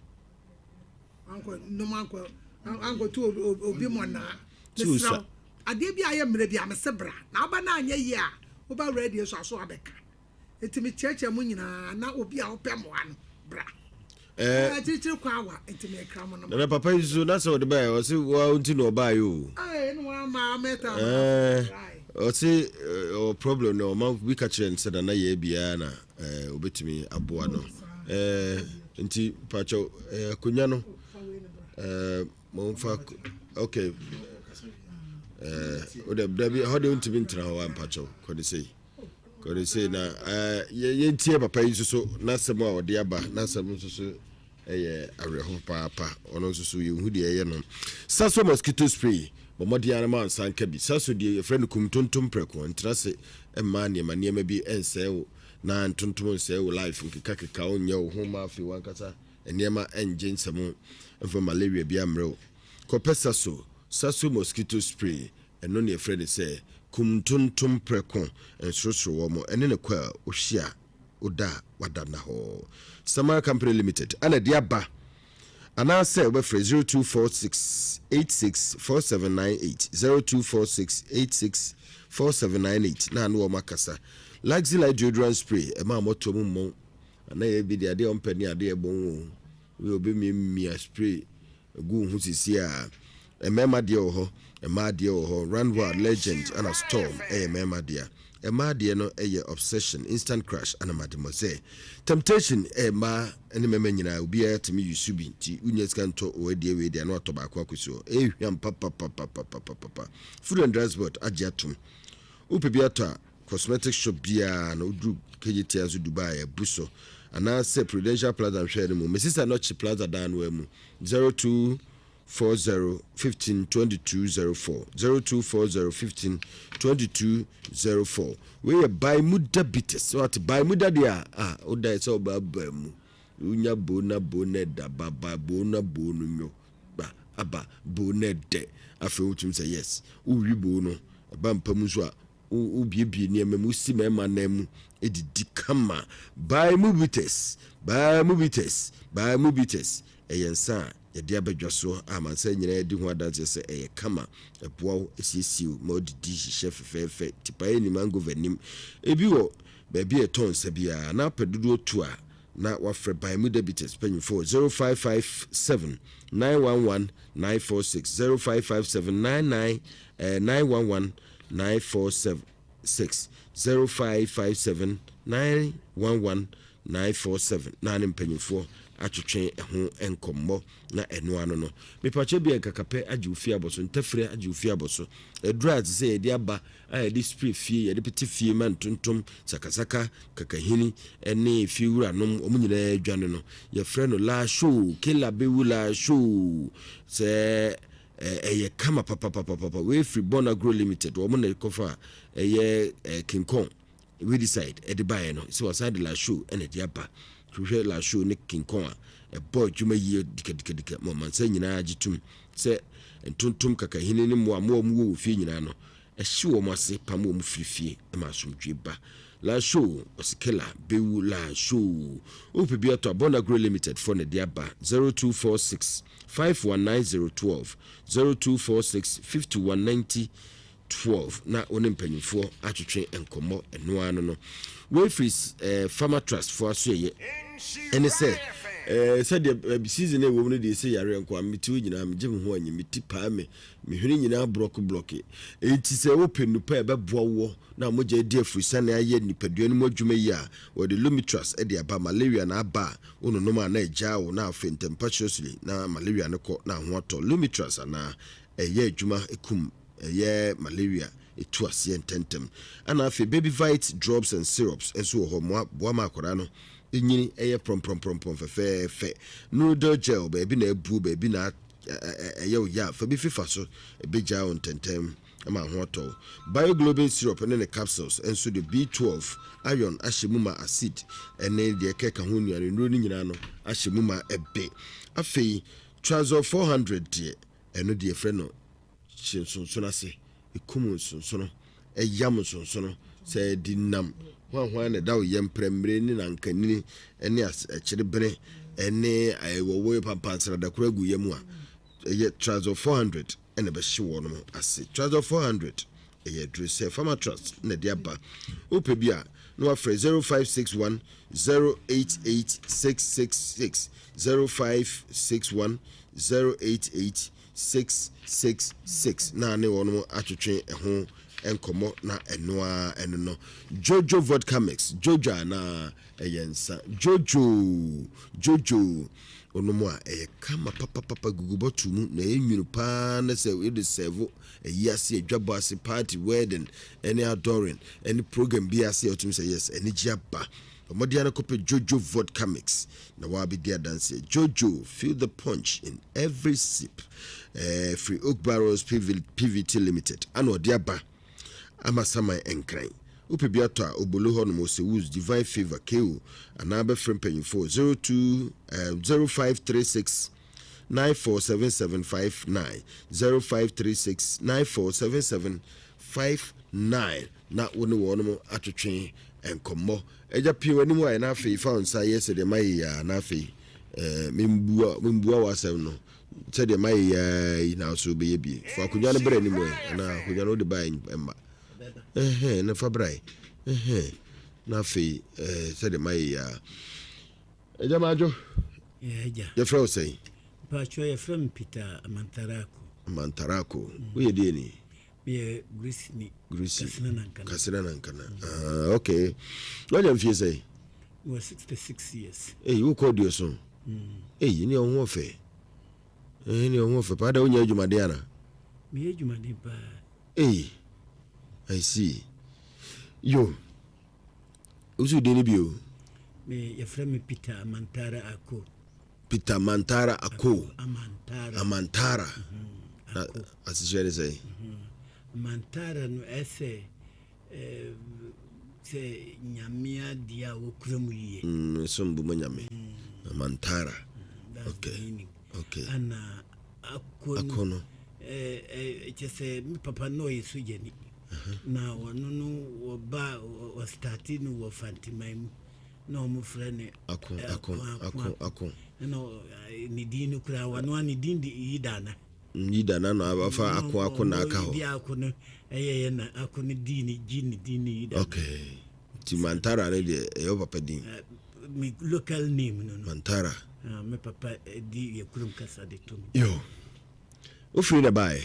[SPEAKER 3] Ankɔ nom ankɔ ankɔ tu obi mɔnaa. Mesrɛ wo, adeɛ bi a ayɛ mmerɛ bi a mese bra. Na woba na anyɛ yie a, woba radio so aso abɛka. Enti mekyerɛkyerɛ mo nyinaa na obi a ɔpɛ mmoa no bra.
[SPEAKER 2] Eh,
[SPEAKER 3] akyirikyiri kwan awa nti mekra mo no.
[SPEAKER 2] Nana papa yi so na sɛ ɔde baeɛ ɔse wa nti na ɔbaeɛ o.
[SPEAKER 3] Ee na wama mɛta.
[SPEAKER 2] Eh, ɔse ɔwɔ problem na ɔma bi ka kyerɛ no sɛ nana yɛ biara na ɔbɛtumi aboa no. Eh, nti pakyɛw akonnwa no momfa okay. Eh, wode dabi ɛhɔ de wontumi ntena hɔ a mpakyɛw kɔde sei. Kɔde sei na yɛntie papa yi nso so n'asɛm a ɔde aba n'asɛm nso so ɛyɛ awerɛho paapa ɔno nso so yɛnhu deɛ ɛyɛ no. Saso mosquito spray bɔ mmɔden ara ma nsa nka bi. Saso deɛ yɛfrɛ no kum ntontom prɛko ntena se mma nneɛma nneɛma bi nsɛe wo na ntontom nsɛe wo life nkekakeka wo nyɛ wo ho ma afei wankasa nneɛma ngye nsɛm mfa malaria bi ammrɛ wo. Kɔpɛ Saso Saso mosquito spray Ɛno na yɛfrɛ no sɛ kum ntontom prɛko nsorosoro wɔ mo ɛne no kɔ a wohye a woda a wada nna hɔ. Samara Company Limited ana ɛde aba anaasɛ wobɛfrɛ 0246 86 4798 0246 86 4798 na ne wɔn akasa. Luxy Light Deodorant Spray ɛma mmɔtoɔ mu mmɔn ana yɛ bi de adeɛ a ɔmpɛ ne adeɛ ɛbɔn o wei ɔbɛmiamia spray Gu wo ho sisi a. Mmarima deɛ wɔ hɔ, mmaa deɛ wɔ hɔ. Run Wild, Legend ɛna Storm ɛyɛ mmarima dea. Mmaa deɛ no ɛyɛ Obsession, Instant Crush ɛna Mademoiselle. Temptation ɛyɛ mmaa ne mmarima nyinaa, obiara tumi use bi nti wonya sika ntɔ wɔ deɛ wei deɛ na watɔ baako akɔsi hɔ. Ɛyɛ hwam papapapapapapa. Food and Drugs Board agye atom. Wopɛ bi atɔ a, cosmetic shop biara no woduru Kejetia nso Dubai abu so anaasɛ Prudential Plaza nhwɛɛ no mu Mesisa Nɔkye Plaza dan no mu 0240 15 22 04 0240 15 22 04 wei yɛ Baimuda bitters wate Baimuda deɛ a a woda sɛ ɔbaa baa mu. Wonya bo na bo na ɛda ba ba bo na bo no nyo ba aba bo na ɛdɛ. Afei wotumi sɛ yes, wowi bo no ɛba mpa mu nso a wobiebie nneɛma mu, wosi mmarima nan mu didi kama. By Mubites, by Mubites, by Mubites. Ɛyɛ nsa a yɛde aba dwa so a amansan nyinaa di ho adanseɛ sɛ ɛyɛ kama, ɛboa wo, ɛsiesie wo ma wodidi hyehyɛ fɛfɛɛfɛ. Tipaeɛ nnim, hangover nnim. Ebi wɔ baabi a yɛtɔn nsa biara na wopɛ dodoɔ tu a na woafrɛ Baemu Debitors mpanyimfoɔ wɔ 0557 911 946, 0557 99 911 946, 0557 911 947 na ne mpanyimfoɔ atwetwe ɛho nkɔmmɔ na ɛno ano no. Mepakyɛ bia nkakapɛ agye wo fie abɔ so, ntafire agye wo fie abɔ so, aduru a ɛte sɛ yɛde aba a yɛde spray fie, yɛde pete fie ma ntontom, sakasaka, kakahini ne fie wuranom wɔn nyinaa dwane no, yɛfrɛ no laashoo, kela bewu laashoo, sɛ ɛyɛ kama papapapapa. Wei firi Bon Agro Limited, wɔn na ɛkɔfa ɛyɛ King Kong weedicide ɛde baeɛ no, sɛ wɔsan de laashoo ɛna ɛde aba. Hwehwɛ laashoo ne King Kong a ɛbɔ adwuma yie dikadikadika ma ɔmansa nyinaa gye tom sɛ ntontom, kakahini ne mmoa mmoa wɔn wɔ wɔ fie nyinaa no, ɛhye wɔn ase pam wɔn firi fie ma asomdwoe ba. Laashoo, ɔsekela, bewu laashoo. Wopɛ bi atɔ a, Bon Agro Limited foɔ na ɛde aba, 0246 519012, 0246 5190 12 na wo ne mpanyimfoɔ atwetwe nkɔmmɔ ɛno ara no no. Wei firi eh, Farmer Trust foɔ asoɛyɛ ɛne sɛ eh, sɛdeɛ eh, season a ɛwɔ mu no deɛ ɛsɛ yareɛ nko a mete hɔ nyinaa megye me ho anyi me ti paa me me hwene nyinaa blɔke blɔke. Enti sɛ wopɛ nnupa a ɛbɛboa woɔ na mogya adi afurisane ayɛ nipadua no mu adwuma yi a, wɔde Lumitras de aba. Malaria na aba a wononom a na agyaa wo na afei ntɛmpa seriously na malaria no kɔ na ho atɔ. Lumitras anaa ɛyɛ adwuma ɛkum ɛyɛ malaria ɛtu aseɛ ntɛntɛm. Ɛna afei Babyvite drops and syrups nso wɔ hɔ moa boa ma akwadaa no nyini ɛyɛ prɔmprɔmprɔmprɔm fɛfɛɛfɛ. Nurudel gel baabi na abuo baabi na ɛyɛ wo ya a fa bi fefa so ɛbɛgyaa wo ntɛntɛm ma ho atɔ wo. Bioglobin syrup ne ne capsules nso de B12, iron ahyɛ mu ma acid ne deɛ ɛkeka ho nnuane nnuro no nyinaa no ahyɛ mu ma ɛbe. Afei Trazol 400 deɛ ɛno deɛ yɛfrɛ no Hyɛ nsonsono ase, kum nsonsono, yam nsonsono, sɛ ɛde nam hwanhwan na ɛda wo yam prɛmmire ne nankanini ne akyerebene ne wɔwɔ pampansradakoro agu yam a, ɛyɛ Trazol 400 na ɛbɛhye wɔnom ase. Trazol 400 ɛyɛ aduro sɛ Pharmatrust na ɛde aba. Wopɛ bi a na wafrɛ 0561 088 666 0561 088 666 na ne wɔnom atwetwe ɛho nkɔmmɔ na ɛno ara ɛno no Jojo vodka mix Jojo anaa ɛyɛ nsa Jojo Jojo onom a ɛyɛ kama papapapa gugu bɔtol mu na ɛyɛ nwunu paa na sɛ wode sɛvo ayi ase adwabɔ ase party wedding ɛne adoring ɛne program bi ase a wotumi sɛ yes anigye aba. Bɔ mmɔden ara kɔpɛ Jojo Vodka Mix na woabɛdi adanseɛ. Jojo, feel the punch in every sip. Eh, firi Oak Barrels PV, PVT Limited ana ɔde aba ama saman nkran. Wopɛ bi atɔ a, Obolo hɔ nom, Osewus, Divine Favour, KO, anaa bɛfrɛ mpanyinfoɔ 02 eh, 0536 947759, 0536 947759. Na wo ne wɔnom atwetwe nkɔmmɔ. Agya, pue w'anim wae, na afei fa wo nsa yɛ sɛdeɛ mayɛ yi ara, na afei eh, membua, membua w'asɛm no sɛdeɛ mayɛ yi ara yi, na so wobɛyɛ bie. Fa akonnwa no bra anim ɛ, anaa akonnwa no wode bae mma. Ɛhɛn, na fa bra ɛ. Ɛhɛn, na afei eh, sɛdeɛ mayɛ yi ara. Agya Madwo, yɛfrɛ wo sɛn?
[SPEAKER 9] Mpakyɛ yɛfrɛ me Peter Amantarako.
[SPEAKER 2] Amantarako, woyɛ deɛ ni?
[SPEAKER 9] Meyɛ Greece-ni.
[SPEAKER 2] Greece. Kasina Nankana. Kasina Nankana. Ah, okay. Wanya mfie sɛn?
[SPEAKER 9] Wɔ 66 years.
[SPEAKER 2] Ei, wokɔ aduoson. Mm. Ei, ne ɔho ɔfɛ. Eh, ne ɔho ɔfɛ paa. Da wonya adwumaden ana?
[SPEAKER 9] Meyɛ adwumaden paa.
[SPEAKER 2] Ei, I see. Yo. Wosi din no bio?
[SPEAKER 9] Me yɛfrɛ me Peter Amantara Ako.
[SPEAKER 2] Peter Mantara Ako. Amantara. Amantara. Mhm. Na asekyerɛ ne sɛn?
[SPEAKER 9] Mhm. Amantara no ɛsɛ eh, sɛ nyame adeɛ a wɔkura mu yie.
[SPEAKER 2] Mm, som bo ma nyame. Mm. Amantara.
[SPEAKER 9] Mm, that's
[SPEAKER 2] okay.
[SPEAKER 9] the meaning.
[SPEAKER 2] Okay.
[SPEAKER 9] Ana ako no.
[SPEAKER 2] Ako no.
[SPEAKER 9] Eh, eh, kyɛ sɛ me papa no ɔyɛ sogyani. Na ɔno no wɔba ɔstarte no wɔ Fantiman mu. Na wɔn frɛ no
[SPEAKER 2] Ako, ako, ako, ako.
[SPEAKER 9] Ɛna ne din no koraa wɔno a ne din de Yidana.
[SPEAKER 2] Yidana na afa ako ako na aka hɔ.
[SPEAKER 9] Di ako no ɛyɛ yɛ na ako no di ne gyi ne din ne Yidana.
[SPEAKER 2] Okay. Nti Mantara no deɛ ɛyɛ wo papa din?
[SPEAKER 9] Me local name no no.
[SPEAKER 2] Mantara.
[SPEAKER 9] Ah, me papa di yɛ kurom kasa de to me.
[SPEAKER 2] Yo. Wofiri na baeɛ?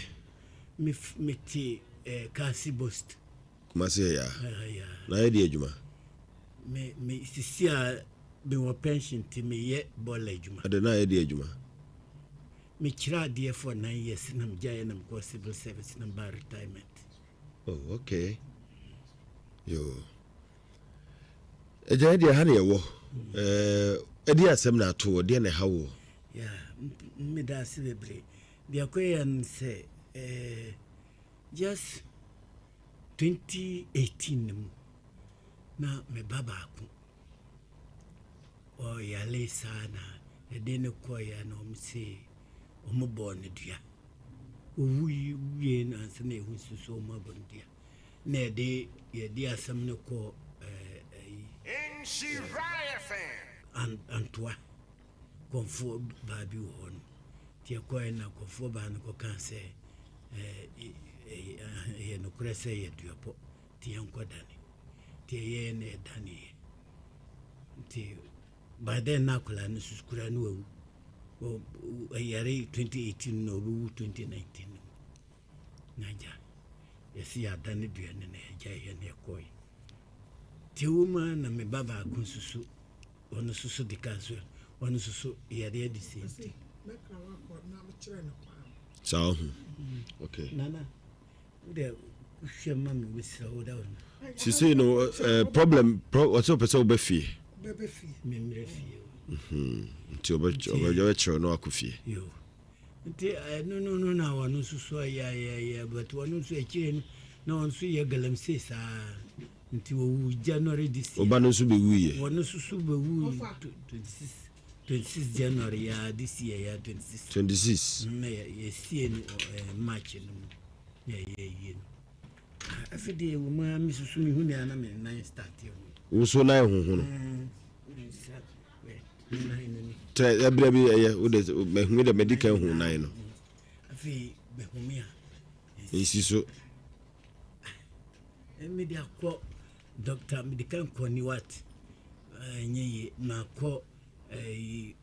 [SPEAKER 9] Me me te eh, Kasi Bost.
[SPEAKER 2] Kumasi yɛ yaa.
[SPEAKER 9] Ah, yeah.
[SPEAKER 2] Na yɛ di adwuma?
[SPEAKER 9] Me me sisi a me wɔ pension ti me yɛ bɔɔla adwuma.
[SPEAKER 2] Ade na yɛ di adwuma?
[SPEAKER 9] Me kyerɛ adeɛ for 9 years na me gyaeɛ na me kɔ civil service na me ba retirement.
[SPEAKER 2] Oh, okay. Yo. Agya deɛ ha na yɛwɔ. Ɛdeɛ asɛm na ato wɔ, deɛ na ɛha wɔ.
[SPEAKER 9] Yeah, meda ase bebree. Deɛ kɔyɛ no sɛ just 2018 no mu na me ba baako ɔyare saa na yɛde no kɔeɛ na wɔn se wɔn bɔɔ no dua. Owu wie no ansa na ehu nso so wɔn abɔ no dua. Na yɛde yɛde asɛm no kɔ ɛɛ ɛyi Antoa kɔnfoɔ baa bi wɔ hɔ no. Nti yɛkɔɛ na kɔnfoɔ baa no kɔkaa sɛ ɛɛ ɛyɛ nokorɛ sɛ yɛ duabɔ nti yɛnkɔ dane. Nti ɛyɛɛ na yɛdaneeɛ. Nti by then na akwadaa no nso kura no wawu. Ɛyare 2018 na ɔbɛwu 2019 no mu. Na agya yɛsi yɛadane dua no na yɛgya yɛ na yɛkɔe. Nti ɛwɔ mu ara na me ba baako nso so ɔno nso so de ka so ɔno nso so yareɛ the same thing.
[SPEAKER 2] Saa ɔho. Okay.
[SPEAKER 9] Nana, wode wohwɛ ma me mesrɛ wo da wo
[SPEAKER 2] Sisei no problem ɔsɛ ɔpɛ sɛ wobɛ fie.
[SPEAKER 9] Memmerɛ fie.
[SPEAKER 2] Nti ɔbɛkyerɛ no akɔ fie.
[SPEAKER 9] Yo. Nti ɛno no no na ɔno nso so ayɛ ayɛ ayɛ but ɔno nso akyire no na ɔno nso yɛ galamsey saa nti ɔwu January this year.
[SPEAKER 2] Ɔba no nso bɛwuiɛ.
[SPEAKER 9] Ɔno nso so bɛwu 26 26 January ya this year ya 26.
[SPEAKER 2] 26.
[SPEAKER 9] Na yɛsie no March no mu na yɛyɛ yie no. Afei deɛ ɛwɔ mu a me susu mehu nea na me nan start ho.
[SPEAKER 2] Wo so nan hohono. Tɛ ɛbrɛ bi ɛyɛ wo de mɛhu dɛ mɛdi kan hu nan no.
[SPEAKER 9] Afei mɛhome a.
[SPEAKER 2] Nsi so.
[SPEAKER 9] Mede akɔ doctor mede kan kɔ niwat ɛnyɛ yie makɔ ɛyi.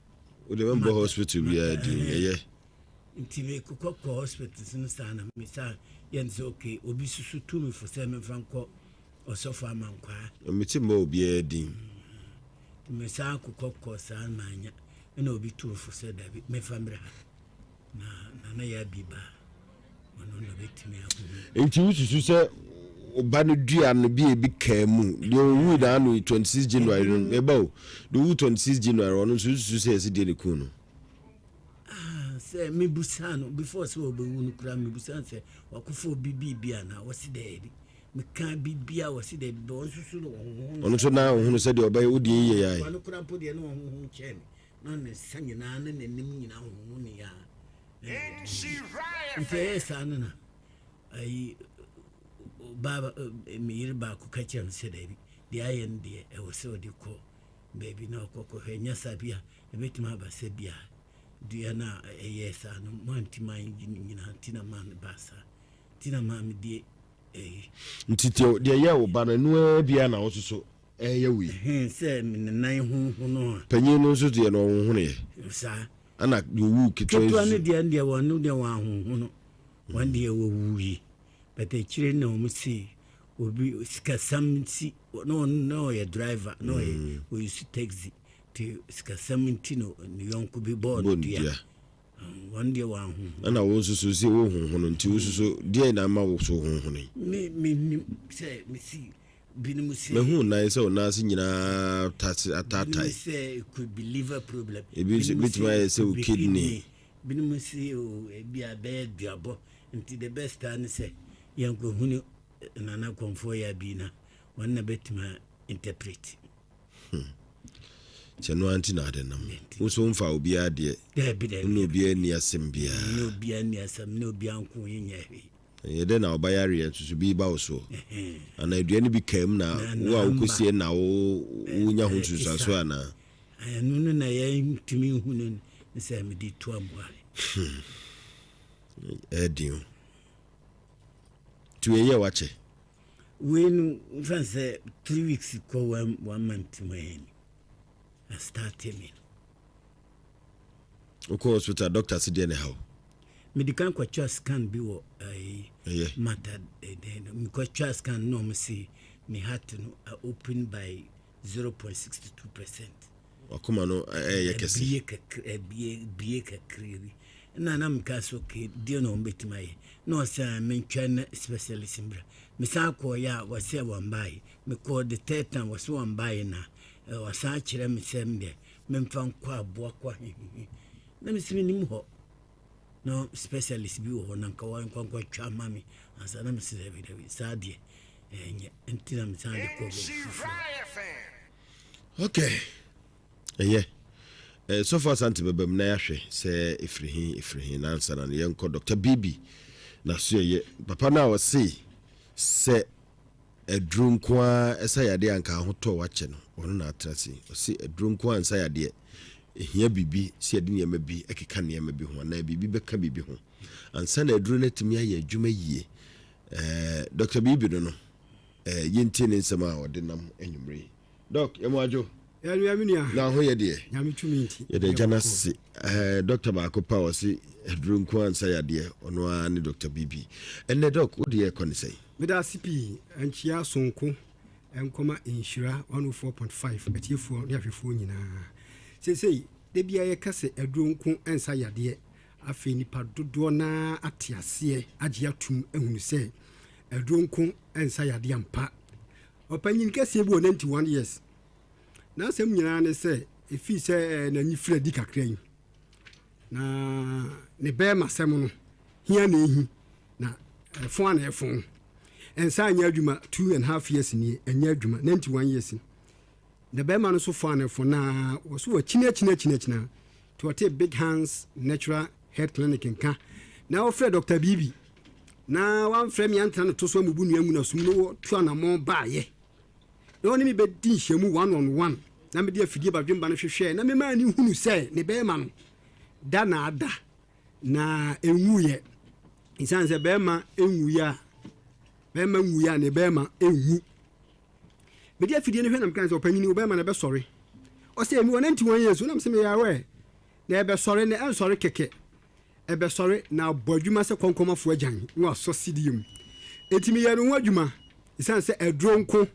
[SPEAKER 2] Wo de mɛmbɔ hospital biara din ɛyɛ.
[SPEAKER 9] Nti mekokɔ kɔ hospital no saa na mesa yɛn sɛ okay obi susu tu me fo sɛ memfa nkɔ ɔsɔfo amankwaa.
[SPEAKER 2] Mete mbɔ obiara din.
[SPEAKER 9] Mesan kokɔ kɔ saa manya ɛna obi tu fo sɛ dabi mefa mmerɛ ha na nana yɛ abi ba ɔno na bɛtumi ahu.
[SPEAKER 2] Nti wosusu sɛ ɔba no dua no bi ebi kaa mu deɛ ɔwui na ano 26 January no meba o deɛ ɔwu 26 January ɔno nso wosusu sɛ yɛsi deɛ ne kun no.
[SPEAKER 9] Ah, sɛ mebusa no before sɛ ɔbɛwu no koraa mebusa no sɛ wakɔfa obi biribi anaa wɔsi daabi meka biribi a wɔsi daabi bɛ ɔno nso so no ɔhoho.
[SPEAKER 2] Ɔno nso na ɔhono sɛ deɛ ɔbɛyɛ wodie yie yɛ ayɛ.
[SPEAKER 9] Ɔno koraa mpo deɛ na ɔhoho kyɛn me na ne nsa nyinaa ne n'anim nyinaa hoho ne yaa nti ɛyɛ saa no na ayi baa me yere baako ka kyerɛ me sɛ daabi deɛ ayɛ no deɛ ɛwɔ sɛ ɔde kɔ baabi na ɔkɔ kɔhwɛ nyɛ saa bi a ɛbɛtumi aba sɛ bia dua no a ɛyɛ saa no moantimi anyi no nyinaa nti na maa no baa saa nti na maa medie ɛyi.
[SPEAKER 2] Nti deɛ deɛ ɛyɛ wo ba no ɛno ara bia na wo nso so ɛyɛ wo yi.
[SPEAKER 9] Sɛ ne nan honhono a.
[SPEAKER 2] Panyin no nso deɛ no ɔhonhonoeɛ.
[SPEAKER 9] Saa.
[SPEAKER 2] Ɛna deɛ ɔwuu ketewa yi
[SPEAKER 9] nso. Ketewa no deɛ deɛ wɔn no deɛ wɔn ahonhono wɔn deɛ wɔwui but akyire na wɔn si obi sikasɛm nti na ɔno na ɔyɛ driver na ɔyɛ ɔyɛ su taxi nti sikasɛm nti na ne yɔnko bi bɔɔ no dua wɔn deɛ wɔn ahoho.
[SPEAKER 2] Ɛna wo nso so sɛ wo honhono nti wo nso so deɛ na ama wo so honhono yi.
[SPEAKER 9] Me me nim sɛ me si binom sɛ.
[SPEAKER 2] Mehu nan sɛ wo nan ase nyinaa tase ataatae.
[SPEAKER 9] Binom sɛ it could be liver problem.
[SPEAKER 2] Ebi nso betumi ayɛ sɛ wo kidney.
[SPEAKER 9] Binom sɛ o ebi a bɛyɛ duabɔ nti the best ne sɛ yɛn kɔ hunu nana kɔnfoɔ yɛ abi na wɔn na bɛtumi interpret.
[SPEAKER 2] Kyɛ no ara nti na ade nam. Wo nso womfa obiara deɛ.
[SPEAKER 9] Daabi daabi.
[SPEAKER 2] Wo ne obiara nni asɛm biara.
[SPEAKER 9] Me ne obiara nni asɛm, me ne obiara nko nyɛ hwee.
[SPEAKER 2] Ɛyɛ dɛn na ɔba yareɛ nso so bi ba wo soɔ? Anaa aduane bi kaa mu na wo a wokɔsie na wonya ho nsunsuansoɔ anaa?
[SPEAKER 9] Ɛno no na yɛntumi nhu no sɛ mede tu amoa.
[SPEAKER 2] Ɛyɛ den o. Nti wei yɛ wakyɛ?
[SPEAKER 9] Wei no mfa sɛ 3 weeks kɔ one month mu ɛni. Na start me
[SPEAKER 2] no. Wokɔ hospital, doctor se deɛ ne haw?
[SPEAKER 9] Mede kan kɔtwa scan bi wɔ ɛyi mata ɛdɛn, mekɔtwa scan na ɔmo se me heart no open by 0.62%.
[SPEAKER 2] Wakoma no ɛyɛ kɛse.
[SPEAKER 9] Ebie kakra, ebie bie kakra bi na na meka so okay, deɛ na ɔmo bɛtumi ayɛ na ɔsɛ mentwa na specialist mbra. Mesan kɔɔyɛ a, wɔsɛ wɔn baayɛ. Mekɔɔ the third time, wɔsɛ wɔn baayɛ na wɔsan kyerɛ me sɛ deɛ memfa nkɔ aboa kɔ ahehehe na mesi menim hɔ na specialist bi wɔ hɔ na nka wɔnkɔnkɔtwa ma me ansa na mesi dabi dabi, saa deɛ ɛnyɛ, nti na mesan de kɔ baabi foforɔ.
[SPEAKER 2] Okay, ɛyɛ sɔfo Asante bɛba mu na yɛahwɛ sɛ ɛfiri he ɛfiri he nansa na no yɛnkɔ Dr Bibi na so ɛyɛ papa no a ɔse sɛ aduro nko ara ɛsa yadeɛ anka ahotɔ wakyɛ no, ɔno na atena se ɔse aduro nko ara nsa yadeɛ, ɛhia biribi sɛ yɛde nneɛma bi ɛkeka nneɛma bi ho anaa biribi bɛka biribi ho ansa na aduro no atumi ayɛ adwuma yie. Dr Bibi no, yɛntie ne nsɛm a ɔde nam anwummere yi. Doc, yɛmu adwo.
[SPEAKER 10] Yɛnua, me nua.
[SPEAKER 2] Na ho yɛ deɛ?
[SPEAKER 10] Nyame tumi nti.
[SPEAKER 2] Yɛde agya no ase. Dɔkta baako pa ɔse aduro nko ansa yadeɛ, ɔno ara ne Dɔkta Bibi. Ɛnnɛ Doc, wode yɛkɔ ne sɛn?
[SPEAKER 10] Meda ase pii. Nkyia sonko nkɔma Nhyira 104.5 atiefoɔ ne ahwɛfoɔ nyinaa. Seesei da biara yɛka sɛ aduro nko nsa yadeɛ. Afei nipa dodoɔ naa ate aseɛ agye atum ahunu sɛ aduro nko nsa yadeɛ ampa. Ɔpanyin kɛseɛ bi wɔ 91 years. N'asɛm nyinaa ne sɛ ɛfii sɛ n'ani firi adi kakra yi na ne bɛrima sɛm no hia na ɛhi na ɛfo a na ɛfo ɛnsa anyɛ adwuma. 2½ years nie, ɛnyɛ adwuma. 91 years na bɛrima no nso fo a na ɛfo na wɔso wɔakyini akyini akyini akyini nti wɔte Big Hands Natural Health Clinic nka na wɔfrɛ Dr Bibi na wamfrɛ me antena no to so amubu nua ngu nasum no wɔtu anammɔn baayɛ na ɔne me bɛdi nhyiamu one on one na mede afidie badwemba no hwehwɛɛ na memaa ne hunu sɛ ne bɛrima no da na ada na ɛnwuyɛ. Ɛsiane sɛ bɛrima ɛnwuyɛ a, bɛrima nwuyɛ a ne bɛrima ɛnwu. Mede afidie no hwɛ na meka sɛ, "Ɔpanyini, wo bɛrima no ɛbɛsɔre." Ɔsɛ mi wɔ 91 years wonam sɛ meyɛ awɛ na ɛbɛsɔre na ɛnsɔre kɛkɛ, ɛbɛsɔre na abɔ adwuma sɛ kɔnkɔmafoɔ agyan na wasɔ sidie mu. Enti meyɛ no ho adwuma. Ɛsiane sɛ aduro nko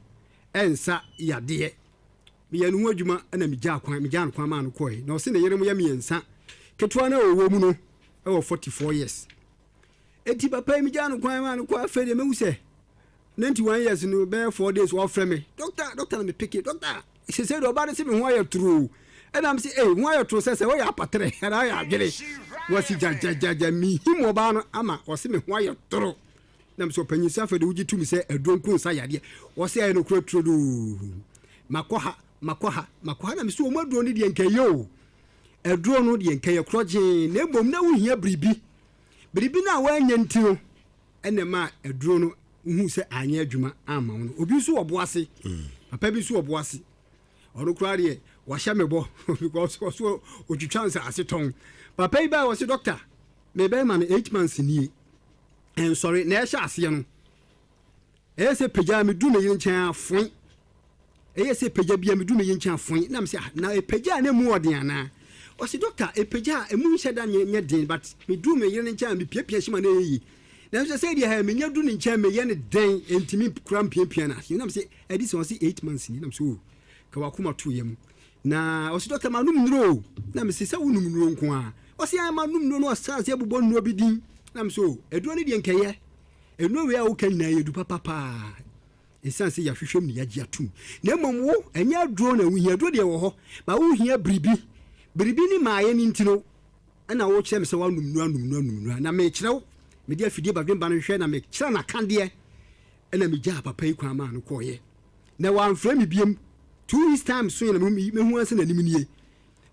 [SPEAKER 10] ɛnsa yadeɛ, meyɛ no ho adwuma na megyaa kwan, megyaa no kwan maa no kɔɛ. Na ɔse ne yere mo yɛ mmiɛnsa, ketewa no a ɔwɔ mu no ɛwɔ 44 years. Enti papa yi, megyaa no kwan maa no kɔ. Afei deɛ mehu sɛ 91 years no, bɛyɛ 4 days wɔfrɛ me, "Doctor, doctor," na mepeke, "Doctor, sese deɛ ɔba no sɛ me ho ayɛ toroo." Ɛnam sɛ ei, ho ayɛ toro sɛ sɛ woyɛ apatrɛ anaa ayɛ adwene wɔsi gyagyagyaga mehim ɔbaa no ama ɔse me ho ayɛ toro. Nam sɛ ɔpanyin sɛ afei de wogye tom sɛ aduro nko nsa yadeɛ. Wɔsɛ ɛyɛ nokorɛ turodoo, makɔ ha, makɔ ha, makɔ ha. Na mesɛ wɔn aduro no deɛ nkɛyɛ o, aduro no deɛ nkɛyɛ korɔ gyee, na mmom na wohia biribi, biribi no a woanya nti no ɛna ma aduro no wohu sɛ anyɛ adwuma amma wo no. Obi nso wɔ bo ase, papa bi nso wɔ bo ase, ɔno koraa deɛ wahyɛ me bɔ because ɔso otwitwa nsaase tɔn. Papa yi baa, wɔse, "Doctor, mebɛma no 8 months nie, ɛnsɔre na ɛhyɛ aseɛ no ɛyɛ sɛ pagya medu me yere nkyɛn afoe, ɛyɛ sɛ pagya bia medu me yere nkyɛn afoe." Na mesɛ, "Ah, na ɛpagya a na mu ɔden anaa?" Ɔse, "Doctor, ɛpagya a ɛmu nhyɛ da nyɛ den, but medu me yere no nkyɛn a mepiapia hyima na ɛyɛ yie, nanso sɛ deɛ menya du ne nkyɛn meyɛ ne dɛn ɛntumi kora mpiapia no ase." Nam sɛ ɛde sɛ ɔse 8 months ni. Nam sɛ o ka wakoma to yam. Na ɔse, "Doctor, manom nnuro o." Na mese, "Sɛ wonom nnuro nko a?" Ɔse, "Ɛ manom nnuro." No ɔsan sɛ bobɔ nnuro bi din. Na mese, "O aduro no deɛ nkɛyɛ nnuro wei a woka nyinaa yɛ du papapaa, ɛsiane sɛ yɛahwehwɛ mu ne yɛagye atom, na mmom wo ɛnyɛ aduro na wohia. Aduro deɛ wɔ hɔ ba, wohia biribi, biribi ne maayɛ no nti no ɛna wokyerɛ me sɛ woanom nnuro, anom nnuro, anom nnuro. Na mekyerɛ wo, mede afidie badwemba no hwehwɛ na mekyerɛ no akadeɛ, ɛna megyaa papa yi kwan maa no kɔɔyɛ na wamfrɛ me biam. 2 weeks time so yɛ na mehu ase n'anim nie.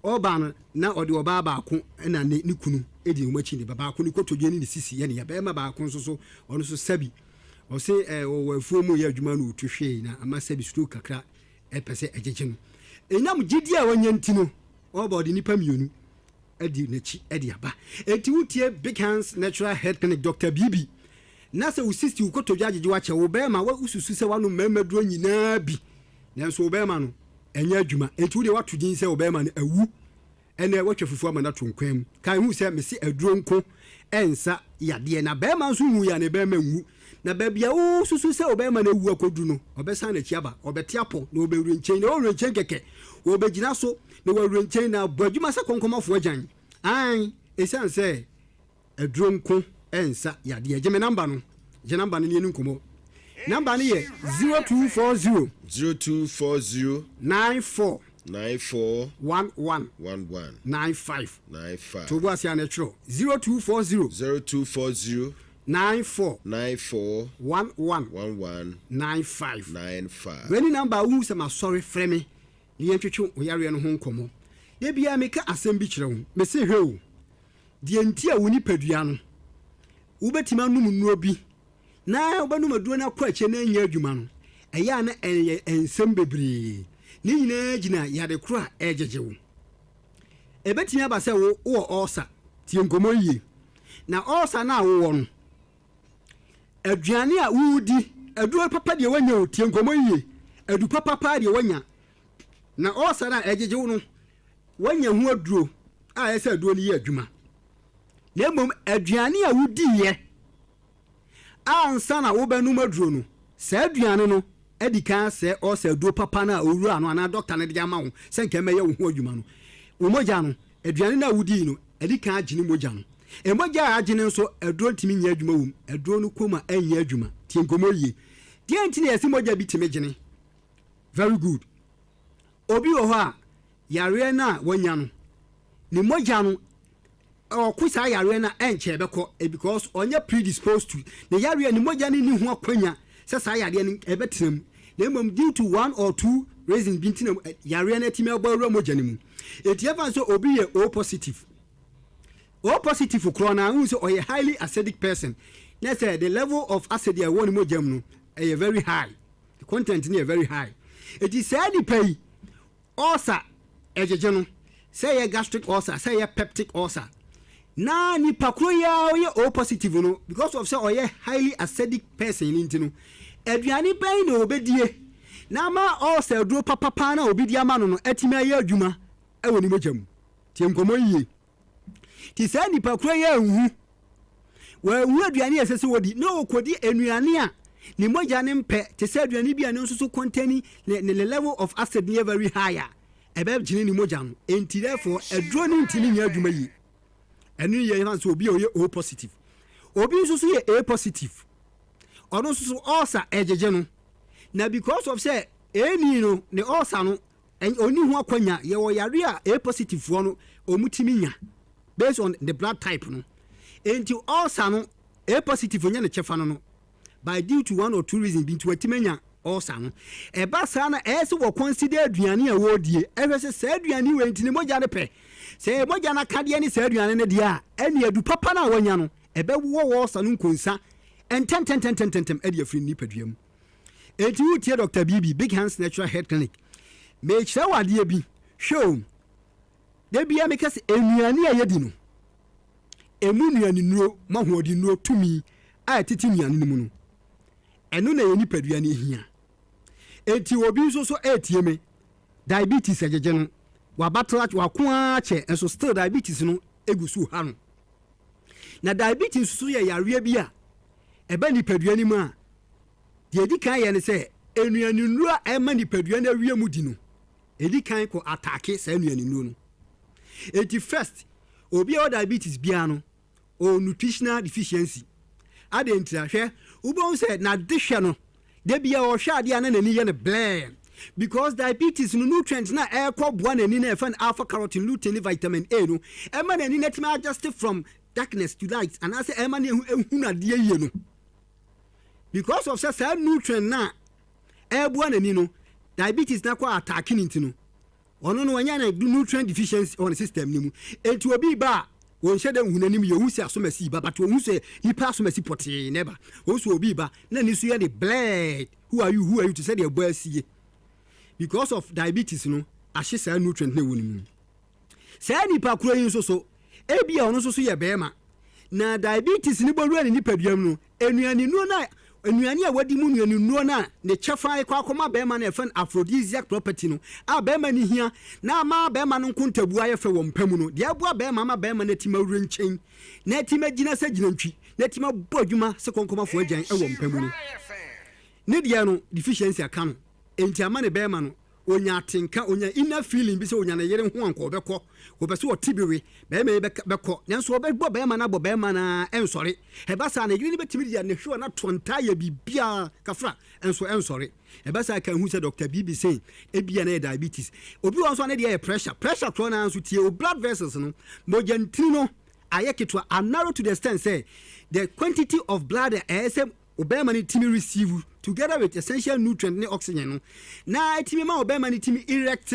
[SPEAKER 10] Ɔba no na ɔde ɔbaa baako na ne kunu di wɔn akyi ne ba baako ne kotodwe ne ne sisi yɛ ne ya. Bɛrima baako nso so ɔno nso sɛbi ɔse ɔwɔ afuo mu yɛ adwuma na ɔtu hwee na ama sɛbi stroke kakra ɛpɛ sɛ ɛgyegye no. Ɛnam gyidie a wanya nti no ɔba ɔde nnipa mmienu adi n'akyi de aba. Enti wotie Big Hands Natural Health Clinic Dr. Bibi na sɛ wo sisi wo kotodwe agyegye wo akyɛ wo bɛrima wosusu sɛ woanom mmarima duro nyinaa bi nanso wo bɛrima no ɛnyɛ adwuma enti wo deɛ woato din sɛ wo bɛrima no awu ɛnɛ woatwa fufuo ama no ato nkwan mu kan hu sɛ mese aduro nko ɛnsa yadeɛ na bɛrima nso nwu ya ne bɛrima nwu na baabi a wosusu sɛ wo bɛrima no awu akɔduru no ɔbɛsan n'akyi aba ɔbɛte apɔ na ɔbɛwuri nkyɛn na ɔwuri nkyɛn kɛkɛ wɔbɛgyina so na wɔawuri nkyɛn na abɔ adwuma sɛ kɔnkɔmɔfoɔ agyan an ɛsiane sɛ Aduro nko nsa yadeɛ. Gye me number no. Gye number no ne yɛni nkɔmmɔ. Number no yɛ 0240.
[SPEAKER 2] 0240.
[SPEAKER 10] 94.
[SPEAKER 2] 94.
[SPEAKER 10] 11.
[SPEAKER 2] 11.
[SPEAKER 10] 95.
[SPEAKER 2] 95.
[SPEAKER 10] To bo ase a na ɛtwerɛ. 0240.
[SPEAKER 2] 0240.
[SPEAKER 10] 94.
[SPEAKER 2] 94.
[SPEAKER 10] 11.
[SPEAKER 2] 11.
[SPEAKER 10] 95.
[SPEAKER 2] 95.
[SPEAKER 10] Wei ne number a wohu sɛ masɔre frɛ me ne yɛntwetwe wo yareɛ no ho nkɔmmɔ. Da biara meka asɛm bi kyerɛ wo. Mese hwɛ o. Deɛ nti a wo nipadua no, wobɛtumi anom nnuro bi na wobɛnom aduro no akɔ akyire na ɛnyɛ adwuma no, ɛyɛ a na ɛyɛ nsɛm bebree. Ne nyinaa gyina yade koro a ɛregyegye wo. Ɛbɛtumi aba sɛ wo wowɔ ɔɔsa, tie nkɔmmɔ yie. Na ɔɔsa no a wowɔ no, aduane a wodi, aduro papa deɛ woanya o, tie nkɔmmɔ yie, adu papa paa deɛ woanya. Na ɔɔsa no a ɛgyegye wo no, Woanya ho aduro a ɛyɛ sɛ aduro no yɛ adwuma, na mmom aduane a wodiiɛ ansa na wobɛnom aduro no, saa aduane no adi kan asɛe ɔsɛ aduro papa no a owura no anaa dɔkta no de ama wo sɛ nka ɛmmɛyɛ wo ho adwuma no. Wo mogya no, aduane no a wodii no, adi kan agyene mogya no. Mogya a agyene nso, aduro ntumi nyɛ adwuma wom. Aduro no kɔ mu a ɛnyɛ adwuma. Tie nkɔmmɔ yie. Deɛ nti na yɛse mogya bi tumi gyene? Very good. Obi wɔ hɔ a, yareɛ no a wanya no, ne mogya no, ɔko saa yareɛ no a ɛnkyɛ ɛbɛkɔ eh, because ɔnyɛ predisposed to ne yareɛ, ne mogya no nni ho akwanya sɛ saa yareɛ no ɛbɛtena mu, na mmom due to one or two reasons bi nti na eh, yareɛ no atumi abɔ awura mogya no mu. Enti ɛfa sɛ obi yɛ O positive, O positive korɔ no a, wohu sɛ ɔyɛ highly acidic person, na sɛ the level of acid a ɛwɔ ne mogya mu no ɛyɛ very high. The content no yɛ very high. Eti saa nipa yi ulcer ɛgyegye no, sɛ ɛyɛ gastric ulcer, sɛ ɛyɛ peptic ulcer. Na nipa koro yi a ɔyɛ O positive no, because of sɛ ɔyɛ highly acidic person no nti no, aduane bɛn na ɔbɛdie na ama ulcer aduro papapaa no a obi de ama no no atumi ayɛ adwuma wɔ ne mogya mu? Tie nkɔmmɔ yie. Nti saa nipa koro yi anhu. Wanhu aduane a ɛsɛ sɛ wɔdi na ɔkɔdi nnuane a ne mogya no mpɛ te sɛ aduane bi a ne nso so containing ne ne level of acid no yɛ very high a ɛbɛgyene ne mogya no. Nti therefore aduro no ntumi nyɛ adwuma yie. Ɛno yɛ yɛfa sɛ obi a ɔyɛ O positive. Obi nso so yɛ A positive. Ɔno nso so ulcer ɛgyegye no. Na because of sɛ A ni no ne ulcer no Ɔnni ho akwanya. Yɛwɔ yareɛ a A positive foɔ no wɔn tumi nya based on the blood type no. Enti ulcer no A positive nyɛ ne kyɛfa no no by due to one or two reasons bi nti watumi anya ulcer no. Ɛba saa na ɛyɛ sɛ wɔ consider aduane a wɔredie ɛhwɛ sɛ saa aduane wei nti ne mogya no pɛ. Sɛ mogya no akadeɛ ne saa aduane no deɛ a ɛne adu papa no a wanya no ɛbɛwɔ ulcer no nkonsa ntɛntɛntɛntɛntɛm ɛde afiri ne nipadua mu. Enti woretie Dɔkta Bibi, Big Hands Natural Health Clinic. Merekyerɛ wo adeɛ bi. Hwɛ o, da biara meka sɛ nnuane a yɛdi no, ɛmu nnuanennuro mu ahoɔdennuro tumi a ɛtete nnuane no mu no, ɛno na yɛn nipadua no hia. Enti obi nso so ɛretie me, diabetes ɛgyegye no, wabattle wako ara kyɛ, nso still diabetes no egu so ha no. Na diabetes nso yɛ yareɛ bi a ɛba nipadua no mu a, deɛ ɛdi kan yɛ ne sɛ nnuanennuro a ɛma nipadua no awie mu di no, ɛdi kan kɔ ataake saa nnuanennuro no. Enti first, obi a ɔwɔ diabetes biara no, ɔwɔ nutritional deficiency. Adɛn ntira? Hwɛ, wobɛhu sɛ n'adehwɛ no, da biara ɔhwɛ adeɛ a na n'ani yɛ no blɛɛ. Because diabetes no nutrient no a ɛrekɔ boa n'ani no a yɛfrɛ no alpha carotene, lutein ne vitamin A no, ɛma n'ani no atumi adjust from darkness to light anaasɛ ɛma no ehunu adeɛ yie no. Because of sɛ saa nutrient no a ɛreboa n'ani no, Diabetes no akɔ attack no nti no, ɔno no wanya no nutrient deficiency wɔ ne system no mu. Enti obi ba a, ɔnhyɛ da nhu n'anim yie, ɔhu sɛ asomasi ba, but ɔnhu sɛ nipa asomasi pɔtee na ɛba. Ɔhu sɛ obi ba, na ne so yɛ ne blurred, who are you, who are you, te sɛ deɛ ɛbɔ asie. Because of diabetes no, ahye saa nutrient no ɛwɔ ne mu. Saa nipa korɔ yi nso so, ebia ɔno nso so yɛ barima, na diabetes no bɔwura ne nipadua mu no, nnuanennuro no a, nnuane a wadi mu nnuanennuro no a ne kyɛfa rekɔ akɔma barima no a yɛfrɛ no aphrodisiac property no a barima no hia na ama barima no nkontabuo ayɛ fɛ wɔ mpa mu no, deɛ ɛboa barima ama barima no atumi awura nkyɛn na atumi agyina sɛ gyinantwi na atumi abɔ adwuma sɛ kɔnkɔmafoɔ agyan wɔ mpa mu no, ne deɛ no deficiency aka no, enti ama ne barima no Onya atenka, onya inner feeling bi sɛ onya ne yere ho a anka ɔbɛkɔ. Ɔpɛ sɛ ɔte bi we. Barima yi bɛkɔ, nanso ɔbɛbɔ barima no abɔ barima no ara ɛnsɔre. Ɛba saa a, ne yere no bɛtumi de ne hwewa no ato ntaa ayɛ biribiara, kafra, nso ɛnsɔre. Ɛba saa a, ka hu sɛ Dɔkta Bibi se ebia na ɛyɛ diabetes. Obi wɔ hɔ nso a ne deɛ yɛ pressure. Pressure korɔ no ara nso, tie, wo blood vessels no, mogya ntini no ayɛ ketewa, a narrow to the extent sɛ the quantity of blood a ɛyɛ sɛ Ɔbarima no tumi receive together with essential nutrient ne oxygen no na ɛtumi ma ɔbarima no tumi erect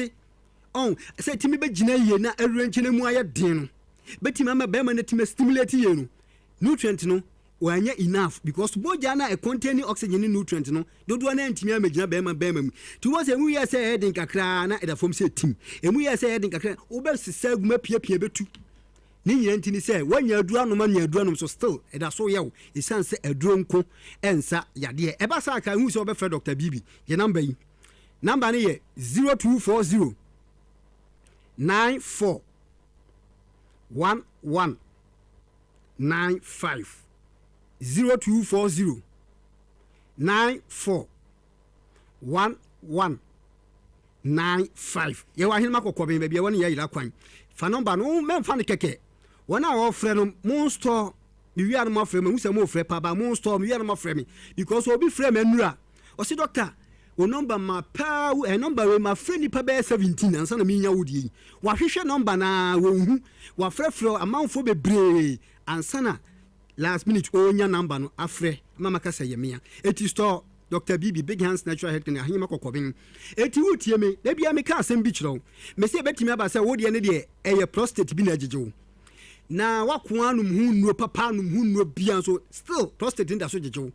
[SPEAKER 10] ɔn sɛ ɛtumi bɛgyina yie na awurankyɛ no mu ayɛ den no bɛtumi ama barima no atumi stimulate yie no nutrient no wɔanyɛ enough because mogya no a ɛcontain oxygen ne nutrient no dodoɔ no antumi amɛgyina barima barima mu nti wọ́n sɛ emu yɛ sɛ ɛyɛ den kakraa na ɛda fam sɛ tim emu yɛ sɛ ɛyɛ den kakraa wobɛsesa agu mu apiapia bɛtu Ne nyinaa nti ne sɛ woanya aduro anom anya aduro anom so still ɛda so yɛ wo ɛsiane sɛ aduro nko ɛnsa yadeɛ. Ɛba saa ka hu sɛ wobɛfrɛ Dr. Bibi. Gye number yi. Number no yɛ 0240 94 11 95 0240 94 11 95 yɛwɔ ahenema kɔkɔben baabi a ɛwɔ no yɛ ayera kwan fa nɔmba no mɛmfa no kɛkɛ wɔn a wɔfrɛ no mo nstɔ me wia no mo afrɛ me sɛ mo frɛ pa ba mo nstɔ me wia no mo afrɛ me because obi frɛ me anura ɔsi dɔkta o nɔmba ma paa wo ɛ nɔmba wei ma frɛ nipa bɛyɛ 17 ansa na menya wo deɛ yi wahwehwɛ nɔmba na wɔnhu wafrɛfrɛ amanfoɔ bebree ansa na Last minute onya number no afrɛ ama maka sɛ yɛ mea. Eti store Doctor Bibi, Big Hands Natural Health Clinic, Ahenyema Kɔkɔben. Eti wotie me, da biara meka asɛm bi kyerɛ wo. Mese ebetumi aba sɛ wo deɛ ne deɛ ɛyɛ prostate bi na agyegye wo. Na wako anom ho nnuro papa anom ho nnuro biara nso still prostate no da so gyegye wo.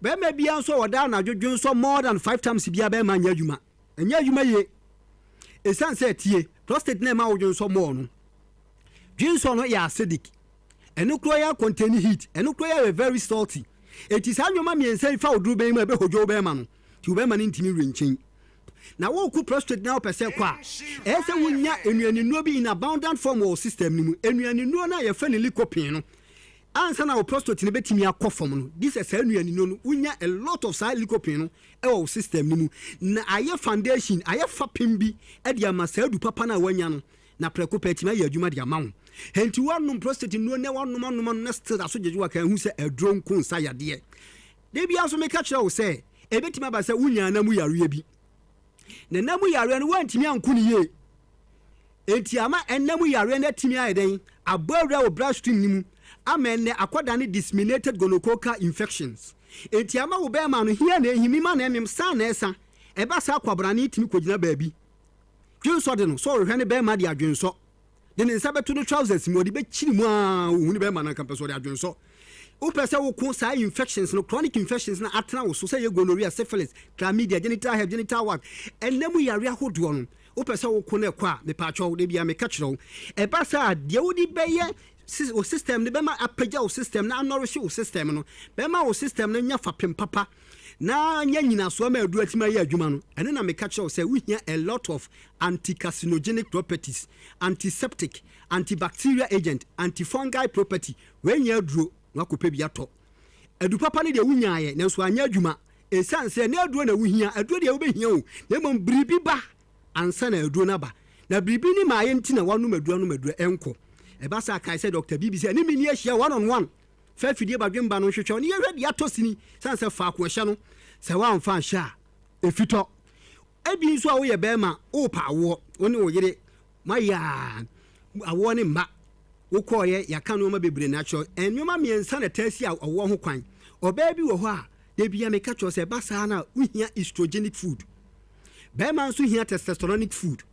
[SPEAKER 10] Bɛrima biara nso a ɔda anadwo dwonsɔ more than five times biara bɛrima nyɛ adwuma. Ɛnyɛ adwuma yie. Esiane sɛ tie, prostate na ɛma wo dwonsɔ more no. Dwensɔ no yɛ acidic. Ɛno koraa yɛ contain heat. Ɛno koraa yɛ very salty. Enti saa nneɛma mmiɛnsa yi fa wo dorobɛn mu a ɛbɛhodwo wo bɛrima no. Nti wo bɛrima no ntumi nwenkyen. Na woko prostate na wopɛ sɛ ɛkɔ a, ɛyɛ sɛ wonya nnuanennuro bi in abundant form wɔ wo system no mu. Nnuanennuro no a yɛfrɛ no lycopene no, ansa na wo prostate no bɛtumi akɔ fam no, gye sɛ saa nnuanennuro no, wonya a lot of saa lycopene no wɔ wo system no mu. Na ayɛ foundation, ayɛ fapem bi de ama saa adu papa no a woanya no. Na prɛko pɛ atumi ayɛ adwuma de ama wo. Enti woanom prostate nnuro nnɛ, woanom anom anom na still da so gyegye wo a, ka hu sɛ aduro nko nsa yadeɛ. Da biara nso meka kyerɛ wo sɛ, ɛbɛtumi aba sɛ wonyaa nna mu yareɛ bi. Na nna mu yareɛ no woantumi anko no yie. Enti ama nna mu yareɛ no atumi ayɛ dɛn? Abɔ awura wo blood stream no mu ama ɛnnɛ akɔdane disseminated gonococcal infections. Enti ama wo bɛrima no hia na ɛhim, mima na ɛmem, san na ɛsa. Ɛba saa kwabrane tumi kɔgyina baabi. Dwensɔ de no, sɛ ɔrehwɛ ne bɛrima de adwensɔ de ne nsa bɛto ne trousers mu, ɔde bɛkyiri mu aa, ɔhu ne bɛrima no anka mpɛ sɛ ɔde adwensɔ. Wopɛ sɛ woko saa infections no, chronic infections no atena wo so, sɛ ɛyɛ gonorrhea, syphilis, chlamydia, genital herpes, genital warts, ɛnna mu yare ahodoɔ no, wopɛ sɛ woko no ɛkɔ a, mepaakyɛw, da biara meka kyerɛ wo, ɛba saa a, deɛ wode bɛyɛ wo system no bɛma apagya wo system no, anɔrehye wo system no, bɛma wo system no anya fapem papa. na anya nyinasoɔ ama aduro atumi ayɛ adwuma no, ɛno na meka kyerɛ wo sɛ wohia a lot of anti-carcinogenic properties, antiseptic, antibacterial agent, antifungal property, wei nyɛ aduro na wakɔpɛ bi atɔ. Adu papa no deɛ wonyaeɛ nanso anyɛ adwuma ɛsiane sɛ na aduro na wohia, aduro deɛ wobɛhia o, na mmom biribi ba ansa na aduro no aba. Na biribi ne maayɛ nti na woanom aduro anom aduro ɛnkɔ. Ɛba saa kae sɛ Doctor Bibi sɛ ɛne me ni ahyia one on one. Fa afidie badwemba no nhwehwɛ ne yɛhwɛ deɛ atɔ sini sane sɛ faako ɛhyɛ no sɛ woamfa anhyɛ a ɛfitɔ. Ebi nso a woyɛ bɛrima wopɛ awoɔ wo ne wo yere moayɛ a awoɔ ne mma wokɔɔyɛ yɛaka nneɛma bebree na akyerɛ nneɛma mmiɛnsa na ɛtaa si awoɔ ho kwan. Ɔbaa bi wɔ hɔ a da bia meka kyerɛ sɛ ɛba saa no a wohia estrogenic food. Bɛrima nso hia testosteronic food.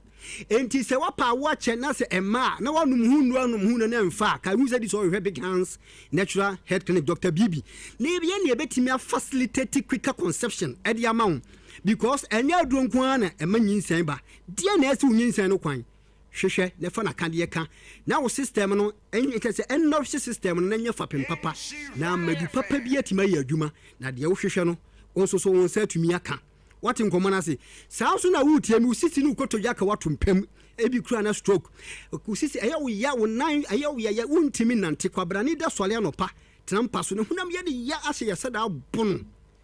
[SPEAKER 10] Enti sɛ woapa awo akyɛ na sɛ ɛmma a, na woanom ho nnuro anom ho nnuro na ɛmfa a, kae hu sɛ di sɛ ɔhwehwɛ Big Hands Natural Health Clinic, Doctor Bibi. Na yɛn na yɛbɛtumi a facilitate quicker conception de ama wo because ɛnyɛ aduro nko ara na ɛma nyinsɛn ba. Deɛn na ɛsi wo nyinsɛn no kwan? Hwehwɛ na fa n'akadeɛ ka na wo system no ɛnyɛ kyerɛ sɛ ɛnnɔhye system no na ɛnyɛ fapem papa na ama du papa bi atumi ayɛ adwuma na deɛ wohwehwɛ no wo nso so wo nsa atumi aka. Woate nkɔmmɔ no ase? Saa nso na woretie me, wo sisi ne wo kotodwe aka woato mpam, ebi koraa na stroke. Wo sisi ɛyɛ wo ya, wo nan ɛyɛ wo ya, wontumi nnante. Kwabrane da sɔre anɔpa, tena mpa so, ne honam yɛ ne ya asɛ yɛ sɛ daa bono.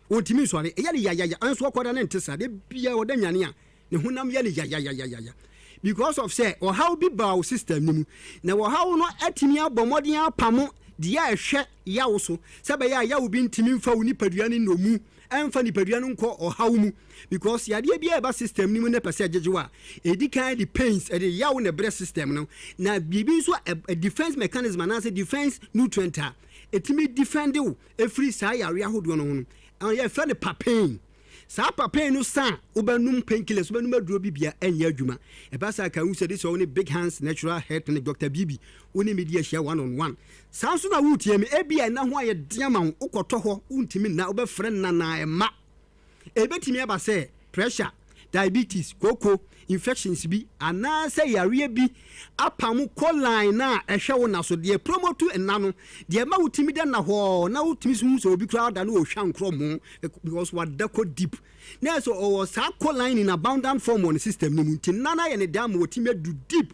[SPEAKER 10] Ɔntumi nsɔre, ɛyɛ ne yayaya, nso ɔkɔda ne nte saa, da biara ɔda nyane a, ne honam yɛ no yayayayaya because of sɛ ɔhaw bi baa wo system no mu na ɔhaw no atumi abɔ mmɔden apamo deɛ a ɛhwɛ yaw so sɛ bɛyɛ a yaw bi ntumi mfa wo nipadua no nnomu ɛmfa nipadua no nkɔ ɔhaw mu because yadeɛ bi a ɛba system no mu na ɛpɛ sɛ ɛgyegye wo a ɛdi kan de pains ɛde yaw na ɛbrɛ system no na biribi nso a defense mechanism anaasɛ defense nutrient a ɛtumi defend wo ɛfiri saa yareɛ ahodoɔ no ho no yɛfrɛ no papain. Saa papain no sa a, wobɛnom painkillers, wobɛnom aduro bi bia ɛnyɛ adwuma. Ɛba saa ka hu sɛ this wo ne Big Hands Natural Hair Clinic Doctor Bibi, wo ne me di ahyia one on one. Saa nso na woretie me, ebia nna ho ayɛ den ama wo, wokɔtɔ hɔ, wontumi nna, wobɛfrɛ nna na ɛmma. Ebetumi aba sɛ pressure, diabetes, kooko, infections bi, anaasɛ yareɛ bi apam choline no a ɛhwɛ wo nna so, deɛ promote nna no, deɛ ɛma wotumi da nnahɔɔ na wotumi so hu sɛ obi koraa da no ɔhwa nkorɔmo because wada kɔ deep. Na ɛsɛ ɔwɔ saa choline in abundant form wɔ ne system no mu nti nna no ayɛ ne dan ma watumi adu deep.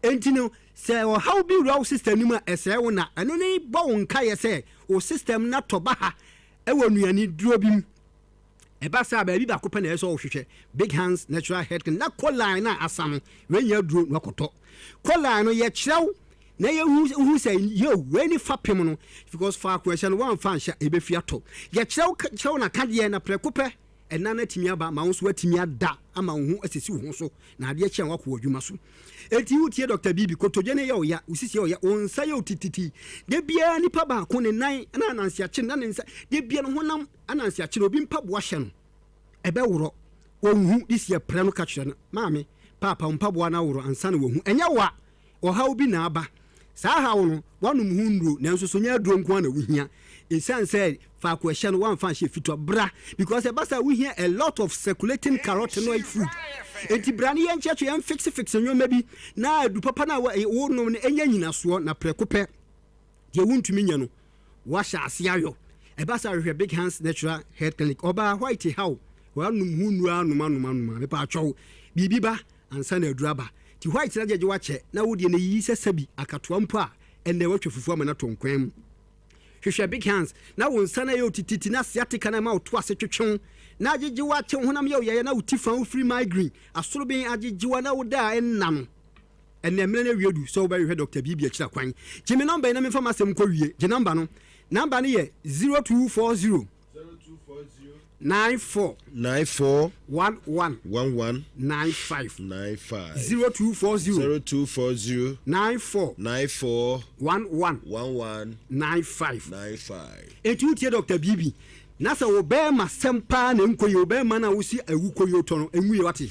[SPEAKER 10] Enti no sɛ ɔhaw bi wura wo system no mu a ɛsɛe wo nna. Ɛno ne bɔ wo nkaeɛ sɛ wo system no atɔ baha wɔ nnuane duro bi mu. Ɛba saa a, baabi baako pɛ na ɛsɛ sɛ wohwehwɛ, Big Hands Natural Health Clinic. Na Coline no a asa no, wei nyɛ aduro na wakɔtɔ. Coline no, yɛkyerɛ wo na yɛhu hu sɛ yo, wei ne fapem no, because faako ɛhyɛ no, woamfa anhyɛ a, ɛbɛfi atɔ. Yɛkyerɛ wo kyerɛ wo n'akadeɛ na prɛko pɛ, ɛna no atumi aba ma wo nso woatumi ada ama wo ho asisi wo ho so na adeɛ kye a woakɔ w'adwuma so. Enti wotie Dɔkta Bibi, kotodwe no yɛ wo ya, wo sisi yɛ wo ya, wo nsa yɛ wo tititi. Da biara nipa baako ne nan na ananse akye no na ne nsa, da biara ne honam Ananse akyere obi mpaboa hyɛ no, ɛbɛworɔ. Ɔnhu, de si ɛprɛ no ka kyerɛ no, Maame, Paapa, wo mpaboa no aworɔ ansa na wahu. Ɛnyɛ wo a, ɔhaw bi na aba. Saa haw no, woanom ho nnuro, nanso so nyɛ aduro nko ara na wohia. Ɛsiane sɛ faako ɛhyɛ no woamfa anhyɛ fitɔ. Bra, because ɛba saa a wohia a lot of circulating carotenoid food. Enti bra na yɛnkyerɛkyerɛ, yɛnfixe fixe nneɛma bi na adu papa no a wonom no ɛnyɛ nyinasoɔ na prɛko pɛ deɛ wontumi nyɛ no Woahyɛ ase ayɔ. Ɛba saa a hwehwɛ Big Hands Natural Health Clinic. Ɔbaa white haw. Wanom ho nnuru anom anom anom a mepaakyɛw biribi ba ansa na aduru aba. Nti white no agyegye wakyɛ na wo deɛ no yiyi sɛ sɛbi akatoa mpo a ɛnnɛ watwa fufuo ama no atɔ nkwan mu. Hwehwɛ Big Hands na wo nsa no ayɛ otititi na sciatica no ama wo to ase twetwe wo na agyegye wo akyɛ wo honam yɛ wo yaya na wo ti fa wo firi migraine asoroben agyegye wo a na wo da a ɛnna no. Ɛnnɛ, mmerɛ no awie du sɛ wobɛhwehwɛ Dɔkta Bibi akyiri akwan. Gye me nɔmba yi na memfa m'asɛm nkɔ wie. Gye nɔmba no. Nɔmba no yɛ 0240 94
[SPEAKER 2] 94
[SPEAKER 10] 11
[SPEAKER 2] 11
[SPEAKER 10] 95
[SPEAKER 2] 95
[SPEAKER 10] 0240
[SPEAKER 2] 0240
[SPEAKER 10] 94
[SPEAKER 2] 94
[SPEAKER 10] 11
[SPEAKER 2] 11
[SPEAKER 10] 95.
[SPEAKER 2] 95.
[SPEAKER 10] Enti wotie Dɔkta Bibi na sɛ wo bɛɛma sɛm paa na ɛnkɔ yie, wo bɛɛma no a wosi awu kɔ yie tɔ no, ɛnwu yie wate.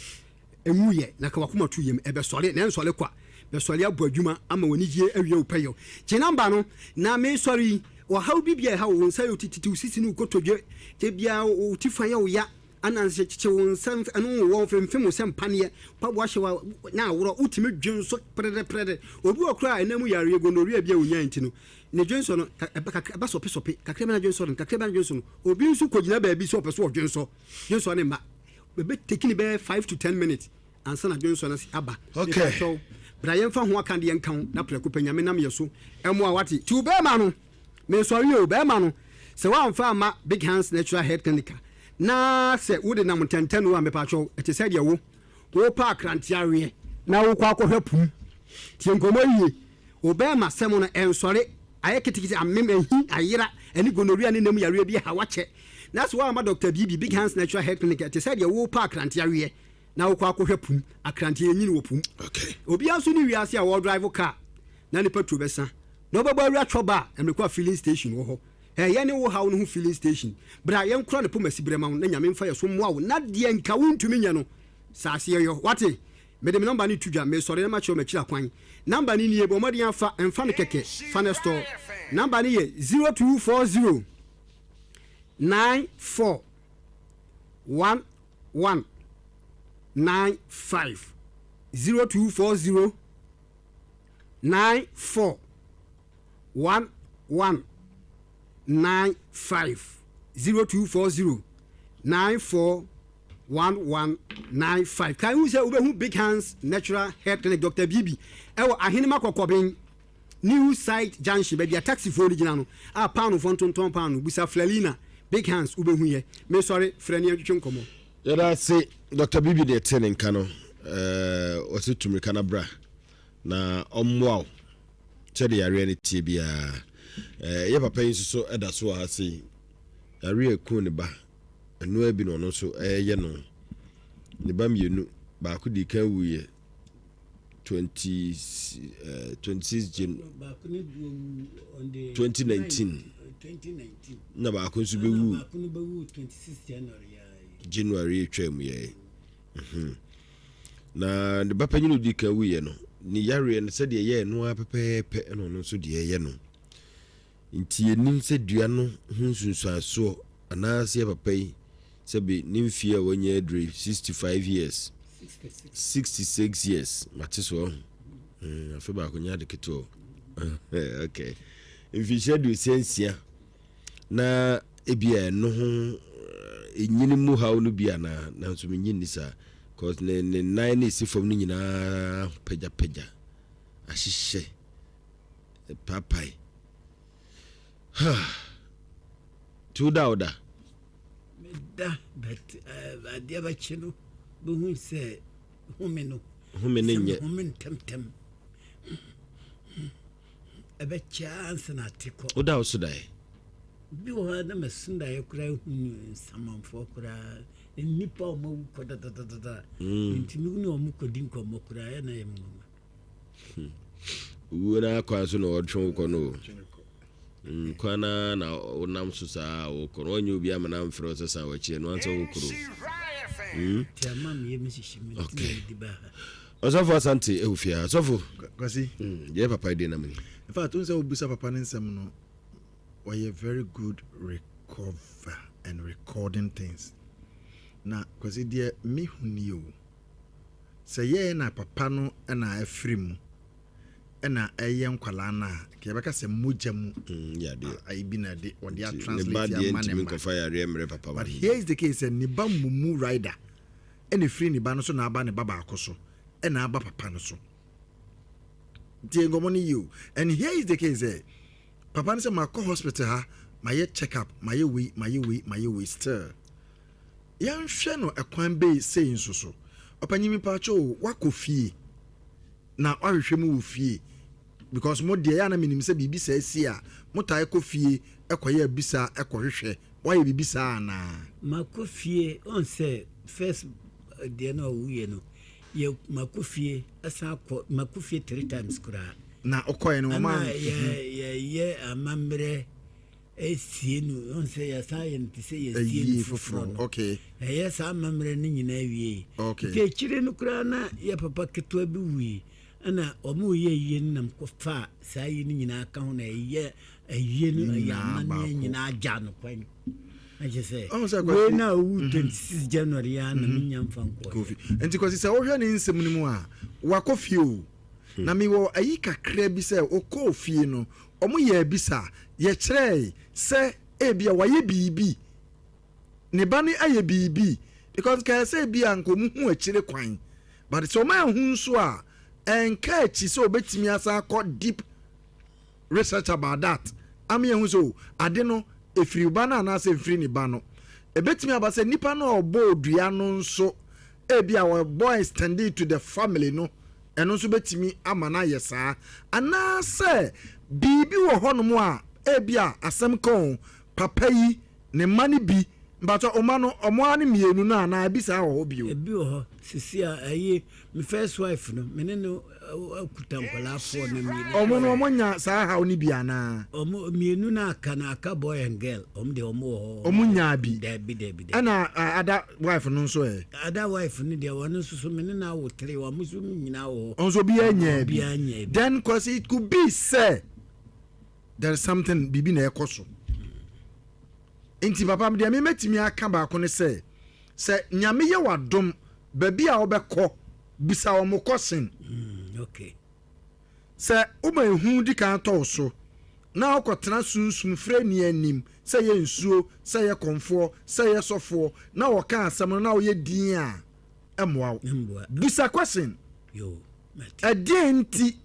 [SPEAKER 10] Nwuiɛ, na ka w'akoma to yam. Ɛbɛsɔre, na ɛnsɔre kwa. Bɛsɔre abɔ adwuma ama w'anigyeɛ awie wo pɛyɛ. Gye namba no, na mesɔre yi. Ɔhaw bi biara ɛha wo, wo nsa yɛ wo tititi, wo sisi ne wo kotodwe, da biara wo ti fa yɛ wo ya, ananse kyekye wo nsa ɛno wowɔ mfemfem wo sɛ mpaneɛ, mpaboa hyɛ wo na aworɔ, wotumi dwonsɔ prɛdɛprɛdɛ. Obi wɔ koraa a ɛnam mu yareɛ, gonorrhea bi a ɔnyae nti no, ne dwonsɔ no ɛba sɔpesɔpe, kakra bi na dwonsɔ no, kakra bi na dwonsɔ no. Obi nso kɔgyina baabi sɛ ɔpɛ sɛ ɔdwonsɔ, dwonsɔ no mma. Ɛbɛ take ne bɛyɛ 5 to 10 minutes ansa na dwonsɔ no aba.
[SPEAKER 2] Okay.
[SPEAKER 10] Mepakyɛw, bra yɛmfa ho aka deɛ nka ho na prɛko pɛ Nyame nam yɛ so ɛmoa wate. Ti wo bɛɛma no, mesɔre o, bɛɛma no, sɛ woamfa amma Big Hands Natural Health Clinic a, na sɛ wode nam ntɛntɛno a, mepakyɛw, ɛte sɛ deɛ wo, wopɛ akrante aweɛ na wokɔ akɔhwɛ pum. Tie nkɔmmɔ yie. Wo bɛɛma sɛm no, ɛnsɔre, ayɛ ketekete, amem, ahi, ayera, ɛne gonorrhea ne nam yareɛ bi ha wakyɛ. Na sɛ woamma Dɔkta Bibi, Big Hands Natural Health Clinic, ɛte sɛ deɛ worepɛ akrante aweɛ na wokɔ akɔhwɛ pum. Akrante yɛnyini wɔ pum.
[SPEAKER 2] Okay.
[SPEAKER 10] Obiara nso ne wiase a wɔredrive car na ne petrol bɛsa na ɔbɛbɔ awura twɔba a mmerɛkɔ a filling station wɔ hɔ. Hɛ, yɛne wo haw no ho filling station. Bra yɛnkora ne poma siberɛ ma wo na Nyame mfa yɛ so mmoa wo na deɛ nka wontumi nyɛ no, sɛ aseɛ yɔ. Wate? Mede me nɔmba no reto dwa, meresɔre na makyerɛ wo m'akyiri akwan. Nɔmba no nie, bɔ mmɔden ara fa, mfa no kɛkɛ, fa no store. Nɔmba no yɛ 0240 94 11 95. 0240 94 11 95. 0240 94 1195. Kae hu sɛ wobɛhu Big Hands Natural Health Clinic Dr. Bibi ɛwɔ Ahenema Kɔkɔben New Site Junction baabi a taxifoɔ no gyina no a paanofoɔ ntontɔn paano. Busa Flalina Big Hands wobɛhu yɛ. Mesɔre frɛ ne yɛntwetwe nkɔmmɔ.
[SPEAKER 2] Yɛda ase Dr. Bibi deɛ ɛte ne nka no ɔse tu mmirika na bra na ɔmmoa wo sɛdeɛ yareɛ no teɛ biara. Yɛ papa yi nso so ɛda so wɔ ha sei yareɛ ɛku ne ba Ɛno ara bi na ɔno nso reyɛ no. Ne ba mmienu, baako dii kan wuiɛ 20, uh, 26 Jan 2019 na baako nso bɛwu January atwa mu yɛ. Mhm. Na ne ba panyin odi kan wuiɛ no, ne yareɛ no sɛdeɛ ɛyɛɛ no ara pɛpɛɛpɛ ɛna ɔno nso deɛ ɛyɛ no. Nti yɛnnim sɛ dua no ho nsunsuansoɔ anaasɛ yɛ papa yi sɛbe ne mfie a wanya aduru yi 65 years 66 years mate so ɔho hmm, afe baako nyɛ ade ketewa okay mfirihyia 66 na ebia ɛno ho ɛnyini mu haw no bi anaa nanso menye nni saa cause ne ne nan ne ɛsi fam no nyinaa pagyapagya ahyehyɛ Ɛpaapae. Huh. Nti woda a woda?
[SPEAKER 9] Meda but eh, adeɛ bɛkye no bɛhu sɛ home no.
[SPEAKER 2] Home no nyɛ.
[SPEAKER 9] Home ntɛmntɛm. Ɛbɛkyɛ ansa na ate kɔ.
[SPEAKER 2] Woda wo so daeɛ?
[SPEAKER 9] Bi wɔ hɔ a na masu daeɛ koraa hu nsamanfoɔ koraa nnipa a wɔawu kɔ dadadada. Mm. Nti me ne wɔn kɔdi nkɔmmɔ koraa ɛna yɛ me nwanwa.
[SPEAKER 2] Owuo no ara kwan so na ɔretwe wo kɔ no o. Mm, kwan no ara na wonam so saa a wokɔ no. Ɔnyɛ obi ama no amfrɛ wo sɛ san w'akyi ɛno ansa wokɔ no. Mm. Okay. Ɔsɔfo Asante ɛwɔ fie ha. Ɔsɔfo.
[SPEAKER 1] Kwasi.
[SPEAKER 2] Mm, deɛ papa yi deɛ nam ni.
[SPEAKER 1] In fact, n sɛ wobisa papa ne nsɛm no, ɔyɛ very good recover and recording things. Na Kwasi deɛ mehu nie o. Sɛ yɛɛ na papa no na afiri mu na ɛyɛ nkwadaa no a, nka yɛbɛka sɛ mogya mu ayi bi na ɛde wɔde atranslate ama ne mma. But here is the case sɛ ne ba mumu rider ɛna efiri ne ba no so na aba ne ba baako so ɛna aba papa no so. Nti nkɔmɔ no yie o. And here is the case sɛ papa no sɛ makɔ hospital ha mayɛ check up mayɛ wei mayɛ wei mayɛ wei still. Yɛnhwɛ no ɛkwan bei sei nso so. Ɔpanyin mepaakyɛw o, woakɔ fie na woahwehwɛ mu wɔ fie? Because mo deɛ ɛyɛ a na menim sɛ biribi saa si a, motae kɔ fie kɔyɛ abisa kɔhwehwɛ. Woayɛ biribi saa anaa?
[SPEAKER 9] Makɔ fie, woahu sɛ first deɛ no a ɔwuiɛ no, yɛ makɔ fie asan akɔ, makɔ fie three times koraa.
[SPEAKER 1] Na wokɔeɛ no wɔma.
[SPEAKER 9] Ɛna yɛ yɛyɛ amammerɛ. Esie no, wohu sɛ yɛsan yɛ no te sɛ yɛsie no foforɔ no. Ɛyɛ saa amammerɛ no nyinaa wiei. Nti akyire no koraa na yɛ papa ketewa bi wui, ɛna wɔn reyɛ ayie no nam kɔfaa saa ayi no nyinaa ka ho na ɛyɛ ayie no ɛyɛ amanneɛ nyinaa gya no kwan. Na kyerɛ sɛ wei na owu 26 January ya na menya mfa nkɔɔ.
[SPEAKER 1] Nti Kwasi sɛ wohwɛ ne nsɛm no mu a wakɔ fie o. Na mewɔ ayi kakra bi sɛ wokɔɔ fie no Wɔyɛɛ bisa, yɛkyerɛɛe sɛ ebia wayɛ biribi, ne ba no ayɛ biribi, because nka ɛsɛ ebia nka wɔn hu akyire kwan, but sɛ wɔn anhu nso a, ɛnka akyi sɛ wɔbɛtumi asan akɔ deep research about that, ama yɛahu sɛ o, ade no ɛfiri ba no anaasɛ ɛmfiri ne ba no. Ɛbɛtumi aba sɛ nipa no a ɔbɔɔ dua no nso ebia ɔbɔ extended to the family no, ɛno nso bɛtumi ama no ayɛ saa. Anaasɛ biribi wɔ hɔnom a ebia asɛm ka o, papa yi, ne mma no bi Mpakyɛ ɔma no ɔmo ara ne mienu no anaa ebi saa wɔ hɔ bio?
[SPEAKER 9] Ebi wɔ hɔ sisi a ɛyi me first wife no me ne no akuta nkwadaa four na mienu.
[SPEAKER 1] Ɔmo no ɔmo nya saa haw no bi anaa?
[SPEAKER 9] Ɔmo mienu no aka no aka boy and girl ɔmo deɛ ɔmo wɔ hɔ.
[SPEAKER 1] Ɔmo nyaa bi?
[SPEAKER 9] Dabi dabi dabi.
[SPEAKER 1] Ɛna ada wife no nso ɛ?
[SPEAKER 9] Ada wife no deɛ ɔno nso so me ne no awo three ɔmo nso nyinaa wɔ hɔ.
[SPEAKER 1] Ɔno nso obiara nyaa bi?
[SPEAKER 9] Obiara nyaa bi.
[SPEAKER 1] Then cause it could be sɛ there is something biribi na ɛkɔ so. Nti papa deɛ me mɛtumi aka baako ne sɛ, sɛ Nyame yɛ w'adom baabi a wobɛkɔ bisa wɔn kɔsen.
[SPEAKER 9] Mm,
[SPEAKER 1] Sɛ woma ehu di kan tɔ wo so na wokɔtena sunsum frɛni anim sɛ yɛ nsuo, sɛ yɛ kɔmfoɔ, sɛ yɛ sɔfoɔ na wɔka asɛm no na woyɛ din a, ɛmmoa wo. Bisa question. Ɛdeɛn nti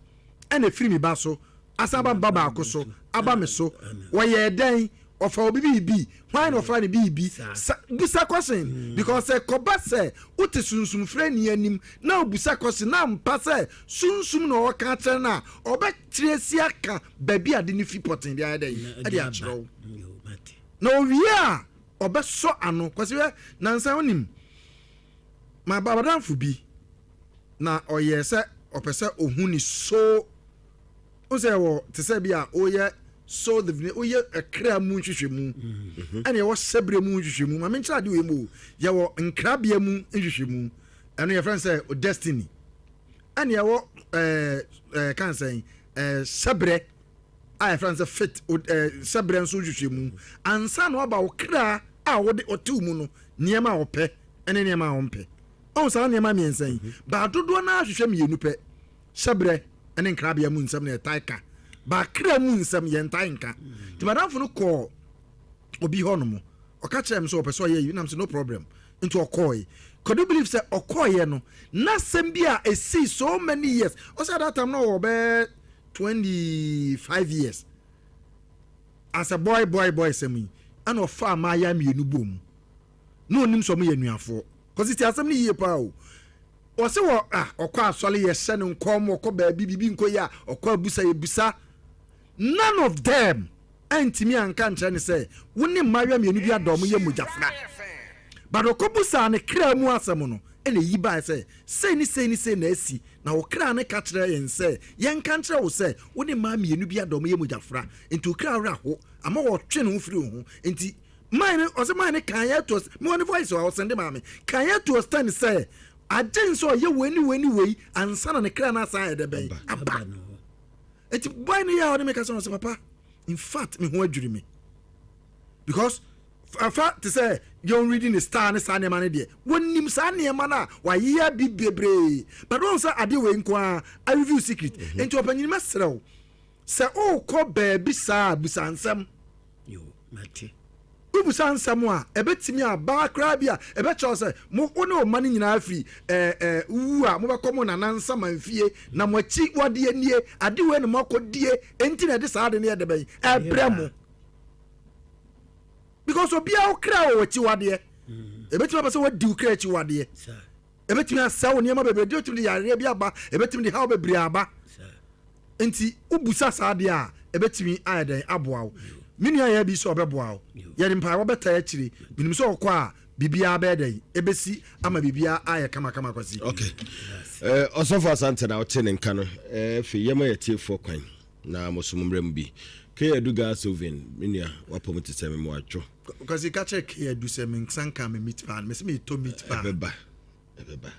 [SPEAKER 1] ɛna ɛfiri me ba so asan aba me ba baako so aba me so? Wɔyɛɛ dɛn? Ɔfa obi biribi? Hwan na ɔfa ne biribi? Sa bisa question mm. because sɛ kɔba sɛ wote sunsum frɛni anim na obusa question na ampa sɛ sunsum na ɔka akyerɛ no a ɔbɛkyerɛ si aka baabi ade no fi pɔten de ayɛ dɛn ɛde akyerɛ wo na owie a ɔbɛsɔ ano kwasi hwɛ nansa wonim M'abadamfo bi, na ɔyɛɛ sɛ ɔpɛ sɛ ohu ne soul. Wohu sɛ yɛwɔ te sɛ bi a woyɛ soul divination, woyɛ ɛkra mu nhwehwɛmu, mhm. ɛna yɛwɔ hyɛbrɛ mu nhwehwɛmu. Ma menkyerɛ ade wei mu o. Yɛwɔ nkrabea mu nhwehwɛmu, ɛno yɛfrɛ no sɛ destiny. Ɛna yɛwɔ ɛɛ ɛɛ kan sɛn ɛɛ hyɛbrɛ a yɛfrɛ no sɛ fit ɛɛ hyɛbrɛ nso nhwehwɛmu. Ansa na waba wo kra a wode ɔtew mu no nneɛma a ɔpɛ ne nneɛma a ɔmpɛ. Ɔhu saa nneɛma mmiɛnsa yi, baa dodoɔ no ara hwehwɛ mmienu pɛ, hyɛberɛ ne nkrabea mu nsɛm na yɛtae ka, baa kra mu nsɛm yɛntae nka. Nti madamfo no kɔɔ obi hɔ nom, ɔka kyerɛɛ me sɛ ɔpɛ sɛ ɔyɛ yi, nam sɛ no problem, nti ɔkɔɔe. Could you believe sɛ ɔkɔɔeɛ no, n'asɛm bi a ɛsii so many years, ɔsɛ at that time na ɔwɔ bɛyɛ 25 years, as a boy boy boy sɛm yi, ɛna ɔfaa mmaayewa mmienu bɔɔ mu. Na ɔnim sɛ wɔyɛ anuafoɔ. Kwasi tie asɛm no yie paa o. Ɔse wɔ ah ɔkɔ asɔre yɛhyɛ no nkɔm ɔkɔ baabi biribi nkɔ yie a ɔkɔ abusa yɛbusa. None of them antumi anka nkyerɛ no sɛ wo ne mmaayewa mmienu bi ada wɔn yɛ mogyafra. But ɔkɔbusaa ne kra mu asɛm no ɛna ɛyi baeɛ sɛ sei ne sei ne sei na asi na wo kra no ka kyerɛ yɛn sɛ yɛnka nkyerɛ wo sɛ wo ne mmaa mmienu bi ada wɔn yɛ mogyafra nti wo kra werɛ aho ama wɔtwe ne ho firi wo ho nti Man no ɔsɛ man no kan yɛ to me wɔ ne voice a ɔsɛnde maa me kan yɛ to stand sɛ agye nsɛ ɔyɛ wei ne wei ne wei ansa na ne kra no asan ayɛ dɛ bɛn aba eti boy no yɛ a ɔne me kasa ɔsɛ papa in fact me ho adwiri me because afa te sɛ yɛn reading the star ne saa nneɛma no deɛ wɔnim saa nneɛma no a wayɛ bi bebree but wɔn sɛ adeɛ wei nko ara I review secret mhm. nti ɔpanyin mɛsrɛ wo sɛ ɔrekɔ baabi saa busa nsɛm.
[SPEAKER 9] Yo, mate.
[SPEAKER 1] Wobisa nsɛm a, ɛbɛtumi aba koraa bi a ɛbɛkyerɛ wo sɛ mo, wo ne wo mma no nyinaa firi ɛɛ ɛɛ wu a mobɛkɔ mo nana nsamanfie na mo akyi wadeɛ nie, ade wei na moakɔdie, enti na ɛde saa ade no yɛ dɛbɛn ɛbrɛ mo. Because obiara wo kra wɔ w'akyiwadeɛ. Ɛbɛtumi aba sɛ woadi wo kra akyiwadeɛ. Ɛbɛtumi asɛe wo nneɛma bebree, ɛbɛtumi de yareɛ bi aba, ɛbɛtumi de haw bebree aba. Nti wobusa saa adeɛ a, ɛbɛtumi ayɛ dɛn aboa wo. Me nua yɛ bi sɛ ɔbɛboa wo. Yɛde mpaebɔ bɛtaa akyire. Menim sɛ ɔkɔ a, biribiara bɛyɛ dɛn? Ɛbɛsi ama biribiara ayɛ kamakama Kwasi.
[SPEAKER 2] Okay. Eh, Ɔsɔfo Asante na wote ne nka no. Eh, afei yɛma yɛtiefoɔ kwan na mo so mo mmerɛ mu bi. K. Adu Gas Oven, me nua, wapɔ mu te sɛ me mmoadwo.
[SPEAKER 1] Kwasi ka kyerɛ K Adu sɛ me nsa nka me meat pie no. Mese metɔ meat pie.
[SPEAKER 2] Ɛbɛba. Ɛbɛba.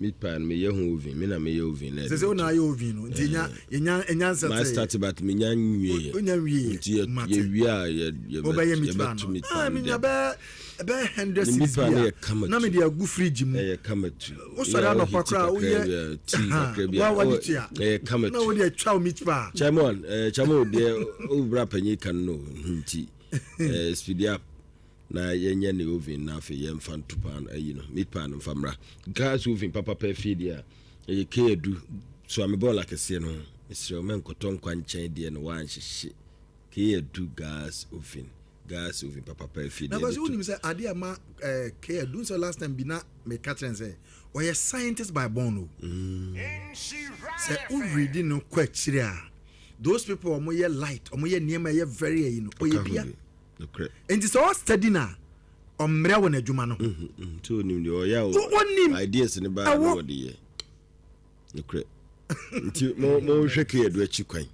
[SPEAKER 2] Meat pie no meyɛ ho oven. Me na meyɛ oven na
[SPEAKER 1] ɛde. Sɛ sɛ wo na ayɛ oven no nti enya enya enya nsɛsɛ.
[SPEAKER 2] Ma start but menya nwie yɛ.
[SPEAKER 1] Onya nwie yɛ.
[SPEAKER 2] Nti yɛ yɛ wie a yɛ yɛ
[SPEAKER 1] bɛ meat pie no.
[SPEAKER 2] Meat pie
[SPEAKER 1] no. Menya bɛ bɛ 100 cedis bi a. Na me de agu fridge mu.
[SPEAKER 2] Ɛyɛ kama tu.
[SPEAKER 1] Wo sɔre anɔpa koraa wo yɛ
[SPEAKER 2] tea kakra bi a.
[SPEAKER 1] Wa wa de tua.
[SPEAKER 2] Ɛyɛ kama tu.
[SPEAKER 1] Na wo de atwa wo meat pie.
[SPEAKER 2] Chairman, eh chairman deɛ o bra panyin kan no nti. Eh speed up. Na yɛnyɛ ne oven na afei yɛmfa nto paano ayi no meat pie no mfa mmra gas oven papapa afie deɛ a ɛyɛ k adu so a me bɔɔl akɛseɛ no ho mesrɛ wo mɛnkɔtɔ nkwa nkyɛn deɛ no woanhyehye k adu gas oven gas oven papapa afie
[SPEAKER 1] deɛ na kwasi wonim sɛ adeɛ a ma eh, k adu sɛ last time bi na meka kyerɛ sɛ ɔyɛ scientist by born o mm. sɛ woredi no kɔ akyire a those people ɔmo yɛ light ɔmo yɛ nneɛma ɛyɛ very ayi no ɔyɛ bia
[SPEAKER 2] Nokorɛ.
[SPEAKER 1] Nti sɛ ɔ study no a, Ɔmmerɛ wɔ n'adwuma no ho.
[SPEAKER 2] Nti onim deɛ ɔyɛ o.
[SPEAKER 1] Onim.
[SPEAKER 2] Ideas ne baa na wɔde yɛ. Nokorɛ. Nti mo mo hwɛ kei adu akyi kwan.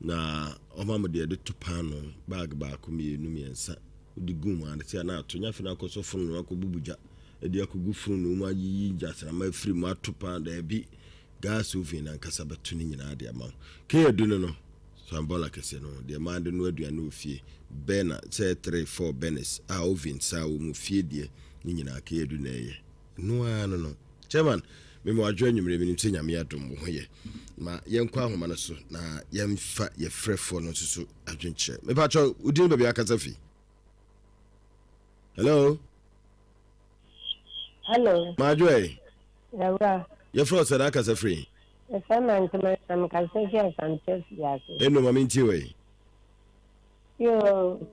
[SPEAKER 2] Na ɔma mo deɛ de to paano bag baako mmienu mmiɛnsa wode gu mu ade sɛ na ato nya afei na akɔsɔ fononoo akɔbubu gya de akɔgu fononoo mu ayiyi gyasrama afiri mu ato paano daabi gas oven ankasa bɛto ne nyinaa de ama wo. Kei adu no no Sambɔla kɛseɛ no deɛ maa de noa aduane wɔ fie bɛna sɛ 3 4 burners a oven saa wɔ mu fie deɛ ne nyinaa kei adu na ɛyɛ ɛno ara no no Chairman me ma wadwo anwummerɛ menim sɛ Nyame adom wo ho yɛ ma yɛnkɔ ahoma no so na yɛmfa yɛfrɛfoɔ no nso so adwenkyerɛ mepakyɛ wo din baabi akasa fi hello
[SPEAKER 11] Hello.
[SPEAKER 2] Maadwo ɛ.
[SPEAKER 11] Yɛwura.
[SPEAKER 2] Yɛfrɛ wo sɛ na akasa firi?
[SPEAKER 11] Yɛfrɛ me Antema na mekasa fi Asante Afiase.
[SPEAKER 2] Eno ma mentie wɔ yi.
[SPEAKER 11] Yoo,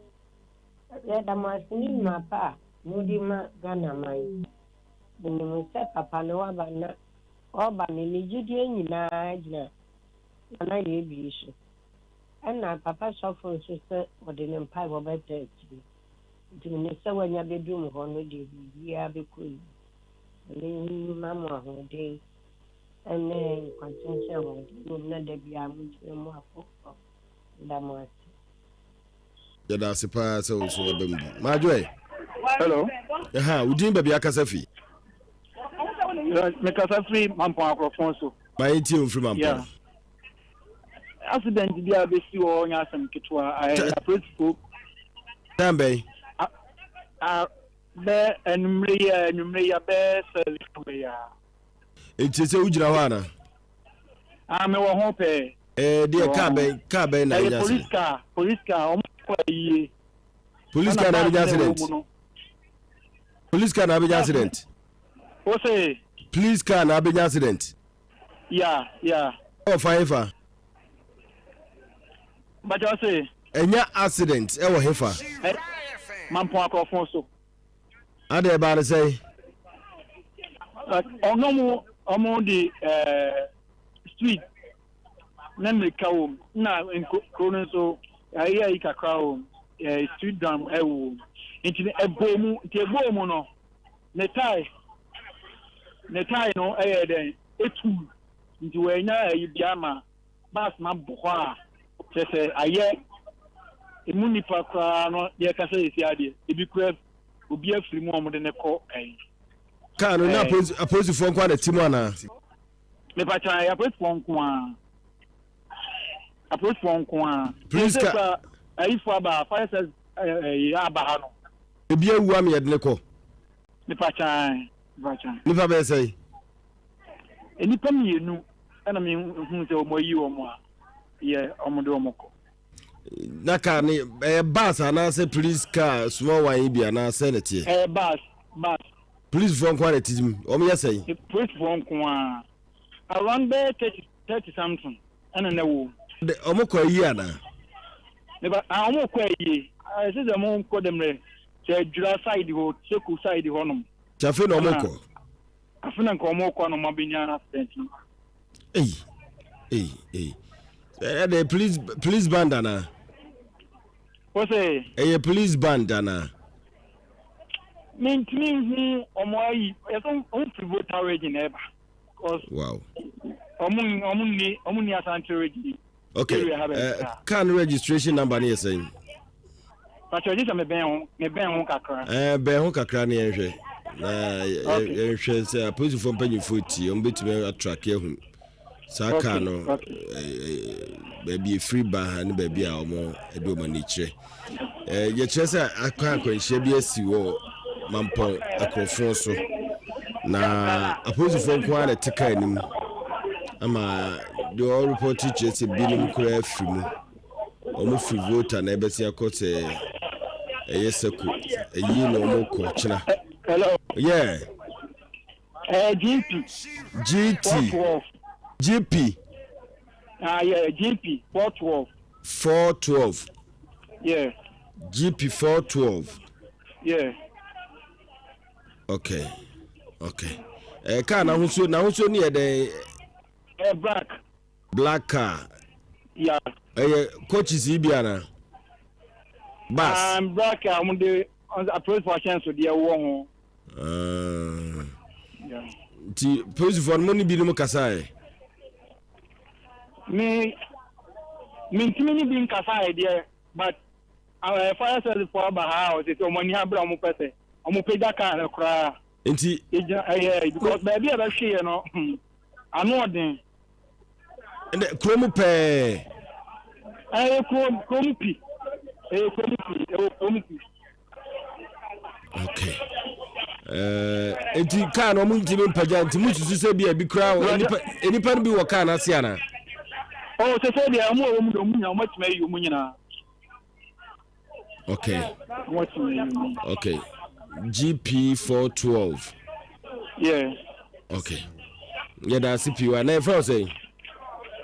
[SPEAKER 11] yɛda mo ase ne nnwuma pa a mode ma Ghana man. Menim sɛ papa no waba na ɔreba no ne gyidie nyinaa gyina Nana Yɛbie so. Ɛna papa sɔfo nso sɛ ɔde ne mpaebɔ bɛtaa akyire. Nti menim sɛ wanya bɛduru mo hɔ no deɛ biribiara bɛkɔ yie. Nyame mma mo ahoɔden ne nkwa tenten ahoɔden mmom na da biara montumi mmoa afoforɔ. Meda mo ase.
[SPEAKER 2] Yɛda ase paa sɛ wo nso waba mu bi. Madwo ɛ.
[SPEAKER 4] Hello.
[SPEAKER 2] Ɛha, wo din baabi akasa fi?
[SPEAKER 4] Mekasa firi Mampɔn Akorɔfon so.
[SPEAKER 2] Ma yɛntie wo mfiri Mampɔn.
[SPEAKER 4] Yeah. Accident bi a bɛsi wɔ hɔ nyɛ asɛm ketewa. Apolisifoɔ.
[SPEAKER 2] Time bɛn?
[SPEAKER 4] Bɛ anwummere yi anwummere yi bɛyɛ sɛ wei a.
[SPEAKER 2] Nti sɛ wogyina hɔ ana?
[SPEAKER 4] Ah, mewɔ ho pɛɛ.
[SPEAKER 2] Ɛɛ deɛ kaa bɛn kaa bɛn na
[SPEAKER 4] ɛyɛ police car police car wɔn kɔ ayie.
[SPEAKER 2] Police car na abɛnya accident. Police car na abɛnya accident.
[SPEAKER 4] O se.
[SPEAKER 2] Police car na abɛnya accident.
[SPEAKER 4] Ya ya.
[SPEAKER 2] Ɛwɔ fa hefa.
[SPEAKER 4] Bàtà ɔse.
[SPEAKER 2] Ɛnya accident ɛwɔ hefa.
[SPEAKER 4] Ɛ Mampɔn akorɔfo so.
[SPEAKER 2] Adɛ ɛbaa ne sɛn?
[SPEAKER 4] Ɔno ɔmo ɔmo de ɛɛ street na mmirika wɔ mu na kuro no nso ayɛ ayi kakra wɔ mu ɛɛ street drum ɛwɔ mu nti ɛbɔ mu nti ɛbɔ mu no ne tae ne tae no ɛyɛ dɛn etu nti wɔanya ayi bi ama bus no abɔ hɔ a kyerɛ sɛ ayɛ emu nipa koraa no deɛ kasa yɛ si adeɛ ebi kura obi afiri mu a wɔde ne kɔ ɛyi.
[SPEAKER 2] Kaa no na apolisifoɔ nko ara na ti mu anaa?
[SPEAKER 4] Mepa kyɛw ɛyɛ apolisifoɔ nko ara apolisifoɔ nko ara.
[SPEAKER 2] Police car
[SPEAKER 4] ayifoɔ aba fire service ɛyi aba ha no.
[SPEAKER 2] Ebi awu ama yɛde ne kɔ.
[SPEAKER 4] Mepa kyɛw mepa kyɛw.
[SPEAKER 2] Nipa bɛyɛ sɛn?
[SPEAKER 4] Nnipa mmienu ɛna mi hu sɛ wɔn ayi wɔn a yɛ wɔn de wɔn kɔ.
[SPEAKER 2] Na car ne ɛyɛ bus anaasɛ police car small one yi bi anaasɛ na teɛ.
[SPEAKER 4] Ɛyɛ bus bus.
[SPEAKER 2] Police foɔ nko ara na ɛte mu wɔn yɛ sɛn.
[SPEAKER 4] Police foɔ nko ara around bɛyɛ 30 30 something ɛna na ɛwɔ mu.
[SPEAKER 2] De wɔn kɔ ayie anaa.
[SPEAKER 4] Meba ah wɔn kɔ ayie ɛsɛ sɛ wɔn kɔ dɛmrɛ sɛ adwira side hɔ seko side hɔ nom.
[SPEAKER 2] Kyɛ afei na wɔn kɔ.
[SPEAKER 4] Afei na nka wɔn kɔ na wɔn abɛnya accident no.
[SPEAKER 2] Ei ei ei ɛdɛ police police band anaa.
[SPEAKER 4] Wɔsɛ.
[SPEAKER 2] Ɛyɛ police band anaa.
[SPEAKER 4] Mentumi nhu wɔn ayi yɛsɛ wɔn firi Volta region na ɛba.
[SPEAKER 2] Wow.
[SPEAKER 4] Wɔn wɔn ni wɔn ni Asante region.
[SPEAKER 2] Okay. Uh, car no registration number no yɛ sɛn?
[SPEAKER 4] Pàtó ɛgye sɛ mebɛn ho mebɛn ho kakra.
[SPEAKER 2] Ɛɛ eh, bɛn ho kakra ne yɛnhwɛ na yɛnhwɛ sɛ apolisifoɔ mpanyinfoɔ tie wɔn bɛtumi atrake ahu saa car no eh, baabi efiri ba ha ne baabi a wɔn de wɔn ani kyerɛ. Eh, yɛkyerɛ sɛ akwan akwanhyia bi asi wɔ Mampɔn akurɔfoɔ so na apolisifoɔ nko ara na ɛte kaa anim ama deɛ ɔrepɔte kyerɛ sɛ binom koraa afiri mu wɔn firi Volta na ɛbɛsi akɔ sɛ ɛyɛ sɛko ɛyi na wɔn kɔ kyena.
[SPEAKER 4] Hello.
[SPEAKER 2] Yeah.
[SPEAKER 4] GP.
[SPEAKER 2] GT. GP.
[SPEAKER 4] Ah, yeah, GP 412.
[SPEAKER 2] 412.
[SPEAKER 4] Yeah.
[SPEAKER 2] GP 412.
[SPEAKER 4] Yeah.
[SPEAKER 2] Okay. Okay. Eh, car na ahosuo na ahosuo ni yɛ dɛn?
[SPEAKER 4] Eh, black.
[SPEAKER 2] Black car.
[SPEAKER 4] Yeah.
[SPEAKER 2] Ɛyɛ coaches yi bi ana? Bus.
[SPEAKER 4] Um, black a wɔn de. Apolisifoɔ ahyɛnsodeɛ wɔ ho.
[SPEAKER 2] Ah. Nti polisifoɔ no mo ne binom kasaeɛ?
[SPEAKER 4] Me mentumi ne bi nkasaeɛ deɛ but uh, fire service foɔ aba ha a ɔsɛ sɛ wɔn ani abere a wɔn pɛ sɛ wɔn pagya kaa no koraa.
[SPEAKER 2] Nti.
[SPEAKER 4] Egyina ɛyɛ because baabi a ɛbɛhwe yɛ no hmm, ano ɔden.
[SPEAKER 2] Ɛnɛ kurom pɛɛ.
[SPEAKER 4] Ɛyɛ kurom kurom pi ɛyɛ kurom pi ɛwɔ kurom pi.
[SPEAKER 2] Okay. Eh, nti kaa no ɔmo ntumi mpagya nti mo susu sɛ bi a ebi koraa wɔ nipa nipa no bi wɔ kaa n'ase ana.
[SPEAKER 4] Ɔ sɛ sɛ deɛ ɔmo wɔ mu deɛ ɔmo nyinaa ɔmo atumi ayi ɔmo nyinaa.
[SPEAKER 2] Okay. Okay. GP 412.
[SPEAKER 4] Yeah.
[SPEAKER 2] Okay. Yɛda ase pii wa na yɛfrɛ wo sɛn?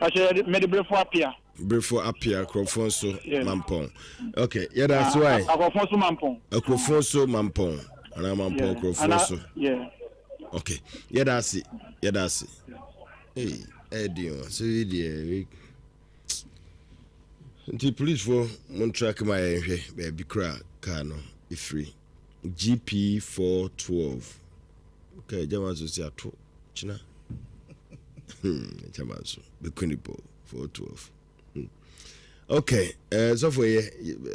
[SPEAKER 4] Ahyɛ mede berefo apia.
[SPEAKER 2] Berefo apia akurɔfoɔ nso mampɔn. Okay, yɛda ase wae.
[SPEAKER 4] Akurɔfoɔ nso mampɔn.
[SPEAKER 2] Akurɔfoɔ nso mampɔn. Anaa mampɔn akurɔfoɔ so.
[SPEAKER 4] Yeah.
[SPEAKER 2] Okay, yɛda ase. Yɛda ase. Hey, ɛyɛ den o. So yi deɛ Nti police foɔ mo ntrake ma yɛn hwɛ baabi kora car no ɛfiri GP 412 ka gyama nso si ato kyena hmm, gyama nso bɛku nipa 412 hmm. ok eh, sɔfo yɛ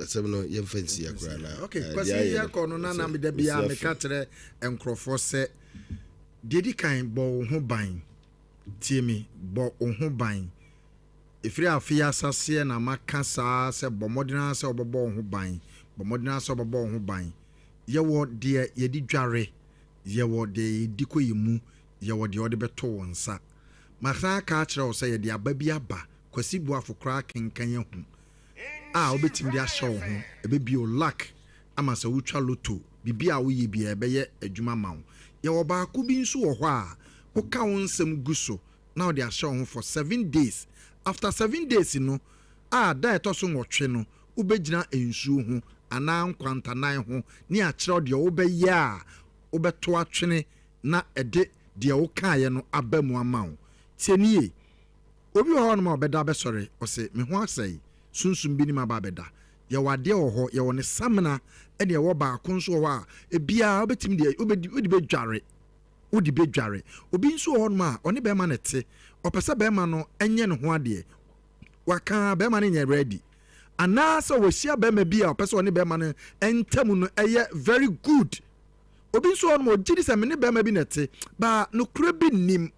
[SPEAKER 2] asɛm no yɛmfa nsi akora na
[SPEAKER 1] ok eh, kwasi yɛkɔ no na na meda biara meka kyerɛ nkurɔfoɔ sɛ deɛ di kan bɔ wo ho ban tie me bɔ wo ho ban Ɛfiri afe yi asaseɛ na maka saa sɛ bɔ mmɔden ara sɛ wobɛbɔ wo ho ban, bɔ mmɔden ara sɛ wobɛbɔ wo ho ban. Yɛwɔ deɛ yɛde dware, yɛwɔ deɛ yɛdi kɔ yɛn mu, yɛwɔ deɛ wɔde bɛto wo nsa. Masan aka akyerɛ wo sɛ yɛde aba bi aba, Kwasi Boafo koraa kenkan ahu, a wobɛtumi de ahyɛ wo ho, ɛbɛbue wo luck ama sɛ wotwa lotto, biribi a woyɛ biara ɛbɛyɛ adwuma ama wo. Yɛwɔ baako bi nso wɔ hɔ a, woka wo nsɛm gu so na wode ahyɛ wo ho for 7 days. After 7 days no a da a ɛtɔ so nwɔtwe no, wobɛgyina nsuo ho anaa nkwantanan ho ne akyerɛ wo deɛ wobɛyɛ a wobɛto atwene na ɛde deɛ wokaeɛ no aba mu ama wo. Tie no yie. Obi wɔ hɔnom a ɔbɛda abɛsɔre, ɔse, me ho asɛe, sunsum bi ne me aba abɛda. Yɛwɔ adeɛ wɔ hɔ, yɛwɔ ne samina ɛne ɛwɔ baako nso wɔ hɔ a ebiara wobɛtumi deɛ wode bɛdware. Wode bɛdware. Obi nso wɔ hɔnom a, ɔne bɛrima na ɛte. Ɔpɛ sɛ bɛrima no nyɛ ne ho adeɛ. Waka ara, bɛrima no nyɛ ready. Anaasɛ wahyia bɛrima bi a ɔpɛ sɛ ɔne bɛrima no ntam no yɛ very good. Obi nso wɔ hɔnom a, ɔgye di sɛ me ne bɛrima bi na ɛte, but nokorɛ bi nnim.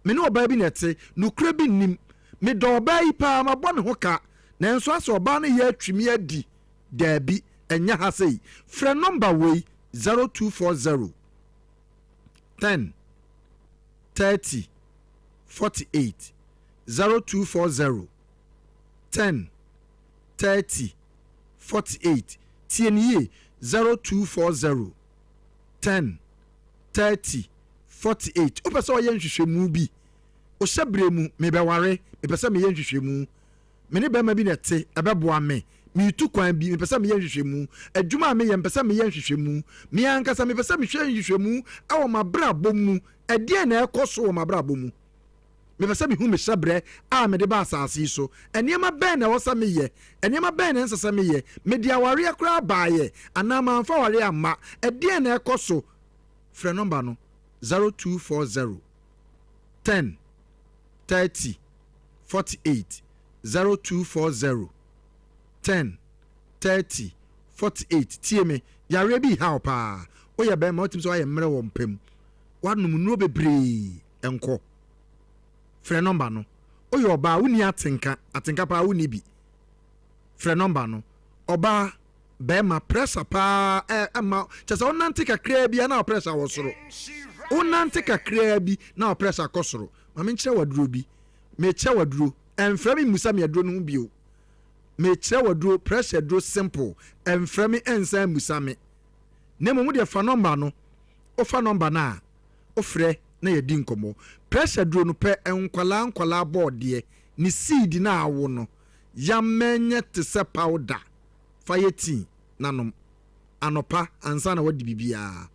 [SPEAKER 1] Me ne ɔbaa bi na ɛte, nokorɛ bi nnim. Medɔ ɔbaa yi paa, mabɔ ne ho ka, nanso asɛ ɔbaa no yɛ atwi me adi. Daabi, ɛnyɛ ha sei. Frɛ nɔmba wei, 0240. 10 30 48 0240 10 30 48 Tie no yie, 0240 10 30 48 Wopɛ sɛ ɔyɛ nhwehwɛmu bi? Wohyɛ berɛ mu, mebɛware, mepɛ sɛ meyɛ nhwehwɛmu. Me ne barima bi na ɛte, ɛbɛboa me. Meretu kwan bi, mepɛ sɛ meyɛ nhwehwɛmu. Adwuma a meyɛ, mepɛ sɛ meyɛ nhwehwɛmu. Me ankasa, mepɛ sɛ mehwɛ nhwehwɛmu wɔ m'abrabɔ mu. Ɛdeɛn na ɛrekɔ so wɔ m'abrabɔ mu? Mepɛ sɛ mehu me hyɛberɛ a mede ba asase yi so. Nneɛma bɛn na ɛwɔ sɛ meyɛ? Nneɛma bɛn na ɛnsɛ sɛ meyɛ? Mede awareɛ koraa baeɛ anaa mamfa awareɛ amma? Ɛdeɛn na ɛrekɔ so? Frɛ nɔmba no, 0240 10 30 48 0240 10 30 48 Tie me, yareɛ bi reha wo paa, woyɛ bɛrima wotumi sɛ woayɛ mmerɛ wɔ mpa mu, woanom nnuro bebree, nkɔ. Frɛ nɔmba no. Woyɛ ɔbaa, wonni atenka, atenka paa wonni bi. Frɛ nɔmba no. Ɔbaa, bɛrima, pressure paa ɛma, kyɛ sɛ wonante kakraa bi a na wo pressure wɔ soro. Wonante kakraa bi na wo pressure kɔ soro. Ma menkyerɛ wo aduro bi. Mekyerɛ wo aduro. Ɛmfrɛ me mmusa me aduro no ho bio. Mekyerɛ wo aduro, pressure aduro simple. Ɛmfrɛ me ɛnsan mmusa me. Na mmom wo deɛ fa nɔmba no. Wofa nɔmba no a, wofrɛ na yɛdi nkɔmmɔ. Pressure aduro no pɛ nkwadaa nkwadaa bɔɔdeɛ ne seed no a awo no, yam ma ɛnyɛ te sɛ powder. Fa yɛ tea na nom. Anɔpa ansa na woadi biribiara.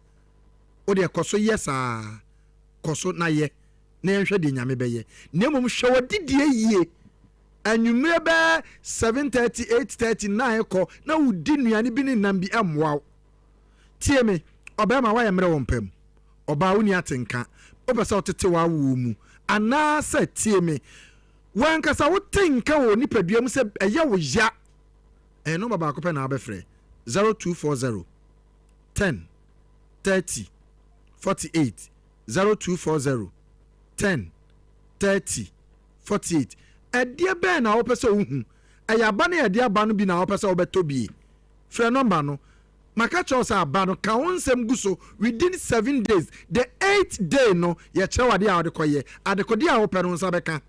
[SPEAKER 1] Wo deɛ kɔ so yɛ saa. Kɔ so na yɛ. na yɛnhwɛ deɛ Nyame bɛyɛ. Na mmom hwɛ w'adidie yie. Anwummerɛ bɛyɛ 7:30, 8:30, 9 kɔ na wodi nnuane bi ne nam bi ɛmmoa wo. Tie me, ɔbarima woayɛ mmerɛ wɔ mpa mu, ɔbaa wonni atenka, wopɛ sɛ wotete w'awoɔ mu, anaasɛ tie me, w'ankasa wote nka wɔ wo nipadua mu sɛ ɛyɛ wo ya, ɛyɛ nɔmba baako pɛ na wobɛfrɛ, 0240 10 30 48, 0240 10 30 48. Ɛdeɛ bɛn na wopɛ sɛ wohu? Ɛyɛ aba no a yɛde aba no bi na wopɛ sɛ wobɛtɔ bie? Frɛ nɔmba no. Maka kyerɛ wo sɛ aba no, ka wo nsɛm gu so within 7 days. The eighth day no, yɛkyerɛ wo adeɛ a wode kɔyɛ. Adekodeɛ a wopɛ no, wo nsa bɛka.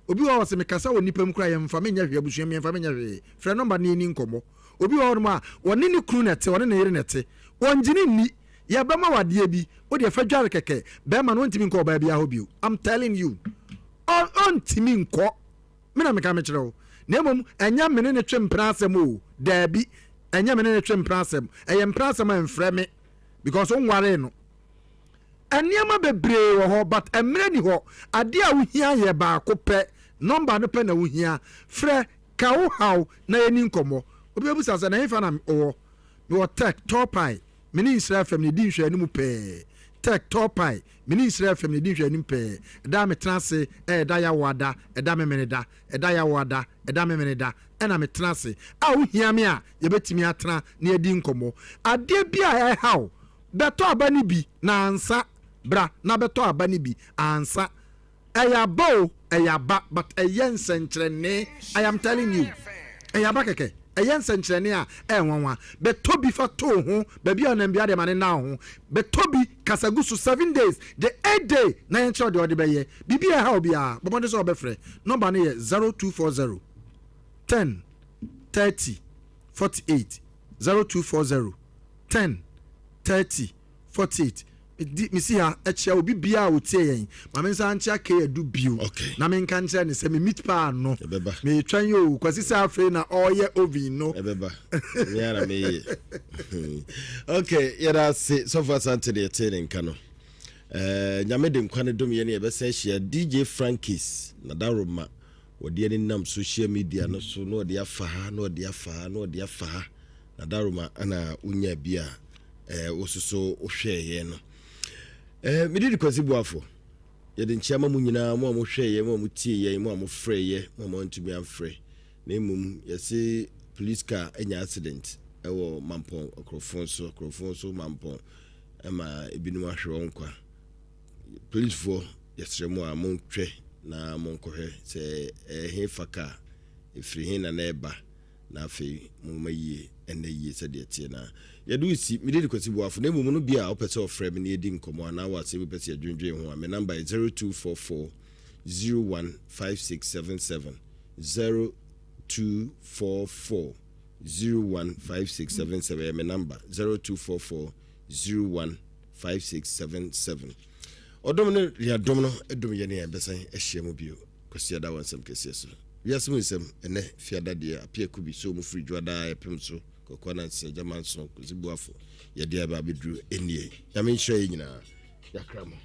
[SPEAKER 1] Obi wɔ hɔ a ɔse, mekasa wɔ nnipa mu koraa a, yɛmfa me nyɛ hwee, abusua mu yɛmfa me nyɛ hwee. Frɛ nɔmba no na yɛnni nkɔmmɔ. Obi wɔ hɔnom a, ɔne ne kunu na ɛte, ɔne ne yere na ɛte. Ɔngye no nni. Yɛbɛma wo adeɛ bi, wo deɛ fa dware kɛkɛ. Bɛrima no, ɔntumi nkɔ ɔbaa biara hɔ bio. I'm telling you. Ɔntumi nkɔ. Me na meka mekyerɛ wo. Na mmom, ɛnyɛ me ne no twe mpena asɛm o. Daabi, ɛnyɛ me ne no twe mpena asɛm. Ɛyɛ mpena asɛm a ɛmfrɛ me because wonwaree no. Nneɛma bebree wɔ hɔ but mmerɛ ni hɔ. Adeɛ a wohia yɛ baako pɛ. Number no pɛ na wohia. Frɛ, ka wo haw na yɛni nkɔmmɔ. Obi bɛbisa sɛ, na hefa na wowɔ? Mewɔ Tech, Tɔɔpae. Me ne Nhyira FM na ɛdi nhwɛanimu pɛɛ. Tech, Tɔɔpae. Me ne Nhyira FM na ɛdi nhwɛanim pɛɛ. Ɛda a metena ase ɛyɛ da Yawoada, ɛda Memeneda, ɛda Yawoada, ɛda Memeneda ɛna metena ase. A wohia me a, yɛbɛtumi atena na yɛadi nkɔmmɔ. Adeɛ bi a ɛha wo, bɛtɔ aba no bi na ansa. Bra na bɛtɔ aba no bi ansa. Ɛyɛ aba o, ɛyɛ aba but ɛyɛ nsɛnkyerɛnne, I am telling you. Ɛyɛ aba kɛkɛ, ɛyɛ nsɛnkyerɛnne a ɛyɛ nwanwa. Bɛtɔ bi fa to wo ho, baabi a ɔnam biara deɛ ma ne nna wo ho. Bɛtɔ bi, kasa gu so 7 days, the eighth day na yɛnkyerɛ wo deɛ ɔde bɛyɛ. Biribi a ɛha wo biara, bɔ mmɔden sɛ wobɛfrɛ. Nɔmba no yɛ 0240 10 30 48, 0240 10 30 48. Medi mesi ha kyea obi biara a otie yɛn. Ma me nsa nkyea Kay Adu bio.
[SPEAKER 2] Okay.
[SPEAKER 1] Na menka nkyerɛ ne sɛ me meat pie no.
[SPEAKER 2] Ɛbɛba.
[SPEAKER 1] Metwɛn yi o. Kwasi sɛ afei na ɔreyɛ oven no.
[SPEAKER 2] Ɛbɛba. Me ara meyɛ. Okay, yɛda ase sɔfo Asante deɛ ɛtee ne nka no. Eh, Nyame de nkwa no dom yɛn yɛbɛsan ahyia DJ Frankis na daroma wɔde ani nam social media no so na ɔde afa ha na ɔde afa ha na ɔde afa ha na daroma ana wonya bi a eh, wososo wohwɛeɛ no. Eh, mede de Kwasi Boafo yɛde nkyia ma mo nyinaa, mo a mohwɛeɛ, mo a motieeɛ, mo a mofrɛeɛ, mo a moantumi amfrɛ. Na mmom yɛse police car anya accident ɛwɔ Mampɔn akurɔfoɔ so, akurɔfoɔ so Mampɔn ɛma ebinom ahwere wɔn nkwa. Policefoɔ yɛsrɛ mo a montwɛ na monkɔhwɛ sɛ ɛhe fa car ɛfiri he na na ɛba. Na afei momma yie ɛnnɛ yie sɛdeɛ ɛteɛ na yɛde wo si. Mede de Kwasi Boafo, na mmom no bi a wopɛ sɛ ɔfrɛ me na yɛdi nkɔmmɔ anaa wɔ asɛm bi pɛ sɛ yɛdwendwen ho a, me namba yɛ 0244 015677, 0244 015677 ɛyɛ me namba, 0244 015677. Ɔdom ne yɛadom no dom yɛne yɛn bɛsan ahyia mu bio. Kwasiada wɔ nsɛm kɛseɛ so. Wiase mu nsɛm, Ɛnnɛ, Fiada deɛ, Appiah Kubi sɛ ɔmu firi Dwoada a ɛpem so, Kwaku Ananse, Agya Manson, Kwasi Boafo, yɛde aba abɛduru nie. Nyame nhyira yɛn nyinaa. Yɛakra mo.